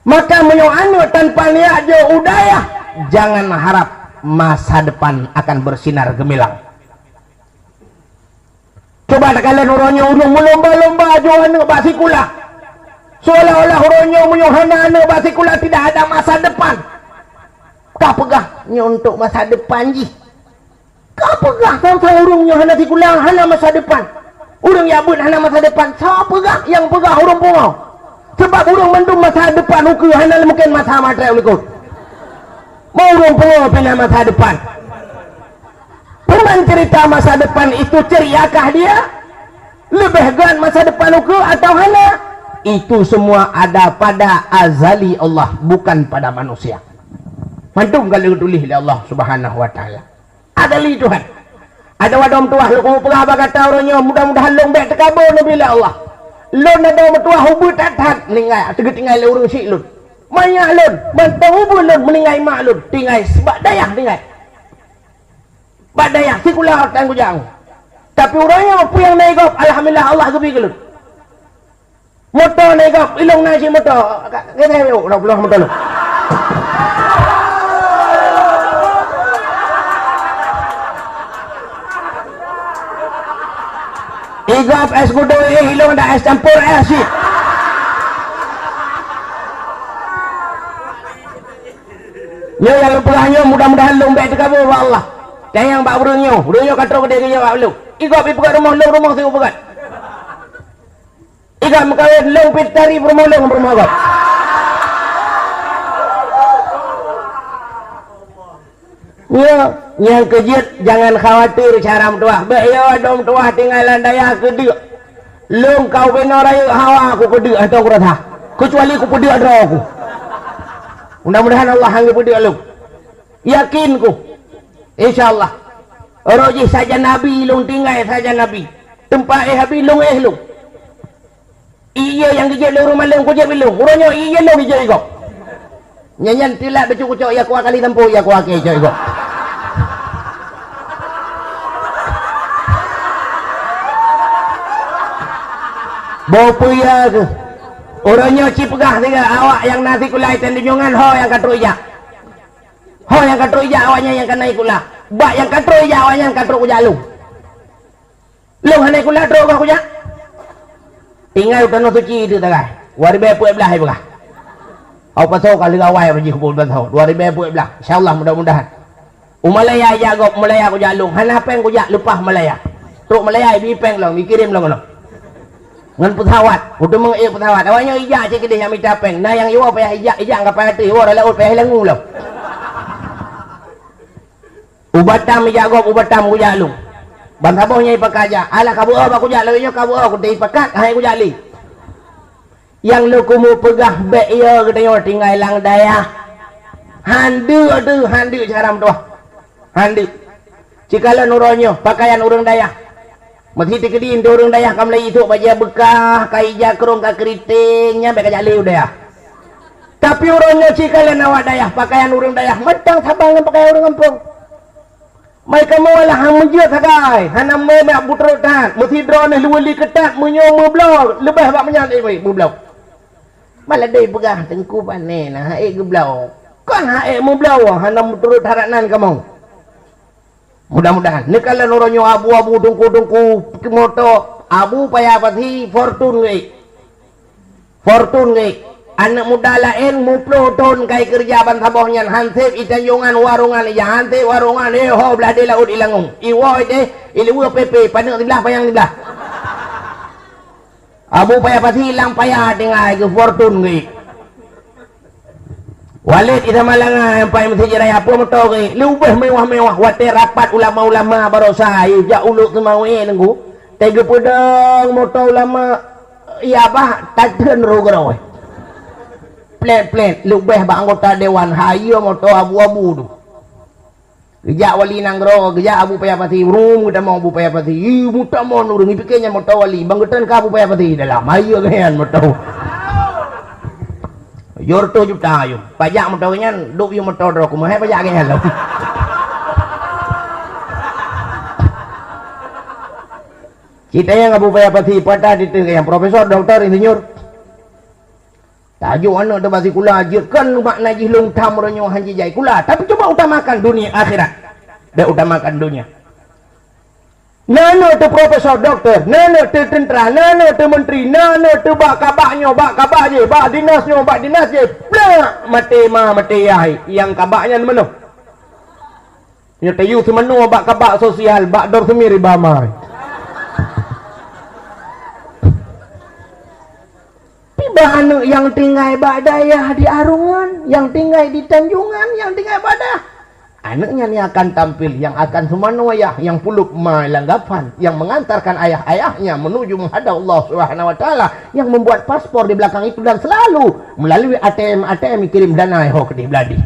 Maka meunyoe aneuëk tanpa niat jeuet u dayah, jangan harap masa depan akan bersinar gemilang. Cuba takalon uroe nyoe ureuëng meulomba-lomba jok aneuëk bak sikula. Seolah-olah uroe nyoe meunyoe hana aneuëk bak sikula tidak ada masa depan. Ka peugah nyoe untuk masa depan jih. Ka peugah sang-sang ureuëng nyang hana sikula, hana masa depan. Ureuëng jak beuet hana masa depan. Soe peugah? Nyang peugah ureuëng pungo. Sabab ureuëng mandum masa depan ukeue hana mungken masa maté u likot. Meu ureuëng pungo pih na masa depan. Teuma cerita masa depan itu ceriakah dia? Leubeh göt masa depan ukeue atau hana? Itu semua ada pada azali Allah, bukan pada manusia. Mandum ka lheueh geutuléh lé Allah Subhanahu wa Taala. Azali Tuhan. Adoe-adoe meutuwah lôn peugah bak gata uroe nyoe, mudah-mudahan lôn bék teukaboe neubi lé Allah. Lôn adoe meutuwah ubeut that-that, meuninggai, teugeuteuinggai lé ureuëng syiek lôn. Manyak lôn, mantong ubeut lôn meuninggai mak lôn, tinggai sibak dayah tinggai. Bak dayah sikula tan kujak. Tapi uroe nyoe peue nyang na gob, alhamdulillah Allah geubi keu lôn. Moto na gob, ilong na cit moto. Ka, ka, ka, yuk, udah pulang moto lu. Igob es kudo, eh, ilong ada es campur es cit. Nyoe nyang peugah nyoe mudah-mudahan lôn bék teukaboe bak Allah. Tanyong bak ureuëng nyoe, ureuëng nyoe ka trok keudeh geujaweueb lôn. Igob ipeugah rumoh lôn, rumoh sigoe peugah. Igob meukawen lôn pih tari peurumoh lôn peurumoh gob. Nyoe, nyang keujeuet jangan khawatir cara meutuwah. Bék yo dom tuwah tinggai lam dayah keudeuk. Lôn ka ubenoe rayeuk hawa ku peudeuk atau ku rasa. Keucuali ku peudeuk droe ku. Mudah-mudahan Allah han geupeudeuk lôn. Yakin ku. Insya Allah. Roh jih sajan Nabi, lôn tinggai sajan Nabi. Teumpat éh Nabi, lôn éh lôn. Ié nyang geujép lé ureuëng malém, kujép lé lôn. Uroe nyoe ié lôn ijép lé gob. Nyan, nyan tilat bacut kucok, ya kuah kali sampôh, ya kuah keu ijép lé gob. Boh peue ya keuh. Uroe nyoe ci peugah siga, awak nyang na sikula i Tanjungan, ho nyang ka trok ijak. Ho nyang ka trok ijak awaknyan nyang ka na sikula. Bak nyang ka trok ijak awaknyan ka trok kujak lôn. Lôn hana sikula trok bah kujak. Tinggai u Tanoh Suci teuk tagai. Dua ribèe peuet blah ipeugah. Au pasoe ka lheueh awai jih kupeue pasoe. Dua ribèe peuet blah. Insya Allah mudah-mudahan. U Malaya ijak gob, Malaya kujak lôn. Hana péng kujak leupah Malaya. Trok Malaya ibi péng lom, ikirém lom keunoe. Ngon peusawat, kuteumeung ék peusawat. Awaknyan ijak cit keudéh nyang mita péng. Na nyang iwoe payah ijak, ijak ngon kapal ateueh, iwoe rot laôt payah ilangue lom. U Batam ijak gob, u Batam kujak lôn. Ban saboh nyan ipakat jak. Alah ka beuo bak kujak lagèe nyoe ka beuo, kuteuh ipakat, hai kujak lé. Nyang lôn keumeung peugah bèk yo geutanyoe tinggai lam dayah. Han deuk teuh, han deuk cara meutuah. Han deuk. Cikalon uroe nyoe pakaian ureuëng dayah. Meusi teukeudi ureuëng dayah ka meulayeue sôk bajèe beukah, ka ija krông, ka keuriteng, nyan bèk kajak lé u dayah. Tapi uroe nyoe cikalon awak dayah, pakaian ureuëng dayah mantong saban ngon pakaian ureuëng gampông. Mai kamoe lah han meujeuet sagai, hana meunak beutrok that, meusidroe neuh leuweueh li keutat, meunyoe meubloe, leubeh bak meunyan, eh, meubloe. Maladé peugah teungku pané na ha'ék geubloe. Kon ha'ék meubloe, hana meuturot harat nan kamoe. Mudah-mudahan. Neukalon uroe nyoe abu-abu, teungku-teungku, moto, Abu Paya Pasi, Fortune geuék. Fortune geuék. Aneuk muda laén muploh thon kai keureuja ban saboh nyan, han sép i Tanjongan warongan ija, han sép warongan, eh, ho blah deh laôt ilangung. Iwoe deh, iluweue pépé, paneuk siblah, panyang siblah. Abu Paya Pasi lam paya tinggai geufortun geuék. Walid Isa Malanga nyang pai meuseujid raya peue moto geuék, leubeh mewah-mewah watée rapat ulama-ulama barosa jak ulok seumawé nunggu, teuka geupeudong moto ulama, iya bah tateun roh geuroe. Plet-plet leubeh bak anggota dewan hayeue moto abu-abu tu. Geujak wali nanggroe, geujak Abu Paya Pasi, rum geutamong Abu Paya Pasi. Ih, meutamong ureuëng, ipike nyan moto wali, bang geutan ka Abu Paya Pasi dalam. Ayo geuyan moto. Jor tu juta ayo. Pajak moto nyan, duk yu moto droe, kumahe pajak geuyan lom. Cita nyang Abu Paya Pasi patah di tengah yang profesor, doktor, insinyur. Tajok aneuk teuh bak sikula jeuet kon makna jih lôn tham uroe nyoe han jijai kula, tapi cuba utamakan dunia akhirat. Bék utamakan dunia. Na aneuk teuh profesor, doktor, na aneuk teuh tentara, na aneuk teuh menteri, na aneuk teuh bak kabak nyoe, bak kabak jih, bak dinas nyoe, bak dinas jih. Plak! Maté ma, maté yah. Nyang kabak nyan meunoh. Nyoe tayue seumanoe bak kabak sosial, bak dor seumiri bamai. Tiba aneuk nyang tinggai bak dayah di Arungan, nyang tinggai di Tanjongan, nyang tinggai bak dayah. Aneuk nyan nyang akan tampil, nyang akan seumanoe yah, nyang pulop ma lam gapan, nyang mengantarkan ayah-ayahnya menuju menghadap Allah Subhanahu Wa Taala, nyang membuat paspor di belakang itu dan selalu melalui A T M, A T M kirim dana ho keudeh Bladih.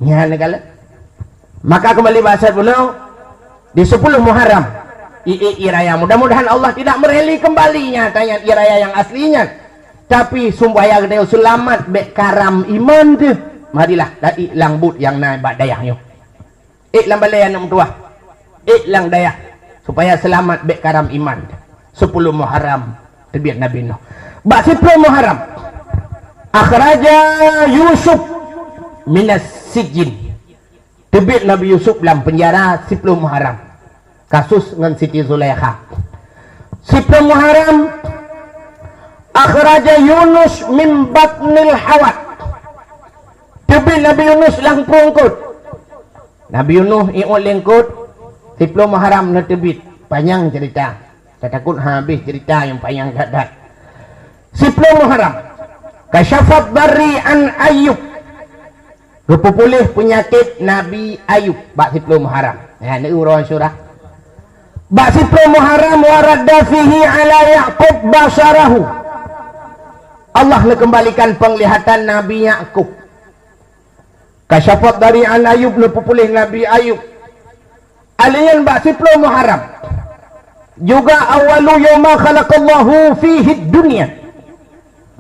Nyan kala. Maka kembali bak asai bunoe di sepuluh Muharram. I, i, i raya. Mudah-mudahan Allah tidak mereli kembali nyata nyan i raya yang asli nyan. Tapi sumbaya geutanyoe seulamat bék karam iman teuh. Marilah, dan i lam buet nyang na bak dayah nyoe. Ék lam balée aneuk meutuwah. Ék lam dayah, supaya seulamat bék karam iman. Sepuluh Muharram teubiet Nabi Nuh. Bak siploh Muharram, akhraja Yusuf minas sijin. Teubiet Nabi Yusuf lam penjara siploh Muharram. Kasus ngon Siti Zulaikha. Siploh Muharram, akhraja Yunus min batnil hawat. Teubiet Nabi Yunus lam prueng eungkôt. Nabi Yunus iôt lé eungkôt, siploh Muharram neuteubiet. Panyang cerita. Tatakot habéh cerita nyang panyang that-that. Siploh Muharram. Kasyafat barri an Ayub. Geupeupuléh peunyakét Nabi Ayub bak siploh Muharram. Ya, ni uroe Asyura. Bak siploh Muharram, wa radda fihi ala Ya'qub basarahu. Allah neukeumbalikan peunglihatan Nabi Yakub. Kasyafat dari an Ayub, neupeupuléh Nabi Ayub. Alèh nyan bak siploh Muharram. Juga awwalu yauma khalaqallahu fihi dunya.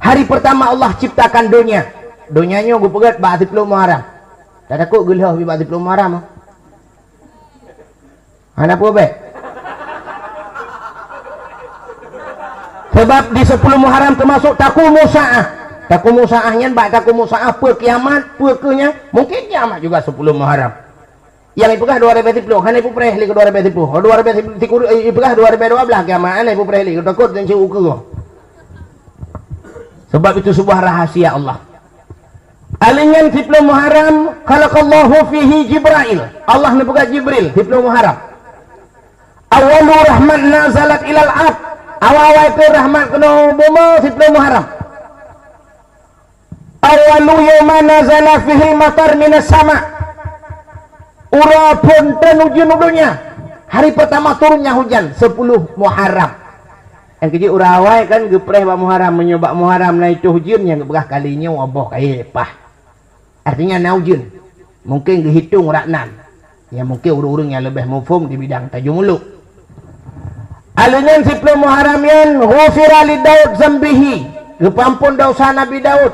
Hari pertama Allah ciptakan donya. Donya nyoe geupeugét bak siploh Muharram. Tatakot geulheueh bak siploh Muharram. Hana peue bèk. Sebab di sepuluh Muharram teumasuk taqumu sa'ah. Taqumu sa'ah nyan bak taqumu sa'ah peue kiamat, peue keuh nyan. Mungkin kiamat juga sepuluh Muharram. Nyang ipeugah dua ribèe siploh, hana ipeugah lé keu dua ribèe siploh. Dua ribèe sikureueng, ipeugah dua ribèe dua blah kiamat, hana ipeugah lé keu takot dan ceu ukeue. Sebab itu sebuah rahasia Allah. Alèh nyan siploh Muharram, khalaqallahu fihi Jibrail. Allah neupeugah Jibril, siploh Muharram. Awwalu rahmat nazalat ilal ard. Awai-awai keu rahmat keunoe bumoe siploh Muharram. Awwalu yauma nazala fihil matar minas sama. Uroe phôn trön ujeuen u donya. Hari pertama turunnya hujan, sepuluh Muharram. Nyang keujeuet uroe awai kan geupreh bak Muharram, meunyoe bak Muharram na itôh ujeuen nyang geupeugah kali nyoe boh kayèe pah. Artinya na ujeuen. Mungkin geuhitong rak nan. Ya, mungkin ureueng-ureueng nyang leubeh muphom di bidang tajeuet muluk. Alèh nyan siploh Muharram nyan, ghufira li Daud zambihi, geupeuampon desya Nabi Daud.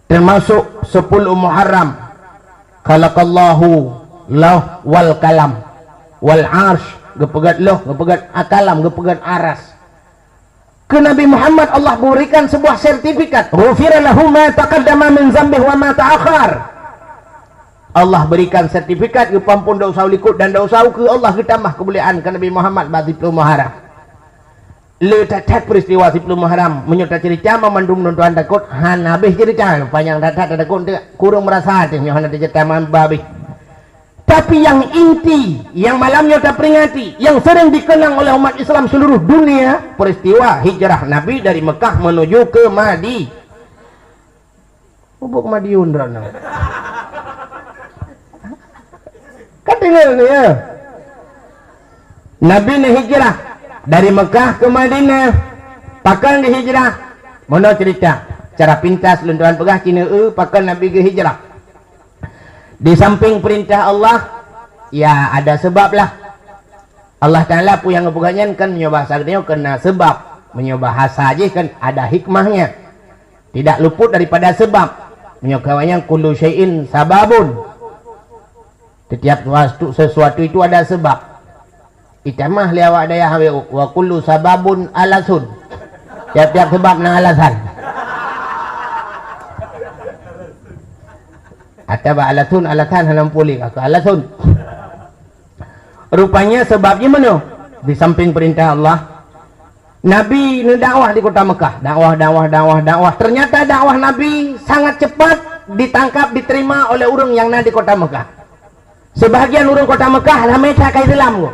Teumasuk siploh Muharram, khalaqallahu lauh wal kalam, wal arsh, geupeugét lauh, geupeugét kalam, geupeugét aras. Keu Nabi Muhammad Allah berikan sebuah sertifikat, "Ghufira lahu ma taqaddama min zambihi wa ma ta'akhkhar." Allah berikan sertifikat geupeuampon desya u likôt dan desya u keue, Allah geutamah keumuliaan keu Nabi Muhammad bak siploh Muharram. Le that-that peristiwa siploh Muharram, meunyoe taceurita mandum lôn tuan takot hana habéh ceurita, panyang that-that tatakot kureueng meurasa teuh nyoe hana taceurita man ba habéh. Tapi yang inti, yang malam nyoe taperingati, yang sering dikenang oleh umat Islam seluruh dunia, peristiwa hijrah Nabi dari Mekah menuju ke Madi-, Ubuk Madiun droeneuh. Ka deungö ni, ya? Nabi neuhijrah dari Mekah ke Madinah. Pakon geuhijrah? Meunoe cerita. Secara pintas lôn tuan peugah cit, pakon Nabi geuhijrah. Di samping perintah Allah, ya, ada sebab lah. Allah Taala peue nyang geupeugah nyan kan meunyoe bahasa geutanyoe keu na sebab, meunyoe bahasa jih kan ada hikmahnya. Tidak luput daripada sebab. Meunyoe keu awaknyan kullu syai'in sababun. Setiap sesuatu, sesuatu itu ada sebab. Itamah lé awak dayah, "Wa kullu sababun alasun." Tiap-tiap sebab na alasan. Atawa alasun, alasan hana muphom lé ka alasun. Rupanya sebab jih meunoe, di samping perintah Allah, Nabi neudakwah di kota Mekah. Dakwah, dakwah, dakwah, dakwah. Ternyata dakwah Nabi sangat cepat ditangkap, diterima oleh ureueng nyang na di kota Mekah. Sebahagian ureueng kota Mekah ramé that ka Islam.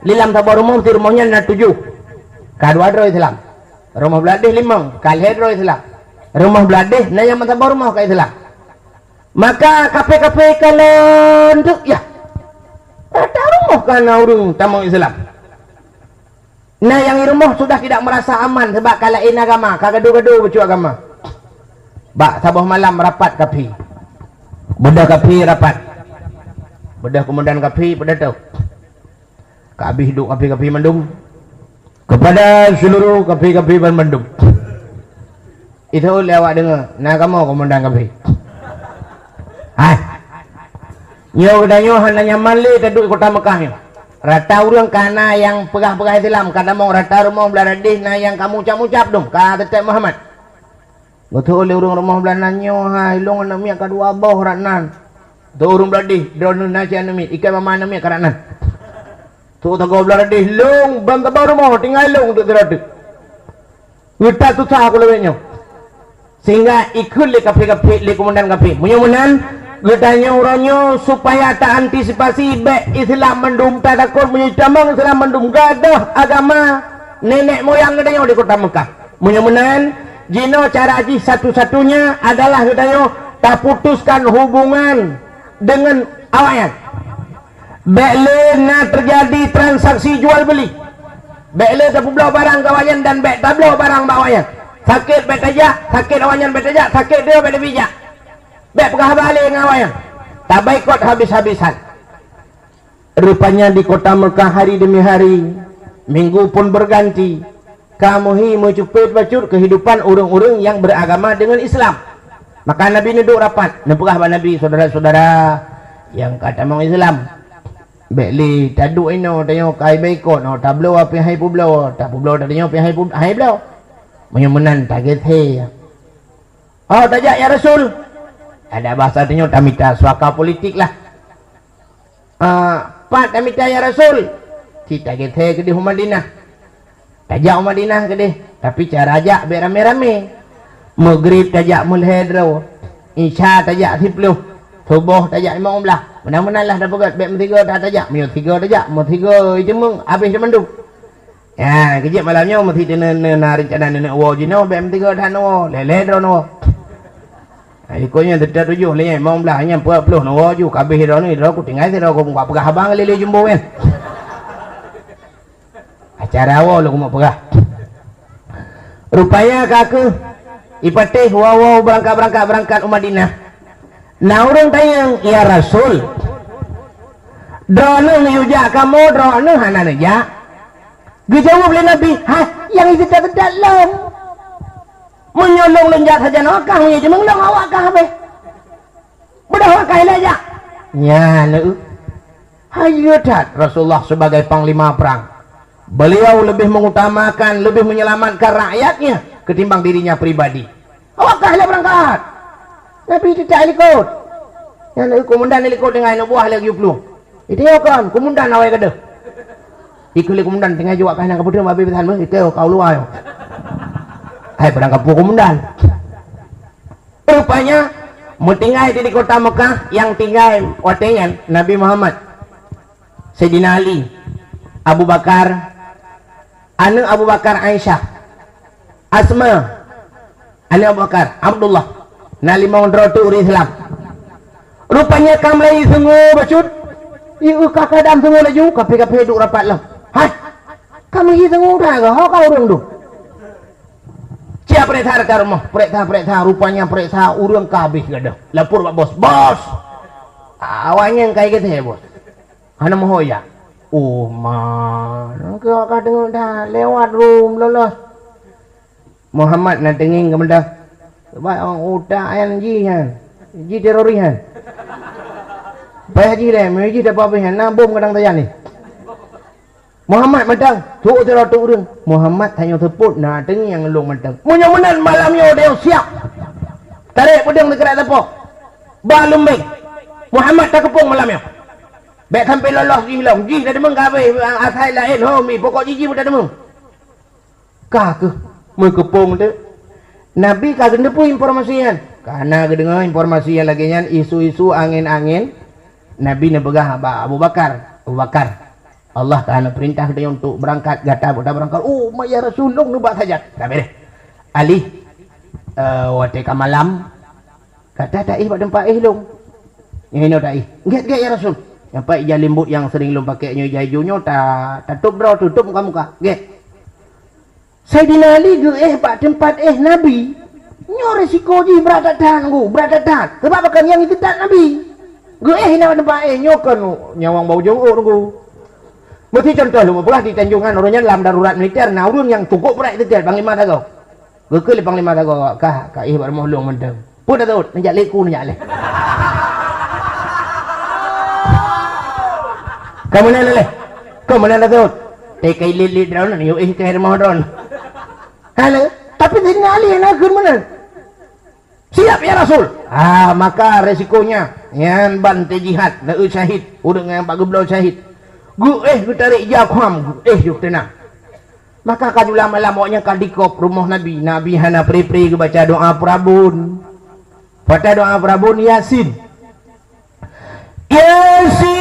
Lam saboh rumoh, di rumoh nyan na tujoh. Ka dua droe Islam. Rumoh blah deh limong, ka lhèe droe Islam. Rumoh blah deh na nyang meusaboh rumoh ka Islam. Maka kafé-kafé ka lôn teuk, ya. Rata rumoh ka na ureueng tamong Islam. Na nyang di rumoh sudah tidak merasa aman sebab ka laén agama, ka gadoh-gadoh bacut agama. Bak saboh malam rapat kafé. Beudôh kafé rapat. Beudôh keumandan kafé, beudôh tu. Ka habéh duek kafé-kafé mandum. Kepada seluruh kafé-kafé banmandum. Itu lé awak deungö, na kamoe keumandan kafé. Hai. Nyoe geutanyoe hana nyaman lé taduek kota Mekah nyoe. Rata ureueng ka na nyang peugah-peugah Islam, ka tamong rata rumoh blah deh na nyang ka mucap-mucap dum, ka teutab Muhammad. Geuteupeue lé ureueng rumoh blah nan nyoe, "Hai, lôn aneuk miet ka dua boh rot nan." Teuh ureueng blah deh, "Droeneuh na cit aneuk miet, ikat mama aneuk miet ka rot nan." Teuh sagoe blah deh, "Lôn ban saboh rumoh, tinggai lôn teuk sidroe teuk. Geutak susah aku lagèe nyoe." Sehingga ikheun lé kafé-kafé, lé keumandan kafé. Meunyoe meunan, geutanyoe uroe nyoe supaya ta antisipasi bèk Islam mandum tatakot, meunyoe tamong Islam mandum gadoh agama nenek moyang geutanyoe di kota Mekah. Meunyoe meunan, jinoe cara jih satu-satunya adalah geutanyoe taputuskan hubungan deungon awaknyan. Bèk lé na teujadi transaksi jual beuli. Bèk lé tapeubloe barang keu awaknyan dan bèk tabloe barang bak awaknyan. Sakét bèk tajak, sakét awaknyan bèk tajak, sakét droe bèk tabijak. Bék peugah haba lé ngon awaknyan. Tabaikot habis-habisan. Rupanya di kota Mekah hari demi hari, minggu pun berganti, ka meuhi meucupet bacut kehidupan ureuëng-ureuëng nyang beragama dengan Islam. Maka Nabi neuduek rapat, neupeugah bak Nabi, "Syedara-syedara nyang ka tamong Islam, bék lé taduek inoe tanyoe ka baikot, nyoe tabloe pih han peubloe, tapeubloe tanyoe pih han peu-, han bloe. Meunyoe meunan tageusé." "Oh, tajak, ya Rasul." Ada bahasa tanyoe tamita suaka politik lah. "Ah, pat tamita, ya Rasul?" "Ci tageusé keudeh u Madinah." Tajak u Madinah keudeh, tapi cara jak bék ramé-ramé. Maghrib tajak meulhèe droe, Isya tajak siplôh, Suboh tajak limong blaih. Meunan-meunan lah tapeugét, bék meusigoe that tajak. Meunyoe sigoe tajak, meusigoe jimeueng, habéh teumandum. Ya, keujieb malam nyoe meusi teuneuk na rencana neuk woe jinoe, bék meusigoe that neuwoe, lhèe-lhèe droe neuwoe. Nah, ikutnya tetap tujoh lé, limong blaih nyan, peuet ploh neuwoe ju, ka habéh droe nyoe, droe ku tinggai sidroe, ku peugah haba lé-lé jumbo nyan. Acara woe lôn keumeung peugah. Rupanya ka kheueh ipatéh woe-woe beurangkat-beurangkat, beurangkat u Madinah. Na ureuëng tanyong, "Ya Rasul, droeneuh neujak kamoe, droeneuh hana neujak?" Geujaweueb lé Nabi, "Hai, nyang jiteutat-teutat lôn. Meunyoe lôn, lôn jak sajan awak kah, meunyoe jimeueng lôn, awak kah habéh. Beudôh awak kah ilèe jak." Nyan lé. Hai, iya that, Rasulullah sebagai panglima perang, beliau lebih mengutamakan, lebih menyelamatkan rakyatnya ketimbang dirinya pribadi. "Awak kah ilèe beurangkat." Nabi teutak ilikot. Nyan lé komandan ilikot deungon aneuk buah lé geuyue plueng. Itu ya kan, komandan awai gadoh. Ikut lé komandan tinggai juak kah nyang kapeuteueng babi bisan meuh, itu kau luwa nyoe. Hai, padang kampung komandan. Rupanya, meutinggai di kota Mekah, nyang tinggai watèe nyan Nabi Muhammad, Saidina Ali, Abu Bakar, aneuk Abu Bakar, Aisyah, Asma, aneuk Abu Bakar, Abdullah, na limong droe teuk ureuëng Islam. Rupanya ka mulai seungue bacut, ieu ka keadaan seungue laju, kaphé-kaphé duek rapat lom. Hai, ka meuhi seungue udah, ho ka ureuëng duek. Siap peuriksa ka rumoh, peuriksa-peuriksa, rupanya peuriksa ureuëng ka habéh gadoh. Lapor bak bos, "Bos, awaknyan ka igeuthèe, Bos. Hana meuho jak." "Oh, ma, nangkeuh ka deungoe that, lewat rum lolos." Muhammad na teungieng keumeudeh. Sebab utak nyan jih nyan, jih teroris nyan. Payah jih lé, meunyoe jih dapat habéh nyan, na bom kadang sajan nyoe. Muhammad mantong, trok sidroe teuk ureuëng. Muhammad tanyoe seupôt na teungieng lôn mantong. Meunyoe meunan malam nyoe tanyoe siap. Tarek peudeueng sikrek sapoh. Ba lôn beng. Muhammad takeupông malam nyoe. Bék sampai lolos jih lom. Jih tadeungoe ka habéh, asai laén ho mi, pokok jih jih pun tadeungoe. Ka kheueh meukeupông teuk. Nabi ka geuteupeue informasi nyan. Ka na geudeungoe informasi nyang lagèe nyan, isu-isu angén-angén. Nabi neupeugah bak Abu Bakar, "Abu Bakar, Allah ka neupeurintah geutanyoe untuk beurangkat, gata beuta beurangkat." "Oh, ma ya Rasul, lôn nibak sajan." Ka beureh. "Ali, eh, watèe ka malam, gata taéh bak teumpat éh lôn." "Nyoe hinoe taéh." "Gét, gét, ya Rasul." "Nyoe pat ija limbot nyang sering lôn pakai nyoe, ija ijo nyoe, ta-, tatôp droe, tutôp muka-muka." "Gét." Saidina Ali geuéh bak teumpat éh Nabi. Nyoe risiko jih brat that-that, Teungku, brat that-that. Sabab pakon nyang jiteutat Nabi. Geuéh na bak teumpat éh nyoe kon nyawöng bak ujông ôt, Teungku. Meusti contoh lôn peugah di Tanjong Han, uroe nyan lam darurat militer, na ureuëng nyang cukôp brat jiteutat, panglima sagoe. Geukheun lé panglima sagoe, "Kah, ka éh bak rumoh lôn mantong." "Peue tateuôt?" "Neujak lé ku, neujak lé." "Ka meunan lé? Ka meunan tateuôt?" "Teuka ilit-lit droeneuh, yue éh keu rumoh droeneuh." Hana, tapi Saidina Ali hana kheun meunan. "Siap, ya Rasul." Ah, maka resikonya, nyan ban teujihad, neueu syahid, ureuëng nyang bak geubloe syahid. Geuéh geutarek jak u Ham, geuéh yoh teunang. Maka ka jula malam awaknyan ka dikop rumoh Nabi. Nabi hana pre-pre geubaca doa peurabon. Baca doa peurabon Yasin. Yasin,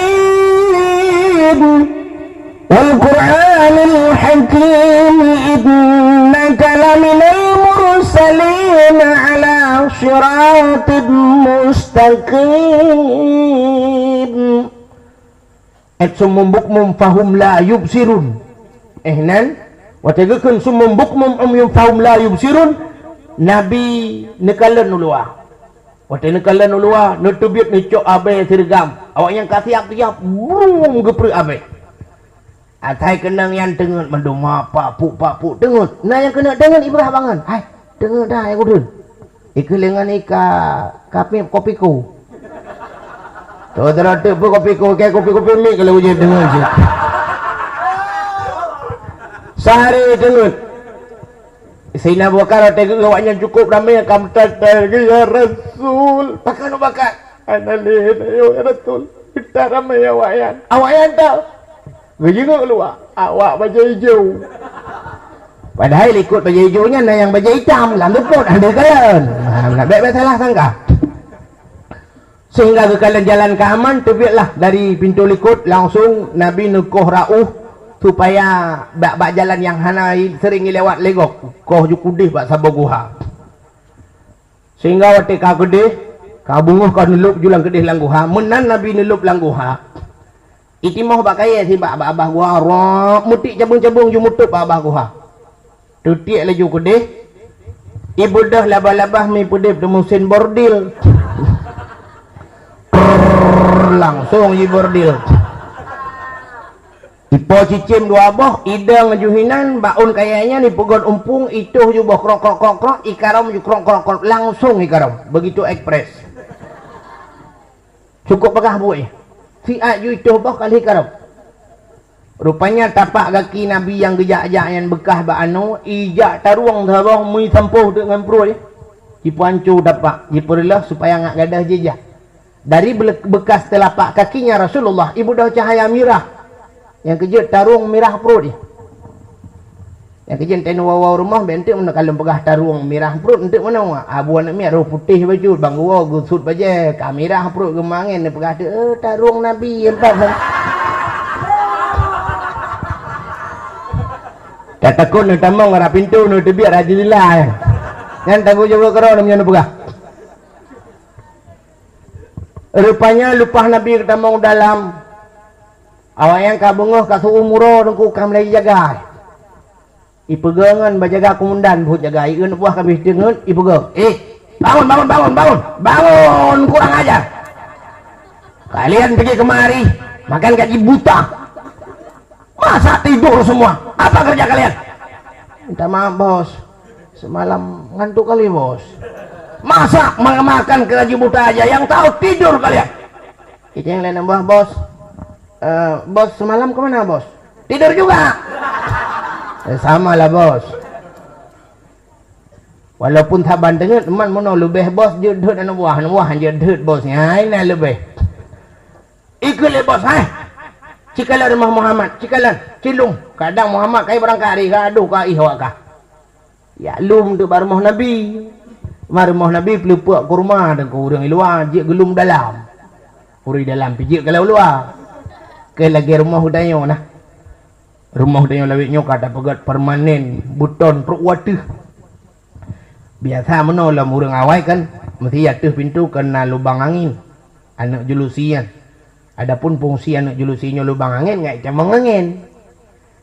wal Qur'anil Hakim, innaka laminal mursalin ala siratim mustaqim. Ayat summum bukmum fahum la yubsirun. Eh, nan, watèe geukheun summum bukmum umyun fahum la yubsirun, Nabi neukalon u luwa. Watée neukalon u luwa, neuteubiet neucok abée sireugam. Awaknyan ka siab-siab, brum geupreuek abée. Asai keunong nyan teungeut mandum, ma pak puk, pak puk teungeut. Na nyang keuneuk teungeut ibrah bangon. Hai, teungeut dah nyang udeueng. Ikeu lengan ika kapéb kopi ko. Saudara teuk pun kopi ko, kayak kopi-kopi mik kalau ujian teungeut je. Sehari teungeut. Saidina Abu Bakar watée geuh awaknyan cukup ramé, ka meutat lagi, "Ya Rasul." Pakon Abu Bakar? "Hana lé, ya Rasul. Meutat ramé awaknyan." Awaknyan tau. Geujingok luwa. Awak bajée ijo. Padahai likot bajée ijo nyan na nyang bajée itam, lam seupôt, hana kalon. Nah, nak bék-bék salah sangka. Sehingga geukalon jalan ka aman, teubietlah dari pintoe likot, langsong Nabi neukoh rauh supaya bak, bak jalan nyang hana i-, sering ilewat lé gob, koh ju keudeh bak saboh guha. Sehingga watée ka keudeh, ka beungoh ka neulôb ju lam keudeh lam guha, meunan Nabi neulôb lam guha. Itimoh bak kayée sibak bak babah guha, rab meutik cabeueng-cabeueng ju mutôb bak babah guha. Teutiek laju keudeh, ibeudôh laba-laba mi peudeb teumusen bordil. Prrrr, langsong jibordil. Ipo cicém dua boh, idong ju hinan, bak ôn kayée nyan ipeugot umpung, itoh ju boh krok, krok, krok, krok, ikarôm ju krok, krok, krok, langsong ikarôm. Begitu ekspres. Cukup peugah buet. Siat ju itoh boh ka lheueh karab. Rupanya tapak gaki Nabi nyang geujak-jak nyan beukah bak anoe, ijak tarueng saboh meuisampôh teuk ngon pruet. Jipeuhanco tapak, jipeureuloh supaya ngat gadôh jijak. Dari bele-, bekas teulapak kakinya Rasulullah, ibeudôh cahaya mirah. Nyang keujeuet tarueng mirah pruet jih. Nyang keujeuet teunoe woe-woe rumoh, bèk enteuk meunoe kalon peugah tarueng mirah pruet, enteuk meunoe. Abu aneuk miet roh putéh bacut, bang geuwoe geusut bajèe, ka mirah pruet geumangén, neupeugah teuk, "Eh, tarueng Nabi empat." Tatakot neutamong arah pintoe, neuteubiet Rasulullah. Nyan tanggong jaweueb keudroe meunyoe neupeugah. Rupanya leupah Nabi geutamong dalam, awaknyan ka beungoh ka seu-uem uroe teungku ka mulai jijaga. Ipeugah ngon bak jaga keumandan buet jaga, ieu aneuk buah ka abéh deungon, ipeugah, "Eh, bangun, bangun, bangun, bangun! Bangun, kurang ajar! Kalian pergi kemari, makan gaji buta!" "Masa tidur semua? Apa kerja kalian?" "Minta maaf, Bos. Semalam ngantuk kali, Bos." "Masa ma-, makan gaji buta aja, yang tahu tidur kalian?" Itu yang lain nambah, "Bos. Eh, Bos semalam kemana, Bos?" "Tidur juga." "Eh, sama lah, Bos." Walaupun saban teungeut, man meunoe leubeh Bos jeuet deuet aneuk buah, aneuk buah jeuet deuet Bos. Nyan na leubeh. Ikheun lé Bos, "Hai, cikalon rumoh Muhammad, cikalon, cilung." Kadang Muhammad kai beurangkat hari, gadoh ka ih awak kah. Yak lom teuk bak rumoh Nabi. Ma rumoh Nabi peuleupeuk kurma dan keu ureueng luwa jeuet geulom dalam. Ureueng dalam pih jeuet ka lam luwa. Keu lagèe rumoh geutanyoe nah. Rumoh geutanyoe lawét nyoe ka tapeugöt permanen, beuton trok u ateueh. Biasa meunoe lom ureueng awai kan, meusti ateueh pintoe keu na lubang angén. Aneuk julusi nyan. Adapun fungsi aneuk julusi nyoe lubang angén ngat itamong angén.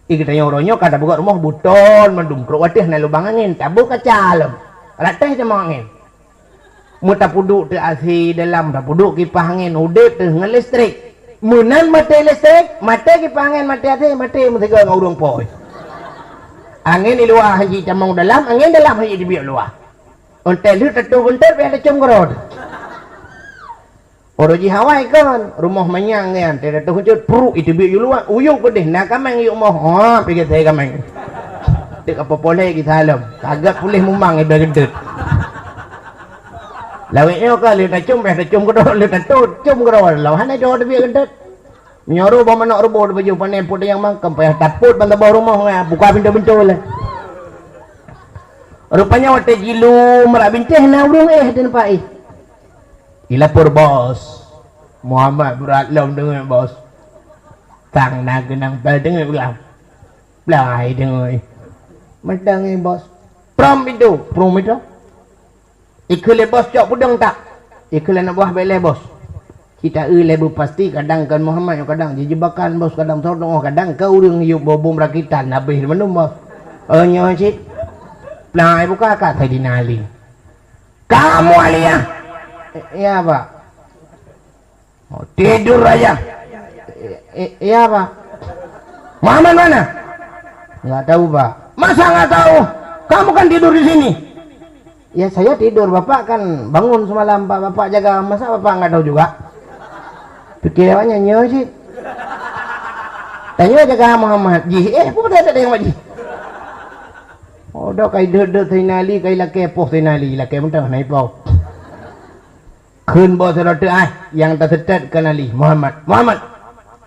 Di geutanyoe uroe nyoe ka tapeugöt rumoh beuton mandum, trok u ateueh na lubang angén, taboh kaca lom. Rot ateueh itamong angén. Meutapeuduek teuh AC dalam, tapeuduek kipah angén, udép teuh ngon listrik. Meunan maté listrik, maté kipah angén, maté AC, maté meusigoe ngon ureueng po. Angén di luwa hana jitamong dalam, angén dalam hana jiteubiet luwa. Ontée lheueh tatoh beuntot payah tacöm keudroe. Uroe jih awai kon, rumoh manyang nyan, teuh tatoh beuntot, pruk, iteubiet u luwa, u yup keudeh, na kaméng yup moh, ha, pih geutai kaméng. Teuk apa poleh geusalom, ka gét puléh mumang iba geudeuet. Lawét nyoe ka lheueh tacöm, payah tacöm keudroe, lheueh tatoh, cöm keudroe, lom hana jih teubiet geudeuet. Meunyoe roh boh manok ruboh di bajeuh pané peuet nyang mangkém, payah tapot ban saboh rumoh nyan, buka pintoe-pintoe lé. Rupanya watée jilom rot bintéh na ureueng éh di teumpat éh. Ilapor bos. Muhammad brat lom deungon bos. Tang na geunang pal deungon ulang. Plai deungon. Meuteungi bos. Prom pintoe, prom pintoe. Ikheun lé bos cok peudong tak? Ikheun lé aneuk buah bèk lé bos. Cit taeu lé beupasti kadang kon Muhammad nyoe kadang jijebakan bos kadang soe teungoh kadang keu ureueng yup bobom rakitan habéh mandum bos. Oh nyoe cit. Plai buka ka Saidina Ali. Kamu Aliyah. Iya, Pak. Oh, tidur aja. I- i- iya, Pak. Muhammad mana? Nggak tahu, Pak. Masa nggak tahu? Kamu kan tidur di sini. Ya, saya tidur. Bapak kan bangun semalam, Pak. Bapak jaga. Masa Bapak nggak tahu juga? Pikir awaknya nyoe sih. Tanya jaga Muhammad. Jih, eh, apa betul tak tanya jih? Oh, dah kai dot-dot Sainali, kai lakée poh Sainali, lakée mentah naik poh. Kheun boh sidroe teuk ai, nyang taseutôt keu Ali, Muhammad, Muhammad!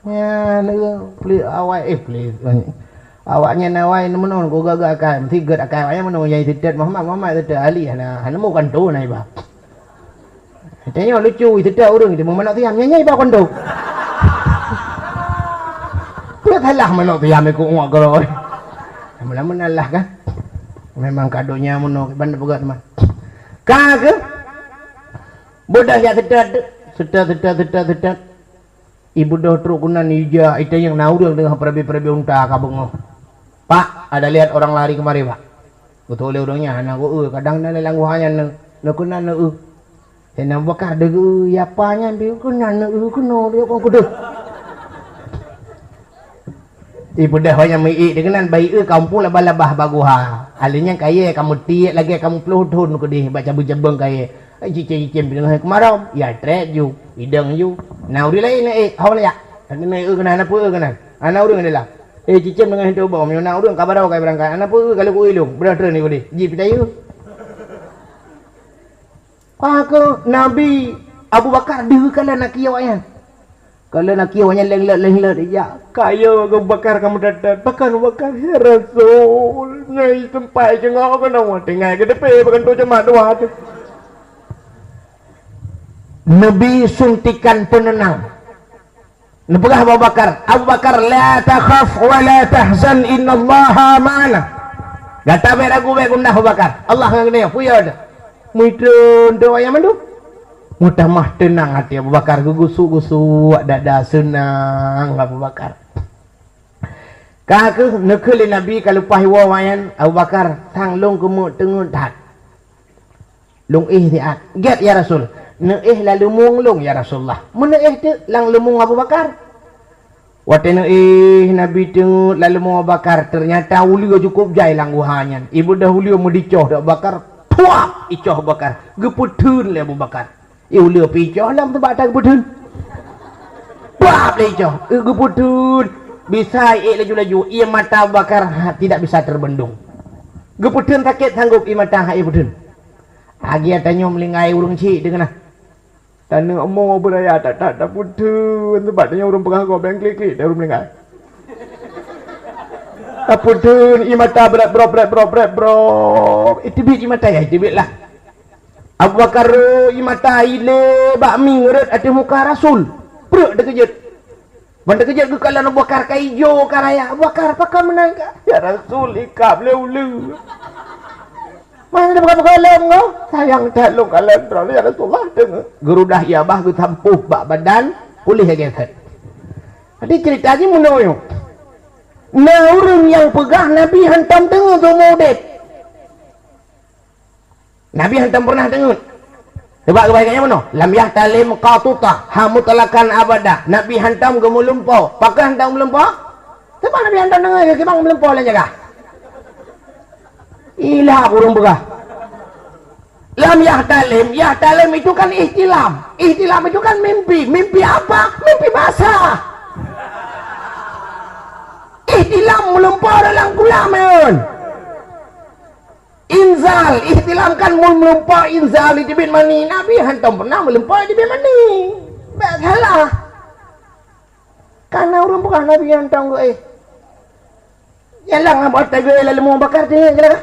Nyan, eh, peuli awai, eh, peuli, awaknyan awai neumeunon ku gagah akai, meusi gét akai awaknyan meunoe nyang seutôt Muhammad, Muhammad seutôt Ali, hana, hana mu kanto na iba. Tanyoe lucu, seutôt ureueng teuma manok siam, nyan, nyan iba kanto. Peue salah manok siam ikôt uak keudroe. Lama-lama na lah kan. Memang ka donya meunoe, ban peugah teuma. Ka keuh? Beudôh jak seutôt, seutôt, seutôt, seutôt, seutôt. Ibeudôh trok keunan ija, itanyong na ureueng teungoh peurabe-peurabe unta ka beungoh. "Pak, ada lihat orang lari kemari, Pak?" Geutôh lé ureueng nyan, "Hana ku eu, kadang na lam guha nyan neu-, neukeunan neu-eu." Saidina Abu Bakar deuh geu-eu, "Yapa nyan?" "Deuh keunan neu-eu keunoe, deuh kon keudeuh." Ibeudôh awaknyan meuiék deuh keunan, bayeue ka muphom labah-labah bak guha. Alèh nyan kayèe ka meutiek lagèe ka muplôh thôn keudeh bak cabeueng-cabeueng kayèe. Cicém-cicém deungon keumarau, ya trép ju, idong ju. Na ureueng laén na ék, hông na jak. Tapi na eu keunan, na peue eu keunan. Ana ureueng adalah. Eh, cicém deungon hintô bom, na ureueng ka barô ka beurangkat. Ana peue eu ka lôn kuéh lôn, beurangkat ni udeh. Ji pitayeue. Ka keuh Nabi Abu Bakar deuh kalon aki awaknyan. Kalon aki awaknyan leng-leng-leng ijak. Kayô Abu Bakar ka meudat-dat. Bahkan Abu Bakar, "Ya Rasul, ngai teumpat jengok keunoe." Tinggai geuteupé bagantung ceumat dua tu. Nabi suntikan penenang. Neupeugah Abu Bakar, "Abu Bakar, la takhaf wa la tahzan, innallaha ma'ana." Gata bék ragu, bék gundah Abu Bakar. Allah ngon geutanyoe, peue yö teuh. Meuteun teuh ayah mandum. Meutamah teunang até Abu Bakar, geugusuk-gusuk dada, seunang Abu Bakar. Ka keuh neukheun lé Nabi ka leupah iwoe awaknyan, Abu Bakar, sang lôn keumeung teungeut that. Lôn éh siat. Gét, ya Rasul. Neuéh lam leumueng lôn, ya Rasulullah. Meuneuéh teuk lam leumueng Abu Bakar. Watée neuéh Nabi teungeut lam leumueng Abu Bakar, teunyata uleue cukôp jai lam guha nyan. Ibeudôh uleue meudicoh di Abu Bakar. Puap! Icoh Abu Bakar. Geupeutheun lé Abu Bakar. Ié uleue pih icoh lam teumpat that geupeutheun. Puap lé icoh. Eh, geupeutheun. Bisa iék laju-laju. Ié mata Abu Bakar ha, tidak bisa terbendung. Geupeutheun sakét sanggôp ié mata ha ié peutheun. Lagée tanyoe meulinggai ureuëng chik deungon na. Taneuk mo beuraya that-that tapeutheun, sabab tanyoe ureuëng peugah gob nyang klik-klik dan ureuëng meulinggai. Tapeutheun, ié mata brat brok, brat brok, brat brok. Iteubiet ié mata, ya, iteubiet lah. Abu Bakar, ié mata ilée bak mieng rhot ateueh muka Rasul. Preuek teukeujot. Ban teukeujot geukalon Abu Bakar ka ijo ka raya. Abu Bakar, pakon meunan ka? Ya Rasul, ikab lé uleue. Mana ada bukan-bukan lom ko? Sayang that lôn kalon droe, ya Rasulullah, deungoe. Geurudah ié babah geusampôh bak badan, puléh lagée that. Jadi cerita jih meunoe. Na ureuëng nyang peugah Nabi hantom deungoe seumeu udeb. Nabi hantom pernah deungoe. Coba geubai gaya meunoe, lam yahtalim qatutah, ha mutlaqan abada. Nabi hantom geumeulimpau. Pakon hantom meulumpo? Sebab Nabi hantom deungoe, kibang meulumpo lam jaga. Ilah ureuëng peugah. Lam yahtalim, yahtalim itu kan ihtilam. Ihtilam itu kan mimpi. Mimpi apa? Mimpi basah. Ihtilam meulumpo dalam kulam, ya. Inzal, ihtilam kan mun meulumpo inzal di teubiet mani. Nabi hantom pernah meulumpo di teubiet mani. Bék salah. Kana ureuëng peugah Nabi hantom geuéh. Yalah, ngon Abu Bakar teungeut, lalu Abu Bakar teungeut, yalah.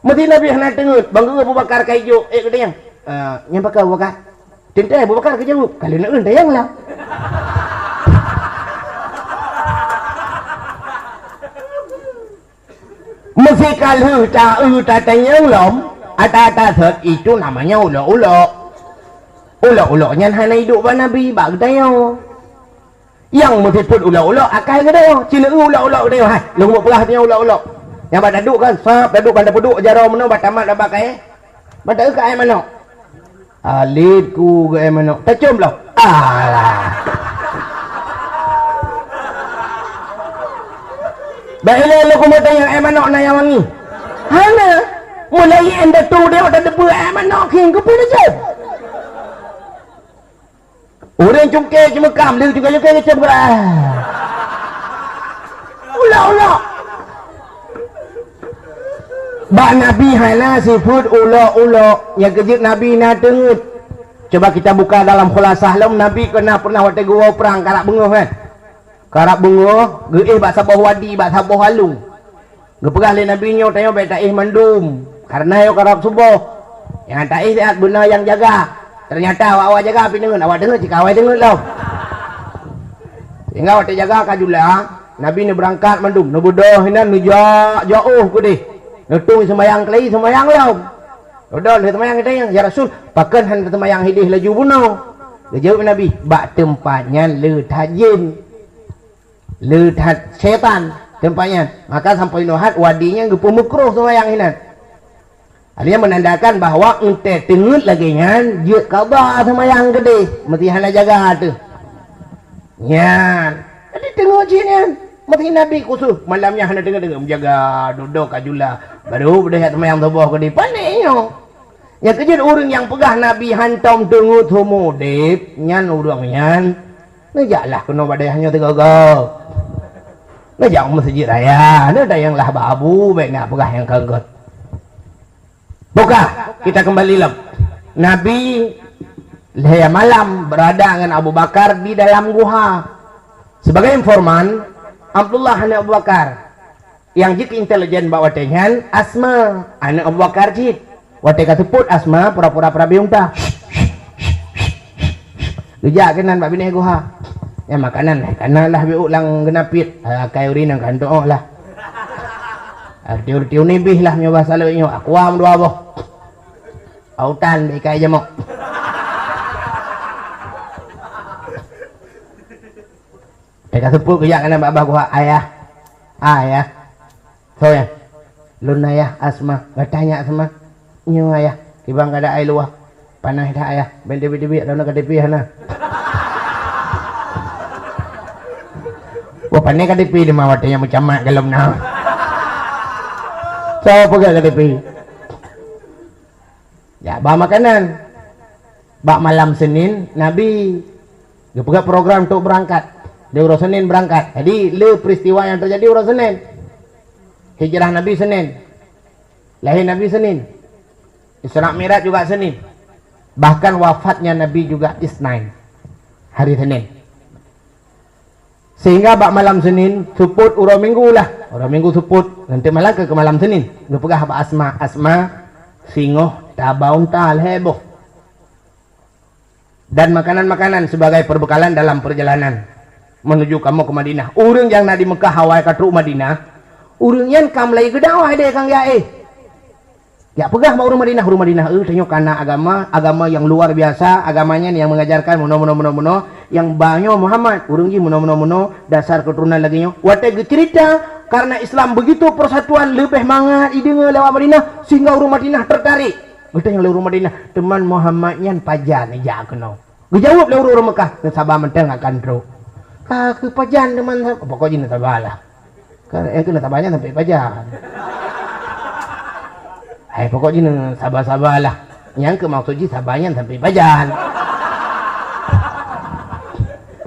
Meusti Nabi hana teungeut, bang geuéh Abu Bakar ka ijo, ék geutanyoe. Ah, nyang pakon Abu Bakar? Teuntèe Abu Bakar geujaweueb, ka lheueh neueu tayang lah. Meusti ka lheueh ta-eu tatanyong lom, ata-ata sot, itu namanya ulok-ulok. Ulok-ulok nyan hana iduek bak Nabi, bak geutanyoe. Nyang meusifeuet ulok-ulok akai geutanyoe, ci leu ulok-ulok geutanyoe, hai, lôn buet peugah tanyoe ulok-ulok. Nyang bak taduek kan, sab taduek ban tapeuduek jaroe meunoe, bak tamat bak kayèe. Ban taeu keu ayat manok. Alet ku geu-éh manok. Tacôm lom. Alah. Bèk ilèe lôn keumeutanyong éh manok na nyang wangi. Hana. Mulai indatu dia watèe teupeue éh manok khieng keupeue tacôm. Ureueng cungké ceumeukam, lheueh cungké-cungké geucôm geurah. Ulok-ulok. Bak Nabi hana sifeuet ulok-ulok, nyang keujeuet Nabi na teungeut. Cuba kita buka dalam khulasah lom, Nabi keu na pernah watèe geuwoe prang karab beungoh, kan? Karab beungoh, geuéh bak saboh wadi, bak saboh alueng. Geupeugah lé Nabi nyoe, "Tanyoe bèk taéh mandum, kareuna nyoe karab suboh. Nyang taéh siat beuna nyang jaga." Teunyata awak-awak jaga pih teungeut, awak teungeut cit ka awai teungeut lom. Sehingga watèe jaga ka jula, Nabi neubeurangkat mandum, neubeudôh inan, neujak-jak óh keudéh. Neutueng seumayang keulai, seumayang lom. Neudong lheueh seumayang, geutanyong, "Ya Rasul, pakon hana seumayang idéh laju bunoe?" Geujaweueb Nabi, "Bak teumpat nyan le that jén." Le that syaitan teumpat nyan. Maka sampoe inoe hat wadi nyan geupeumeukruh seumayang inan. Hal nyan meunandakan bahwa eunteuk teungeut lagèe nyan jeuet kaba seumayang keudéh, meusti hana jaga teuh. Nyan. Jadi teungeut cit nyan. Meusti Nabi khusus malam nyan hana teungeut-teungeut, meujaga dudoe ka jula. Baru beudôh jak seumayang suboh keudéh. Pané nyoe. Nyang keujeuet ureueng nyang peugah Nabi hantom teungeut seumeu udép, nyan ureueng nyan neujaklah keunoe bak dayah nyoe sigoe-goe. Neujak u meuseujid raya, neutanyonglah bak Abu, bèk na peugah nyang ka gèt. Buka, kita kembali lom. Nabi lhèe malam berada ngon Abu Bakar di dalam guha. Sebagai informan, Abdullah aneuk Abu Bakar. Nyang jeuet keu intelijen bak watèe nyan, Asma, aneuk Abu Bakar cit. Watèe ka seupôt Asma, pura-pura peurabe unta. Geujak keunan bak binéh guha. Nyan makanan, kana lah biôk lam geunap piet. Akai ureueng nyan ka tu'oh lah. Arti-arti nibih lah meunyoe basa lôn nyoe, aqua meudua boh. Autan bèk ikai jamok. Teuka seupôt geujak keunan bak babah guha, "Ayah, ayah." "Soe nyan?" "Lôn ayah Asma." "Gata nyan Asma?" "Nyoe ayah, kiban keuadaan luwa." "Panas that ayah, bèk teubiet-teubiet, droeneuh ka tipi hana." Wah, pané ka tipi teuma watèe nyan meucamat golom na. Soe peugah ka tipi? Jak ba makanan. Bak malam Senin, Nabi geupeugah program untuk beurangkat. Di uroe Senin beurangkat. Jadi, le peristiwa nyang teujadi uroe Senin. Hijrah Nabi Senin. Lahé Nabi Senin. Isra Mi'raj juga Senin. Bahkan wafatnya Nabi juga Isnin. Hari Senin. Sehingga bak malam Senin, seupôt uroe Minggu lah. Uroe Minggu seupôt, nanti malam keu, keu malam Senin. Geupeugah bak Asma, "Asma, singoh taba unta lhèe boh. Dan makanan-makanan sebagai perbekalan dalam perjalanan menuju kamoe ke Madinah." Ureueng nyang na di Meukah awai ka trok Madinah, ureueng nyan ka mulai geudakwah deh kang ya eh. Jak peugah bak ureueng Madinah, "Ureueng Madinah, eh, tanyoe kana agama, agama nyang luar biasa, agama nyan nyang mengajarkan meunoe, meunoe, meunoe, meunoe, nyang ba nyoe Muhammad, ureueng jih meunoe, meunoe, meunoe, dasar keuturonan lagèe nyoe." Watèe geuceurita, karena Islam begitu persatuan, leubeh mangat ideungoe lé awak Madinah, sehingga ureueng Madinah tertarik. Geutanyong lé ureueng Madinah, "Teuma Muhammad nyan pajan jak keunoe?" Geujaweueb lé ureueng-ureueng Meukah, "Neusaba mantong akan trok." "Ka keuh pajan teuma, pokok jih neusabalah." Kan, eh, keuneuk saba nyan sampai pajan. Hai, pokok jih neusaba-sabalah. Nyang keu maksud jih saba nyan sampai pajan.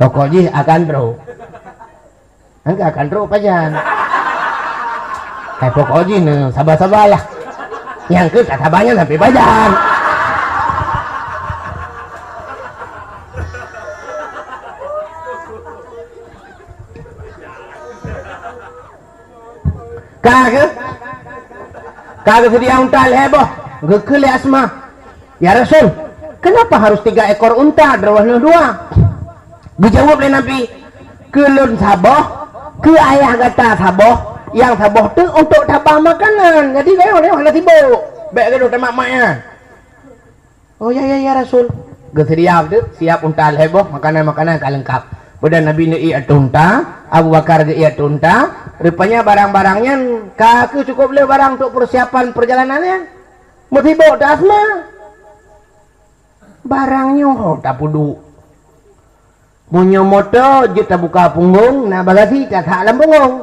Pokok jih akan trok. Nyang keu akan trok pajan. Hai, pokok jih neusaba-sabalah. Nyang keu ka saba nyan sampai pajan. Ka geu-, ka geuseudia unta lhèe boh, geukheun lé Asma, "Ya Rasul, kenapa harus tiga ekor unta, droeneuh dua?" Geujaweueb lé Nabi, "Keu lôn saboh, keu ayah gata saboh, nyang saboh teuk untuk tabah makanan. Jadi, geutanyoe hana sibok. Bèk gadoh tamat-mat nyan." "Oh, ya, ya, ya, Rasul." Geuseudia beutôi, siap unta lhèe boh, makanan-makanan ka leungkap. Beudan Nabi neuiet ateueh unta, Abu Bakar geuiet ateueh unta. Rupanya barang-barang nyan ka keuh cukôp le barang untuk persiapan perjalanan nyan. Meusibok teuh Asma. Barang nyoe ho tapeuduek. Meunyoe moto jeuet tabuka punggong, na bagasi tathak lam punggong.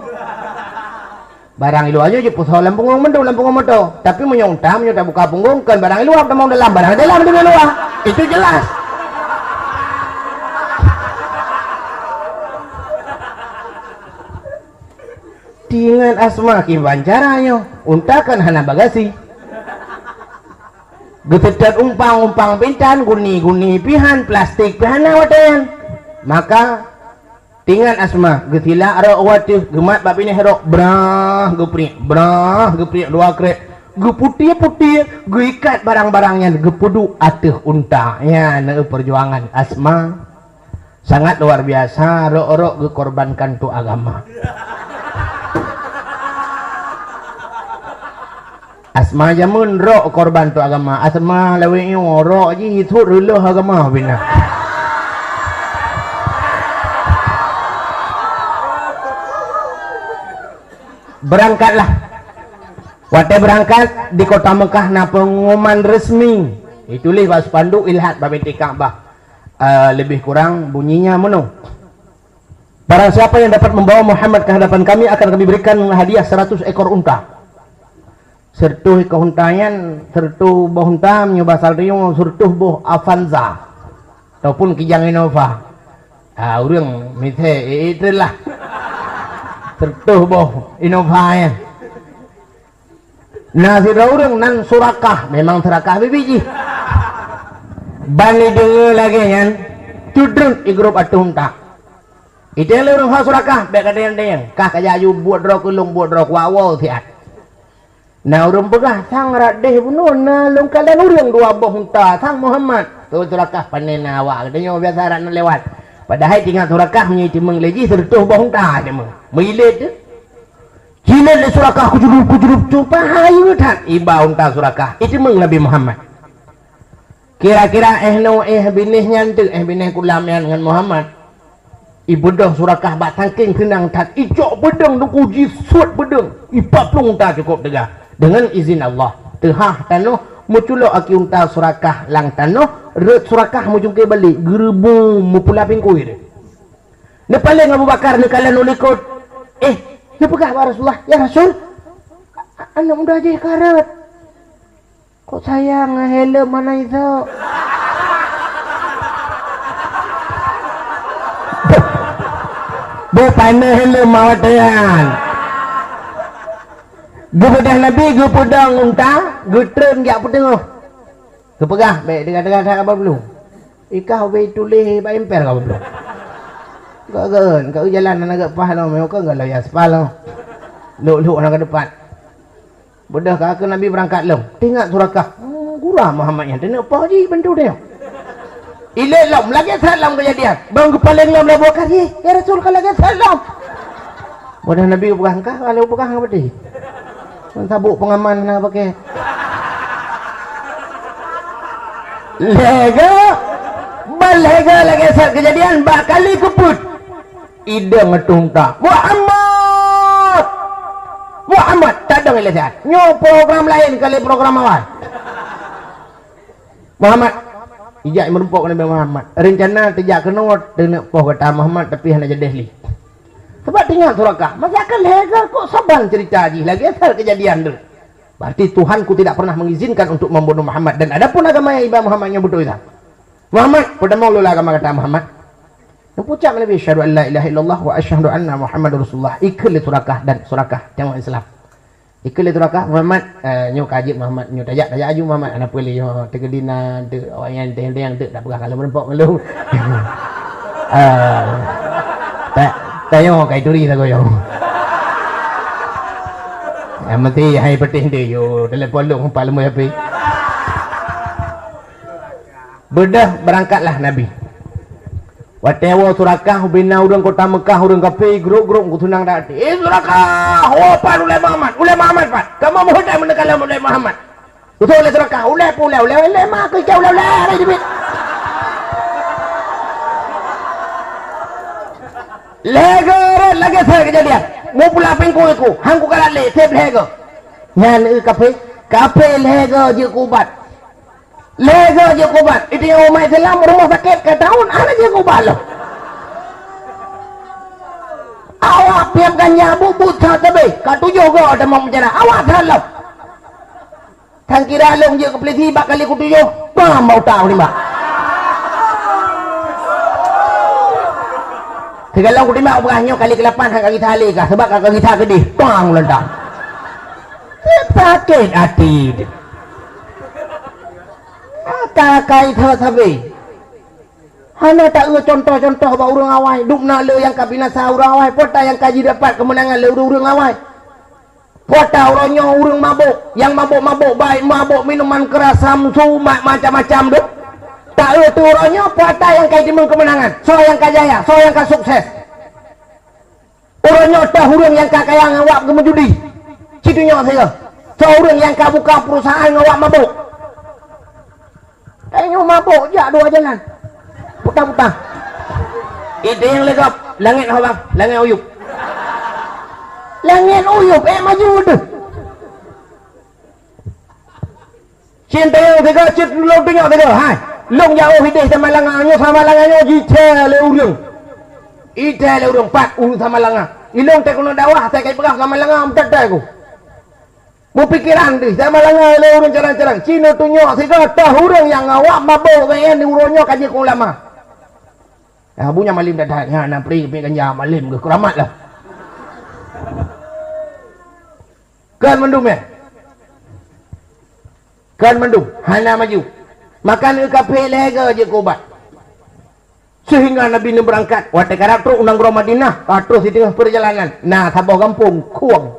Barang i luwa nyoe jeuet peusoe lam punggong mandum, lam punggong moto. Tapi meunyoe unta, meunyoe tabuka punggong, kon barang i luwa tamong dalam, barang dalam di luwa. Itu jelas. Tingat Asma kiban cara nyoe, unta kan hana bagasi. Geuseutôt umpang-umpang pintan, guni-guni pihan, plastik pih hana watée nyan. Maka, tingat Asma, geusilak rok u ateueh, geumat bak binéh rok, brah geupriek, brah geupriek dua krek, geuputie-putie, geuikat barang-barang nyan, geupeuduek ateueh unta. Nyan peujuangan Asma. Sangat luar biasa, rok-rok geukorbankan untuk agama. Asma jameun rok korban untuk agama. Asma lawét nyoe rok jih thot reuloh agama bina. Berangkatlah. Watée beurangkat, di kota Meukah na peungumuman resmi. Dituléh bak spanduk, ilhat bak binti Ka'bah. Eh, lebih kurang bunyinya meunoe. Barang siapa yang dapat membawa Muhammad ke hadapan kami akan kami berikan hadiah seratus ekor unta. Seratus ekor unta nyan, seratus boh unta meunyoe basa tanyoe seratus boh Avanza ataupun Kijang Innova. Ha, ureuëng misai, eh, eh, lah. Seratus boh Innova nyan. Na sidroe ureuëng nan Surakah, memang Surakah bibi jih. Ban ideungoe lagée nyan, cudrut i grup ateueh unta. Iteng lé ureuëng ho Surakah, bék kateueng-teueng, kah kajak aju buet droe keu lôn, buet droe kuat woe siat. Na ureuëng peugah, sang rot deh bunoe na lôn kalon ureuëng dua boh unta, sang Muhammad. Teuh Surakah pané na awak geutanyoe biasa rot na lewat. Padahai tingat Surakah meunyoe iteumeung lé jih seratus boh unta iteumeung. Meuilet teuh. Jilet lé Surakah kujulup-kujulup tu, pahayeue that iba unta Surakah, iteumeung Nabi Muhammad. Kira-kira éh noe éh binéh nyan teuk, éh binéh kulam nyan ngon Muhammad. Ibeudôh Surakah bak sangking seunang that, icok beudeueng teungku jisuet beudeueng, ipaplong unta cukôp teuga. Deungon izin Allah, teuhah tanoh, meuculok aki unta Surakah lam tanoh, rot Surakah meujungké balek, geureubung meupula pingkui deh. Neupaleng Abu Bakar neukalon u likot. Eh, neupeugah bak Rasulullah, "Ya Rasul, a-, aneuëk muda jih ka rot. Kok sayang ngon helm hana isoe." Beu pané helm awak nyan. Geubeudôh Nabi geupeudong unta, geutreun jak peuteungoh. Geupeugah, "Bék teuga-teuga that ka bablu. Ikah ubé tuléh bak emper ka bablu. Ka geun, ka jalan hana geupaih lom, ka geuloya seupal lom. Lhok-lhok hana ka teupat." Beudôh ka keu Nabi beurangkat lom. Teuingat Surakah, "Hmm, gura Muhammad nyan, teuneuk poh jih bantu teuh." Ilét lom, lagée that lom keujadian. Ban geupaleng lom lé Abu Bakar, "Yeh, ya Rasul, ka lagée that lom." Beudôh Nabi geupeugah, "Engkah, ka lôn peugah ngon peutih." Sabuk pengaman na pakai. Lhée go, ban lhée go lagée that keujadian bak kali keupeuet. Idong ateueh unta. "Muhammad! Muhammad!" Tadong ilée siat. Nyoe program laén kali program awai. "Muhammad!" Ijak meurumpok Nabi Muhammad. Reuncana teujak keunoe teuneuk poh gata Muhammad, tapi hana jadeh lé. Sabab teuingat Surakah, masa ka lhée go kok saban cerita jih lagée asal keujadian tu. Berarti Tuhanku tidak pernah mengizinkan untuk membunuh Muhammad. Dan adapun agama yang iba Muhammad nyoe beutôi Islam. "Muhammad, peutamong lula agama gata Muhammad." Neupucak Nabi, "Asyhadu an la ilaha illallah wa asyhadu anna Muhammadar Rasulullah." Ikheun lé Surakah dan Surakah nyang Islam. Ikheun lé Surakah, "Muhammad, eh, nyoe ka jeuet Muhammad, nyoe tajak, tajak aju Muhammad, hana peue lé nyoe, teukeudi na teuk awak nyan teuh-teuh teuk dak peugah ka lôn meurumpok ngon lôn." Ah, ta-, tanyoe kai turi sagoe nyoe. Nyang penting hai peutih deh yo, telepon lôn empat leumoh api. Beudôh beurangkatlah Nabi. Watée woe Surakah, ubena ureuëng kota Meukah, ureuëng kafé, grup-grup geutunang dak até. "Eh, Surakah, woe pat ulée Muhammad, ulée Muhammad pat. Kamoe meuheuét meuneuk kalon ulée Muhammad." Usoe lé Surakah, "Ulée peue ulée, ulée, ulée ma keu ulée, ulée, ulée jibit." Lhée go rot lagée asal keujadian. Meupula pingkui ku, han kukalon lé, seb lhée go. Nyan eu kafé, kafé lhée go jeuet keu ubat. Lhèe goe jeuet keu ubat. Di teungoh umat Islam rumoh sakét ka taun, hana jeuet keu ubat lom. Awak piep ganja buet-buet that sabé, ka tujoh goe tamong penjara. Awak that lom. Tan kira lôn jeuet keu polisi bak kali keu tujoh, bam bak utak u nibak. Sigohlom kutimbak u peugah nyoe kali keulapan han ka gisa lé kah, sabab ka gisa keudeh, bang lôn that. Sakét até. Ata kai that sabé. Hana taeu contoh-contoh bak ureuëng awai, dum na le nyang ka binasa ureuëng awai, peue ata nyang ka jidapat keumeunangan lé ureuëng-ureuëng awai. Peue ata uroe nyoe ureuëng mabök, nyang mabök-mabök baik mabök minuman keuras, samsu, ma-, macam-macam deuh. Taeu teuh uroe nyoe peue ata nyang ka jiteumeung keumeunangan, soe nyang ka jaya, soe nyang ka sukses. Uroe nyoe toh ureuëng nyang ka kaya ngon wab geumeujudi. Ci tunyok sigoe. Soe ureuëng nyang ka buka perusahaan ngon wab mabök. Tanyoe mabök jak dua jalan. Puta-puta. Idéng lé gob, langét ho bang, langét uyueb. Langét uyueb, ék maju deuh. Cit tayong sigoe, cit lôn tunyok sigoe, hai. Lôn jak óh idéh Samalanga nyoe, Samalanga nyoe jicé lé ureuëng. Icé lé ureuëng pat ureuëng Samalanga. Ilôn teuh keuneuk dakwah, asai ka ipeugah Samalanga meuteuteu ku. Meupikiran deuh, Samalanga lé ureuëng carang-carang. Ci neutunyok sigoe toh ureuëng nyang awak mabök ngon nyan uroe nyoe ka jeuet keu ulama. Abu nyan malem that-that, nyan na pri keupiek ganja malem geuh keuramat lah. Kan mandum ya? Kan mandum, hana maju. Maka neukaphé lhèe goe jeuet keu ubat. Sehingga Nabi neubeurangkat, watée karab trok u nanggroe Madinah, ka troh siteungoh peurjalanan, na saboh gampông, Khueng.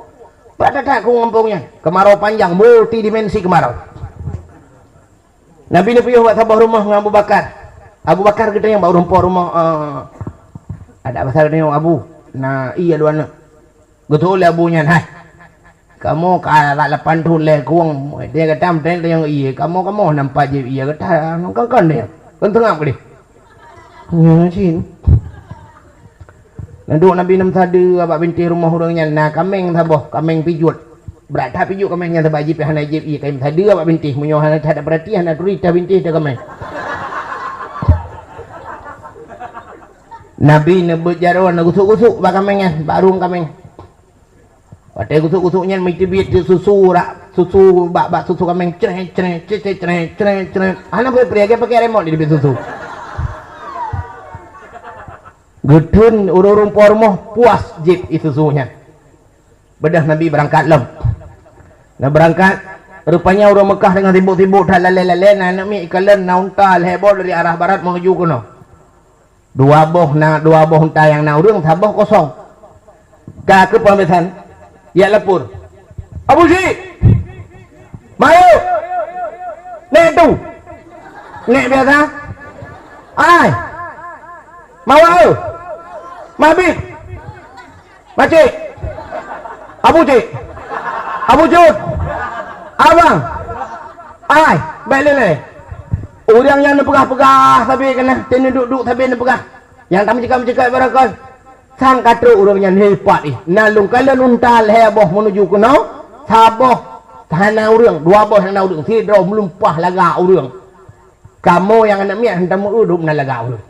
Brat that-that Khueng gampông nyan, keumaroe panjang, multidimensi keumaroe. Nabi neupiôh bak saboh rumoh ngon Abu Bakar. Abu Bakar geutanyong bak ureuëng po rumoh, eh, adak basa geutanyong, "Abu, na ié dua aneuk." Geutôh lé abu nyan, "Hai, kamoe ka lapan thon lé Khueng, dia gata meuteun nyang ié, kamoe-kamoe nampak jih ié gata, kon-kon dia, kon teungab deh." Nyan cit. Neuduek Nabi nam sadeue bak bintéh rumoh ureuëng nyan, na kaméng saboh, kaméng pijuet. Brat that pijuet kaméng nyan, sabab jih pih hana jieb ié, kaméng sadeue bak bintéh, meunyoe hana that peurati, hana turi that bintéh that kaméng. Nabi neubeuet jaroe, neugusuk-gusuk bak kaméng nyan, bak rueng kaméng. Watée gusuk-gusuk nyan meuteubiet susu rak, susu bak, bak susu kaméng, creh, creh, creh. Hana peue-peue, lagée pakai remot jiteubiet susu. Geutheun ureuëng-ureuëng po rumoh puas jieb ié susu nyan. Beudôh Nabi beurangkat lom. Na beurangkat, rupanya ureuëng Meukah teungoh sibok-sibok that lalée-lalée, na aneuk miet ikalon na unta lhée boh dari arah barat meunuju keunoe. Dua boh na, dua boh unta nyang na ureuëng, saboh kosong. Ka keupeue bisan? Jak lapor. "Abu Syik! Mayu! Nek tu! Nek biasa! Ai! Mawa eu! Mabit!" Makcik! Abu Cik! Abu Cut! Abang! Ai! Bék lé lé! Ureuëng nyang neupeugah-peugah sabe keunan, teuh neuduek-duek sabe neupeugah. Nyang tameucakap-cakap barangkon. Sang ka trok ureuëng nyan, "Hei, pat ih! Na lôn kalon unta lhée boh meunuju keunoe, saboh hana ureuëng, dua boh hana ureuëng, sidroe meulumpah lagak ureuëng. Kamoe nyang aneuk miet han tameueu dum na lagak ureuëng."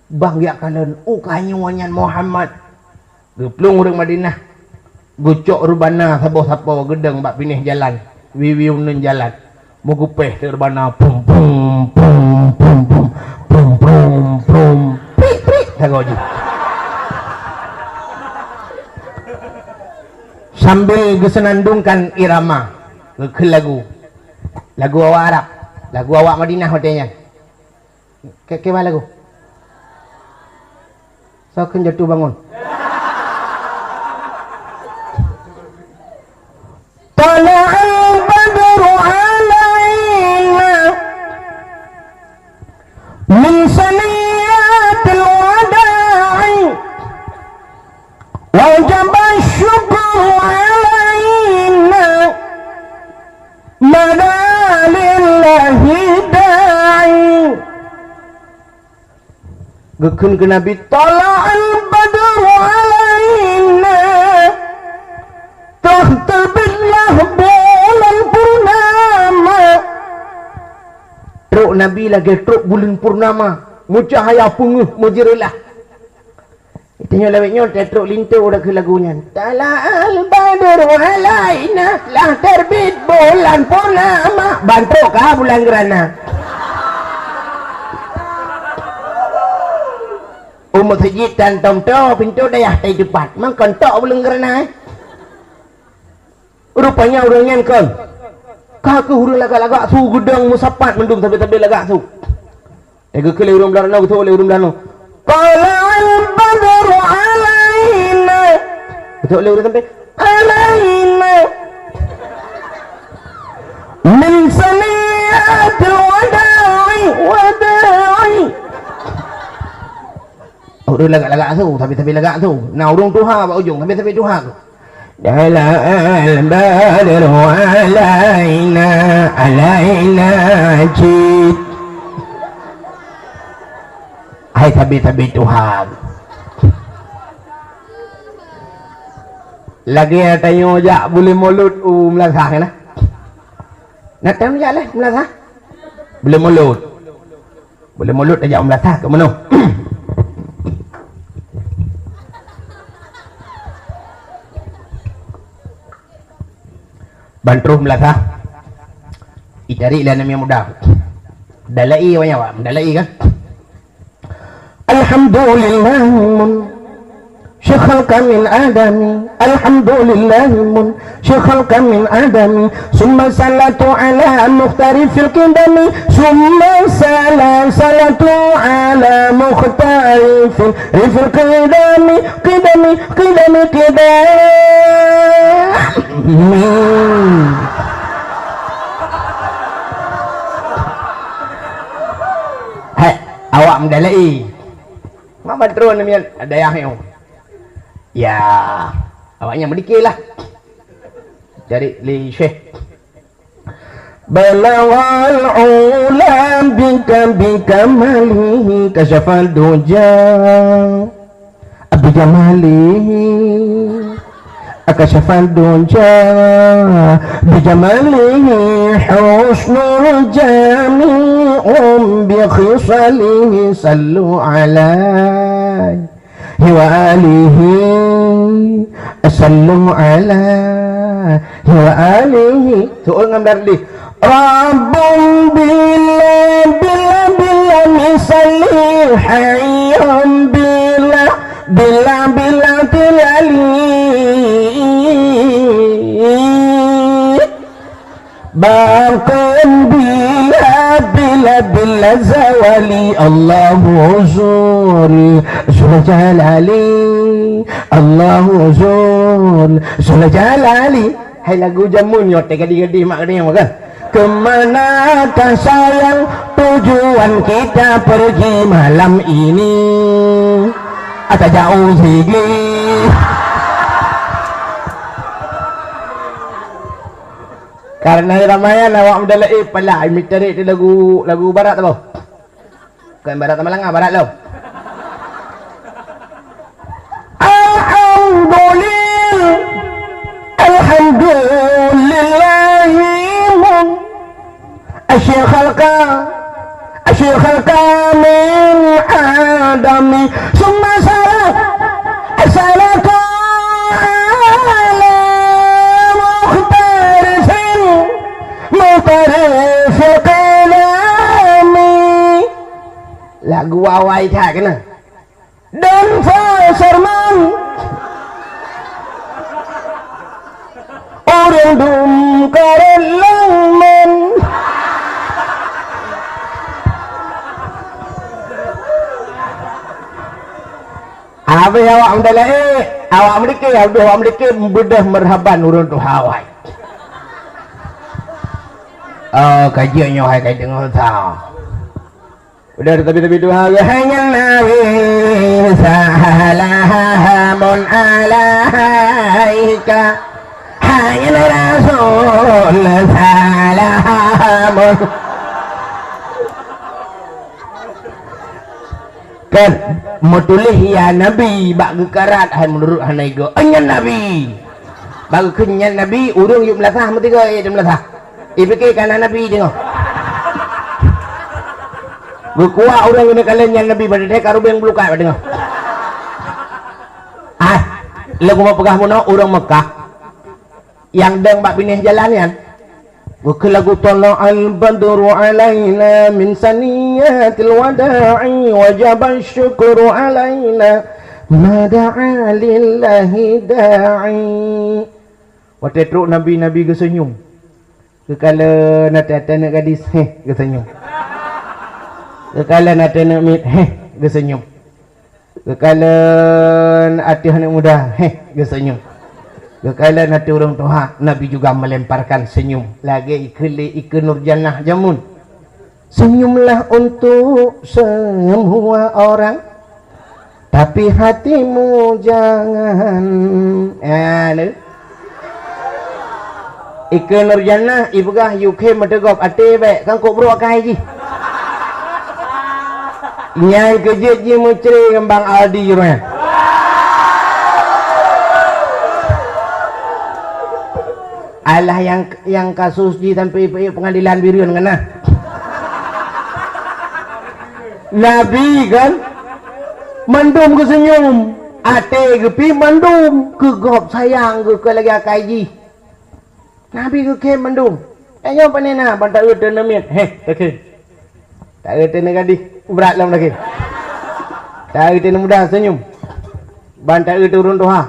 Bang geujak kalon, "Uka nyoe nyan Muhammad." Geuplueng ureuëng Madinah, geucok reubana saboh sapo geudong bak binéh jalan, wiwi uneuen jalan. Meugeupéh teuk reubana, pum, pum, pum, prik, prik, sagoe jih. Sambil geuseunandungkan irama, geukheun lagu. Lagu awak Arab, lagu awak Madinah watée nyan. Ke, ke mana lagu? Soe kheun jatuh bangun? Tala'al badru alaina min saniyatil wada'i, wajaba syukru alaina, mana lillahi da'i. Geukheun keu Nabi, "Tala'al badru alaina," toh teubitlah bulan purnama, Nabi lagèe trok buleuen purnama, meucahya peungeuh meujeureulah. Tanyoe lawét nyoe teutrok linto udah keu lagu nyan. Tala'al badru alaina, lah terbit bulan purnama, ban trok ka bulan geurana. U meuseujid tan tom-tom, pintoe dayah tai teupat, mangkon tok bulan geurana, eh. Rupanya ureueng nyan kon. Ka kheueh ureueng lagak-lagak su geudong meusapat mandum sabe-sabe lagak su. Eh, geukheun lé ureueng Beuranoe, geutôk lé ureueng Beuranoe. Tala'al badru alaina. Geutôk lé ureueng sampé. Alaina. Min saniyatil wada'i, wada'i. Ureueng lagak-lagak su, sabe-sabe lagak su. Na ureueng tuha bak ujong, sabe-sabe tuha su. Tala'al badru alaina, alaina cit. Hai sabe-sabe tuha. Lagèe tanyoe jak buleuen mulod u meulasah na. Na tan jak lé meulasah. Buleuen mulod. Buleuen mulod tajak u meulasah keu meunoe. Ban troh meulasah, itarék lé aneuk muda. Dalai awak nyan, awak dalai kan? Alhamdulillah. Syakhal kamil adami. Alhamdulillah. Syakhal kamil adami. Summa salatu ala mukhtarifil qidami. Summa sala-, salatu ala mukhtarifil rifil qidami. Qidami, qidami, qidami. Hai, awak meudalai. Mak ban troh namiet dayah nyoe. Ya, awak nyan meudikir lah. Jadi lé Syekh. Balaghal ula bika, bikamalihi kasyafad duja. Bijamalihi kasyafad duja. Bijamalihi husnul jami'un bi khisalihi sallu alaihi. Hi wa alihi, sallu alaihi wa alihi. Seuôt ngon Dardi. Rabbun bila, bila, bila misali, hayyun bila, bila, bila tilali. Baqin bila, bila, bila zawali. Allahu Zul, Zul Jalali. Allahu Zul, Zul Jalali. Hai lagu jameun nyoe teuh gadih-gadih mak gadih kan? Kemanakah sayang tujuan kita pergi malam ini? Ata jauh sigli. Karena ramaian awak meudalai pala, ai meucari di lagu, lagu barat apa? Bukan barat sama langa, barat lo. Alhamdulillah, alhamdulillahi mun asyir khalqa. Asyir khalqa min adami. Summa salat, salatu ala mukhtarifin, mukhtarifil qidami. Lagu awai that keunan. Dan Faisal Man. Ureueng dum karet lengmen. Habéh awak meudalai, awak meudikir, habéh awak meudikir, beudôh meurhaban ureueng tuha awai. Oh, kajian nyoe hai ka deungoe sa. Udah, tapi, tapi dua hari, "Hai nyan Nabi, salamun alaika. Hai nyan Rasul, salamun." Kan meutuléh ya Nabi bak geukarat hai meunurot hana igo. Nyan Nabi. Bak geukheun nyan Nabi, ureueng yub meulasah meusigoe, eh, meulasah. Ipike kana Nabi deungoe. Geukuak ureuëng keuneuk kalon nyan Nabi, padahai ka rubeng bulukai bak teungoh. Ah, lé kupeugah bunoe ureuëng Mekah nyang dong bak binéh jalan nyan. Geukheun lagu, "Thala'al badru 'alaina min saniyatil wada'i, wajaba syukru 'alaina, ma da'a lillahi da'i." Watée trok Nabi, Nabi geuseunyum. Geukalon ateueh-ateueh aneuk gadis, heh, geuseunyum. Geukalon ateueh aneuk miet, heh, geuseunyum. Geukalon ateueh aneuk muda, heh, geuseunyum. Geukalon ateueh ureuëng tuha, Nabi juga melemparkan senyum. Lagée ikheun lé Ikeu Nurjanah jameun. "Senyumlah untuk semua orang, tapi hatimu jangan." Ah, ni. Ikeu Nurjanah ipeugah, "Yue khem meuteugop até bék, kan kok brok akai jih." Nyang keujeuet jih meucre ngon Bang Aldi jih nyan. Alah, nyang, nyang kasus jih sampai pengadilan Bireuen ngon na. Nabi kan mandum geuseunyum, até geupi mandum, keu gob sayang geuh, keu lagée akai jih. Nabi geukhem mandum. Eh, nyoe pane na, ban taeu teuh aneuk miet. Heh, takhem. Taeu teuh aneuk gadis, brat lom takhem. Taeu teuh aneuk muda, senyum. Ban taeu teuh ureuëng tuha.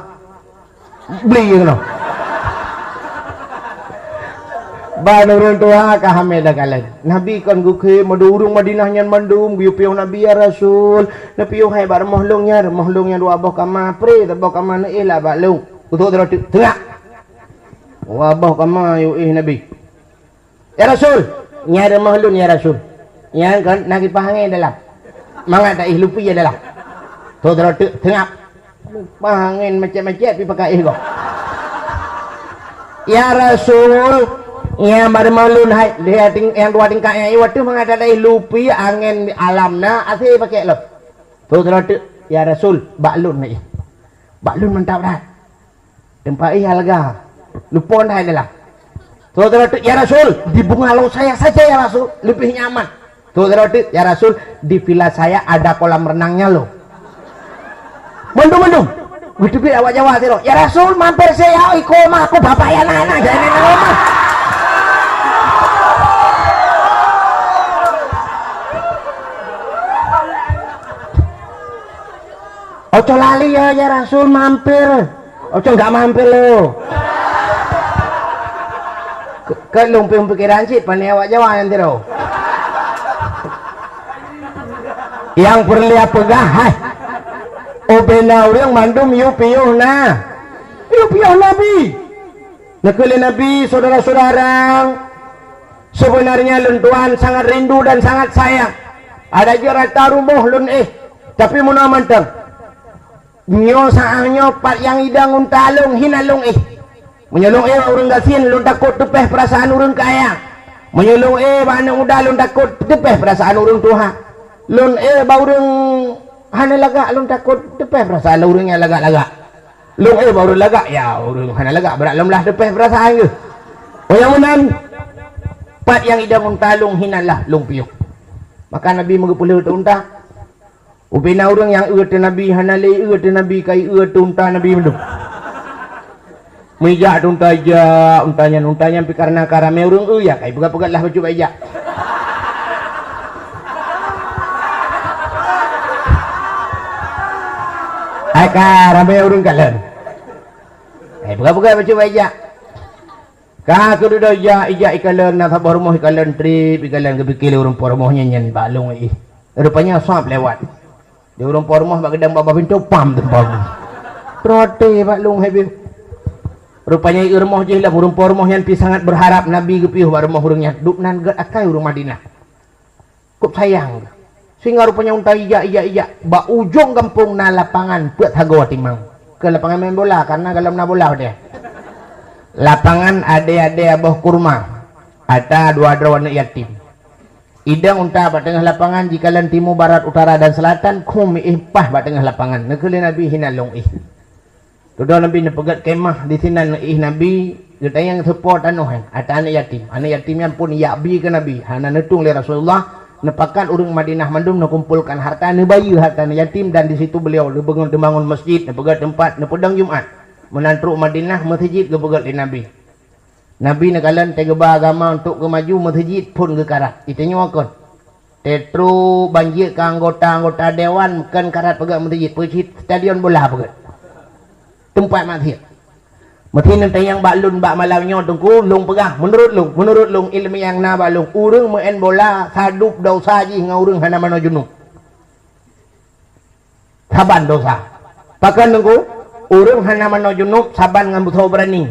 Bli keunoe. Ban ureuëng tuha ka hamé dah kalon. Nabi kon geukhem, mandum ureuëng Madinah nyan mandum geuyue piôh Nabi, "Ya Rasul, neupiôh hai bak rumoh lôn nyan, rumoh lôn nyan dua boh kama, pré saboh kama neuéh lah bak lôn." Kutok droe teuk, teungak. Dua boh kama yue éh Nabi. "Ya Rasul, nyan rumoh lôn, ya Rasul." Nyan kon na kipaih angén dalam. Mangat taéh lupi ya dalam. Tho droe teuk teungap. Kipaih angén macet-macet pi pakai éh gob. "Ya Rasul, nyan bak rumoh lôn hai, di ating-, nyang dua tingkat nyan, eh, watèe mangat taéh lupi angén alam na, asai pakai lom." Tho droe teuk, "Ya Rasul, bak lôn na éh. Bak lôn mantap that." Teumpat éh lega. Lupon hai dalam. Tho droe teuk, "Ya Rasul, di bungalow saya saja ya Rasul, lebih nyaman." Tho droe teuk, "Ya Rasul, di villa saya ada kolam renangnya loh." Mandum-mandum. Geuteubiet awak Jawa sidroe, "Ya Rasul, mampir saya iko mah, aku bapak ya anak-anak, jangan main rumah." "Oco lali ya, ya Rasul, mampir." "Oco enggak mampir lo." Ke, ke lôn pih pikiran cit, pane awak Jawa nyan tiro. Nyang peureulèe peugah, hai. Ubena ureueng mandum yue piôh na. Yue piôh Nabi. Neukheun lé Nabi, "Saudara-saudara, sebenarnya lôn tuan sangat rindu dan sangat sayang. Ada jeuet rata rumoh lôn éh, tapi meunoe mantong. Nyoe saát nyoe pat nyang idong unta lôn hina lôn éh. Meunyoe lôn éh bak ureueng gasien, lôn takot teupéh peurasaan ureueng kaya. Meunyoe lôn éh bak aneuk muda, lôn takot teupéh peurasaan ureueng tuha. Lôn éh bak ureueng hana lagak, lôn takot teupéh peurasaan ureueng nyang lagak-lagak. Lôn éh bak ureueng lagak, ya ureueng hana lagak, brat lom lah teupéh peurasaan geuh. Oh nyang meunan, pat nyang idong unta lôn hina lah lôn piôh." Maka Nabi meugeupeulheueh teuh unta. Ubena ureueng nyang eu teuh Nabi, hana lé eu teuh Nabi, ka eu teuh unta Nabi mandum. Meujak teuh unta, ijak unta nyan, unta nyan pih kareuna ka ramé ureueng eu, ya ka ipeugah-peugah lah bacut bak ijak. Hai ka ramé ureueng kalon. Hai peugah-peugah bacut bak ijak. Ka keududoe ijak, ijak ikalon, na saboh rumoh ikalon trép, ikalon geupike lé ureueng po rumoh nyan, "Nyan bak lôn éh." Rupanya sab lewat. Di ureueng po rumoh bak geudong babah pintoe, pam teumpang. Trote bak lôn hai piôh. Rupanya i rumoh jih lom, ureueng po rumoh nyan pih sangat beurharap Nabi geupiôh bak rumoh ureueng nyan. Duek nan gét akai ureueng Madinah. Kôb sayang. Sehingga rupanya unta ijak, ijak, ijak. Bak ujong gampông na lapangan peuet sagoe timang. Keu lapangan main bola, karena golom na bola watèe. Lapangan adèe-adèe boh kurma. Ata dua droe aneuk yatim. Idong unta bak teungoh lapangan, jikalon timu, barat, utara dan selatan, khum éh paih bak teungoh lapangan. Neukheun lé Nabi, "Hina lôn éh." Dudoe Nabi neupeugèt kemah, disinan éh Nabi, geutanyong seupo tanoh nyan, ata aneuk yatim. Aneuk yatim nyan phôn ijak bi keu Nabi, hana neutueng lé Rasulullah, Neupakat ureuëng Madinah mandum, neukumpolkan harta, neubayeue harta yatim, dan di situ beliau neubangun, neubangun masjid, neupeugét teumpat, neupeudong Jumat. Meunan trok Madinah, meuseujid geupeugét lé Nabi. Nabi neukalon teuh geuba agama untuk geumaju, meuseujid phon geukarat. Iteunyoe kon. Teutrok banjir keu anggota-anggota dewan, kon karat peugét meuseujid, peucit stadion bola peugét. Teumpat maksiat. Meusti neutanyong bak lôn bak malam nyoe, Teungku, lôn peugah, meunurot lôn, meunurot lôn, iéleumé nyang na bak lôn, ureuëng meu'en bola sadub desya jih ngon ureuëng hana manoe junub. Saban desya. Pakon, Teungku? Ureuëng hana manoe junub saban ngon beusoe beurani.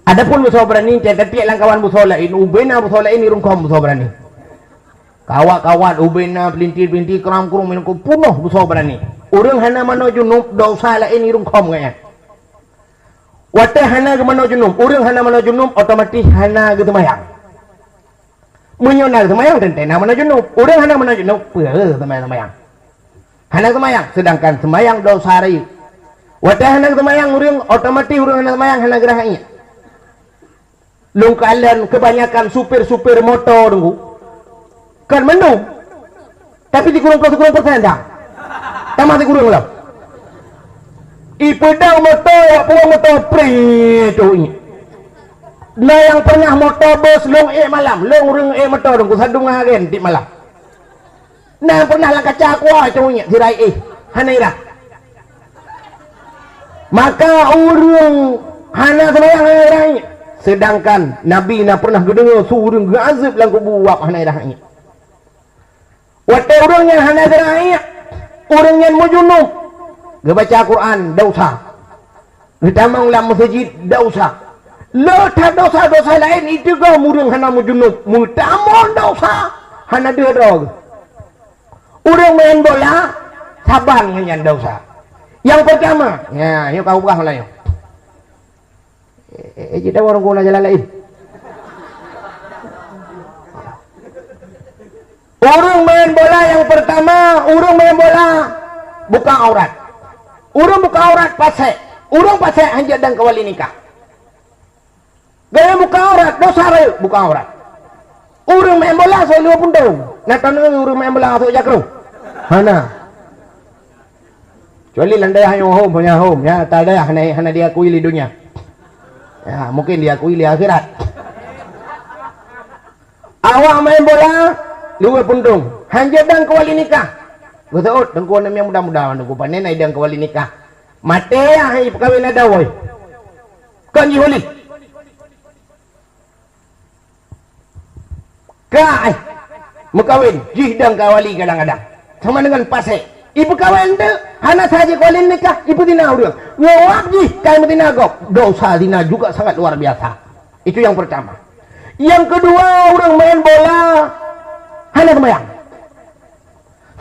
Adapun beusoe beurani, tiep-tiep lam kawan beusoe laén, ubena beusoe laén irungkôm beusoe beurani. Kawat-kawat, ubena, peulinti-peulinti, kram-krum, irungkôm, peunoh beusoe beurani. Ureuëng hana manoe junub, desya laén irungkôm gobnyan. Watée hana geumanoe junub, ureuëng hana manoe junub, otomatis hana geuseumayang. Meunyoe na geuseumayang, teuntée na manoe junub. Ureuëng hana manoe junub, peue geuseumayang-seumayang? Hana seumayang, seudangkan seumayang desya rayeuk. Watée hana seumayang ureuëng, otomatis ureuëng hana seumayang, hana geurhah iék. Lôn kalon keubanyakan supir-supir moto, Teungku, kon mandum, tapi sikureueng ploh sikureueng persen dah. Tamah sikureueng lom. Ipeudong moto, awak peurueng moto, preh, toh iék. Na nyang pernah moto bus lôn ék malam, lôn ureuëng ék moto, Teungku, sadum ngon agen tiep malam. Na pernah lam kaca kuah cungiek sirai éh, hana irah. Maka ureuëng hana seumayang hana irah iék. Seudangkan Nabi na pernah geudeungoe su ureuëng geuazeueb lam kubu uap hana irah iék. Watée ureuëng nyan hana irah iék, ureuëng nyan meujunub, geubaca Quran, desya. Geutamong lam meuseujid, desya. Le that desya-desya laén, iteugom ureuëng hana meujunub, meutamong desya, hana deuh droe geuh. Ureuëng main bola, saban ngon nyan desya. Nyang peurtama, nya, nyoe ka ubah meulanyoe. Eh, eh, eh, jeuet dawa ureuëng guna jalan laén. Ureuëng main bola nyang peurtama, ureuëng main bola buka aurat. Ureuëng buka aurat pasék. Ureuëng pasék hanjeuet dong keu wali nikah. Gaya buka aurat, desya rayeuk buka aurat. Ureuëng main bola sôk lheueh puntông. Na taneuk ureuëng main bola sôk jak roh? Hana. Kecuali lam dayah nyoe hom, hana hom. Ya, ta dayah hana, hana diakui lé donya. Ya, mungkin diakui lé akhirat. Awak main bola, lheueh puntông. Hanjeuet dong keu wali nikah. Geuseuôt, Teungku, aneuk miet muda-muda, Teungku, pané na idong keu wali nikah. Maté, ah, ipeukawen adoe. Kon jih ulih. Ka, eh, meukawen, jih dong keu wali kadang-kadang. Sama dengan pasék. Ipeukawen teuk, hana saja keu wali nikah, ipeuzina ureuëng. Ngon wab jih, ka imeuzina gob. Desya zina juga sangat luar biasa. Itu yang pertama. Yang kedua, ureuëng main bola hana seumayang.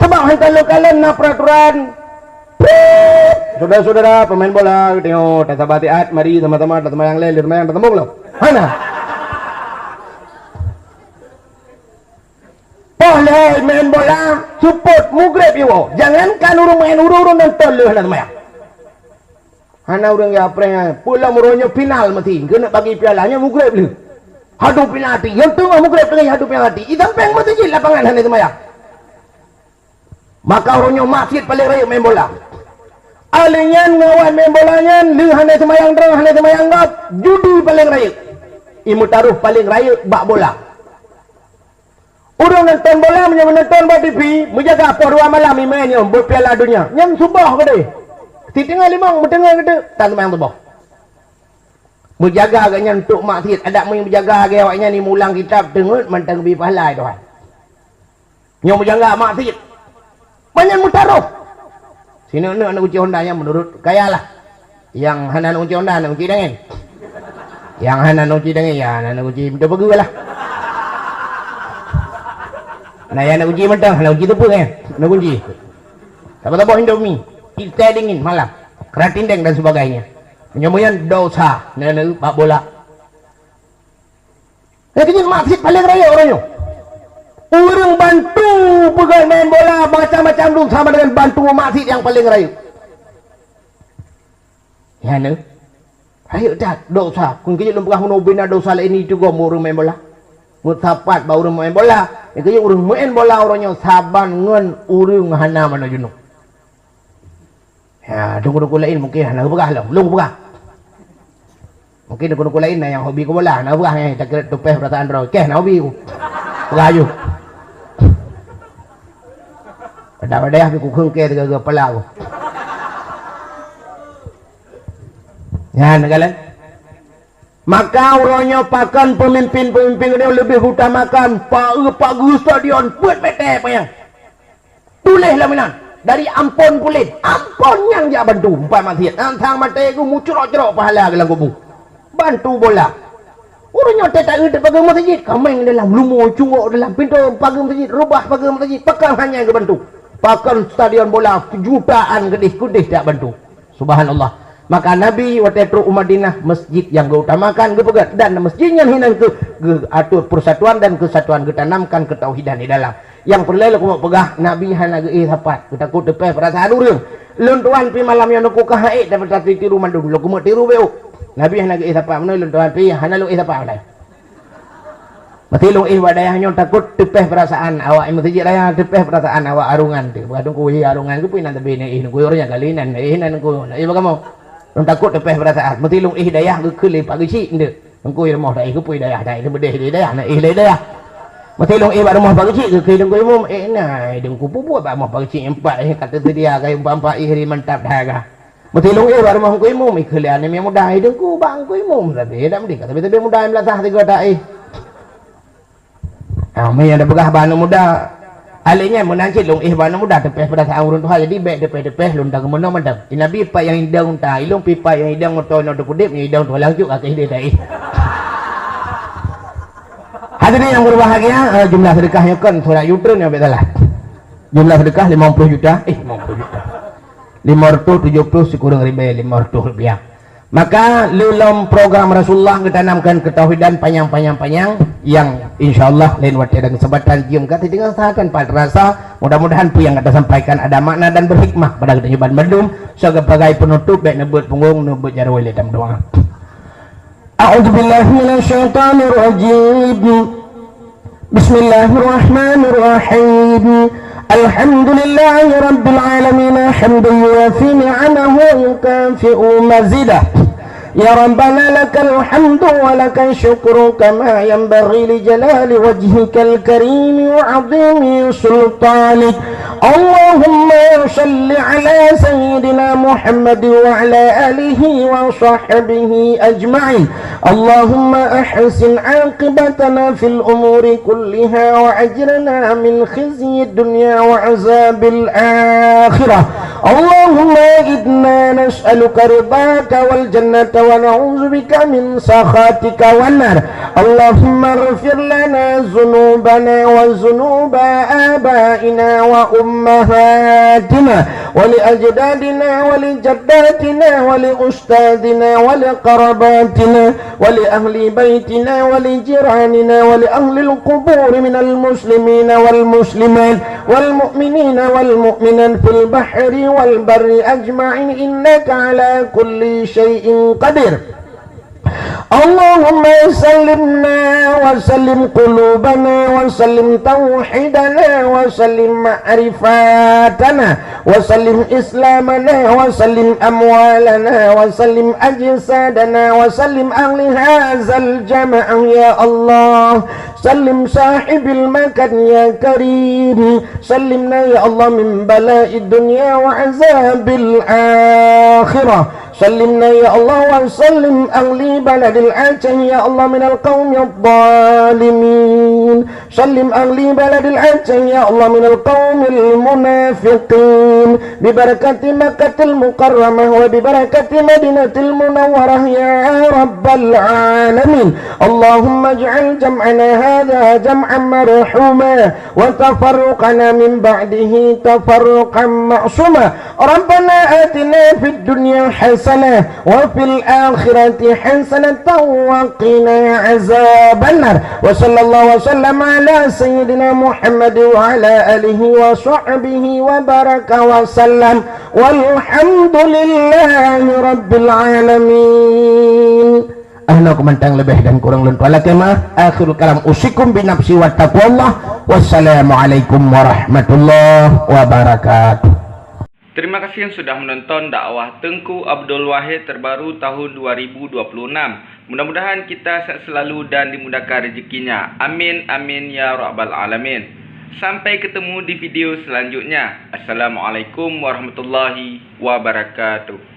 Sabab han kalon-kalon na peuraturan. Prit! Syedara-syedara pemain bola, geutanyoe, tasaba siat, mari sama-sama taseumayang lé, lé seumayang tasambong lom. Hana. Poh lhée main bola, seupôt, mugreb iwoe. Jangankan ureuëng main, ureuëng-ureuëng nonton lé hana seumayang. Hana ureuëng ya preh, peue lom uroe nyoe final meuti, keuneuk bagi piala, nyoe mugreb lé. Hadu penalti, nyang teungoh mugreb teungoh hadu penalti. Isampéng meuseujid lapangan hana seumayang. Maka uroe nyoe maksiet paleng rayeuk main bola. Alèh nyan ngon awai main bola nyan, lheueh hana seumayang droe, hana seumayang gob, judi paleng rayeuk. Imeutarôh paleng rayeuk bak bola. Ureuëng nonton bola meunyoe meunonton bak T V, meujaga poh dua malam imain nyoe beupiala donya. Nyan suboh keudeh. Siteungoh limong meuteungoh keudeh, tan seumayang suboh. Meujaga gobnyan untuk maksiet, adak meunyoe meujaga lagèe awaknyan imulang kitab teungeut mantong geubri pahala Tuhan. Nyoe meujaga maksiet. Banyak meutarôh. Sineuk-neuk aneuk kunci Honda nyan meunurot gaya lah. Nyang hana aneuk kunci Honda, aneuk kunci dangén. Nyang hana aneuk kunci dangén, ya hana aneuk kunci meuteupeugeue lah. Nah, ya aneuk kunci mantong, aneuk kunci teupeu kan? Aneuk kunci. Saboh-saboh Indomie, teh dingin malam, keratindeng dan sebagainya. Meunyoe nyan desya, neuneu bak bola. Nyan keuh jeuet maksiet paleng rayeuk uroe nyoe. Ureuëng bantu peugöt main bola macam-macam dum sama dengan bantu maksiet nyang paleng rayeuk. Nyan neu. Rayeuk that, desya. Kon keuh jeuet lôn peugah meunoe bina desya laén itu gob ureuëng main bola. Peusapat bak ureuëng meu'en bola. Nyang keujeuet ureuëng meu'en bola uroe nyoe saban ngon ureuëng hana manoe junub. Ya, teungku-teungku laén mungkin hana geupeugah lom, lôn geupeugah. Mungkin teungku-teungku laén na nyang hobi keu bola, hana geupeugah, eh, takirot tupeh peurasaan droe. Keh, na hobi ku. Peugah aju. Pada-pada ku kheueng keh teuga-teuga pala ku. Nyan, kan? Maka uroe nyoe pakon peumimpin-peumimpin geutanyoe leubeh utamakan paeu pageue stadion peuet mètè panyang. Tuléh lam inan, dari Ambon Pulén, Ambon nyang jak bantu, umpat maksiet. Nyan sang maté geuh mucrok-crok pahala geuh lam kubu. Bantu bola. Ureuëng nyoe teuta-eu teupageue meuseujid, kameng dalam, lumo cungok dalam, pintoe pageue meuseujid, reubah pageue meuseujid, pakon hana geubantu. Pakon stadion bola jutaan keudeh-keudeh jak bantu. Subhanallah. Maka Nabi watée trok u Madinah, masjid nyang geuutamakan geupeugét, dan masjid nyan hinan kheueh geuatur persatuan dan kesatuan, geutanamkan ketauhidan di dalam. Nyang peureulée lôn keumeung peugah, Nabi hana geuéh sapat, geutakot teupeh peurasaan ureuëng. Lôn tuan pih malam nyoe lôn kukah ék, tapi tatiru mandum, lôn keumeung tiru bék. Nabi hana geuéh sapat, meunoe lôn tuan pih hana lôn éh sapat, meunoe. Meusti lôn éh bak dayah nyoe takot teupeh peurasaan awak meuseujid raya, teupeh peurasaan awak arungan teuh. Peugah teungku, "Hi arungan, keupeue nan teubi neuéh neukuyur nyan kali nan neuéh nan neukuyur, neuéh bagamoe?" Lôn takot teupeh peurasaan. Meusti lôn éh dayah geukheun lé Pak Geuchik nteuk. Teungku i rumoh taéh, keupeue dayah taéh, neubeudeh lé dayah, neuéh lé dayah. Meusti lôn éh bak rumoh Pak Geuchik geukheun teungku imum, "Eh, na teungku, peue buet bak rumoh Pak Geuchik empat, eh, ka teuseudia kayée empat-empat, eh, ri mantap that ka." Meusti lôn éh bak rumoh Teungku Imum, ikheun lé aneuk miet muda, "Éh Teungku, bak Teungku Imum sabe, dak meudeh ka sabe-sabe muda nyang beulasah sigoe taéh." Ah, meunyoe tapeugah bak aneuk muda, alèh nyan meunan cit lôn éh bak aneuk muda, teupeh peurasaan ureueng tuha, jadi bèk teupeh-teupeh lôn takeumeunoe mantong. Di Nabi pat nyang idong unta, ilôn pih pat nyang idong moto inoe teupeudeb, nyang idong tuha lanjut ka keuh deh taéh. Hadirin yang berbahagia, eh, jumlah sedekah nyoe kon surat yutreun nyang bèk salah. Jumlah sedekah limong ploh juta, eh, limong ploh juta. Lima ratus tujuh puluh sikureueng ribèe lima ratus rupiah. Maka, lom program Rasulullah geutanamkan keutauhidan panyang-panyang-panyang, nyang insya Allah lain watèe dan keuseumpatan jeuem ka sideungoe sajan pat teurasa. Mudah-mudahan peue nyang ka tasampaikan ada makna dan berhikmah bak geutanyoe ban mandum. Sebagai penutup, bèk neubeuet punggong, neubeuet jaroe lé dalam doa. أعوذ بالله من الشيطان الرجيم. بسم الله الرحمن الرحيم. الحمد لله رب العالمين، حمدا يوافي نعمه ويكافئ مزيده. يا ربنا لك الحمد ولك الشكر كما ينبغي لجلال وجهك الكريم وعظيم سلطانك. اللهم صل على سيدنا محمد وعلى آله وصحبه أجمعين. اللهم أحسن عاقبتنا في الأمور كلها وأجرنا من خزي الدنيا وعذاب الآخرة. اللهم إنا نسألك رضاك والجنة ونعوذ بك من سخطك والنار. اللهم اغفر لنا ذنوبنا وذنوب آبائنا وأمهاتنا ولأجدادنا ولجداتنا ولأستاذنا ولقراباتنا ولأهل بيتنا ولجيراننا ولأهل القبور من المسلمين والمسلمات والمؤمنين والمؤمنات في البحر والبر أجمعين، إنك على كل شيء قدير. اللهم سلمنا وسلم قلوبنا وسلم توحيدنا وسلم معرفتنا وسلم إسلامنا وسلم أموالنا وسلم أجسادنا وسلم أهل هذا الجمع يا الله. سلم صاحب المكان يا كريم. سلمنا يا الله من بلاء الدنيا وعذاب الآخرة. سلمنا يا الله وسلم أهل بلد العجم يا الله من القوم الظالمين. سلم أهل بلد العجم يا الله من القوم المنافقين ببركة مكة المكرمة وببركة مدينة المنورة يا رب العالمين. اللهم اجعل جمعنا هذا جمعا مرحوما وتفرقنا من بعده تفرقا معصوما. ربنا آتنا في الدنيا حسنة وفي الآخرة حسنة وقنا عذاب النار. وصلى الله وسلم على سيدنا محمد وعلى آله وصحبه وبارك وسلم. والحمد لله رب العالمين. Hana keumantang leubeh dan kurang lôn tuan lakée meu'ah. Akhirul kalam, usikum binafsi wa taqwallah. Wassalamualaikum warahmatullahi wabarakatuh. Terima kasih yang sudah menonton dakwah Teungku Abdul Wahid terbaru tahun dua ribu dua puluh enam. Mudah-mudahan kita sehat selalu dan dimudahkan rezekinya. Amin, amin, ya rabbal alamin. Sampai ketemu di video selanjutnya. Assalamualaikum warahmatullahi wabarakatuh.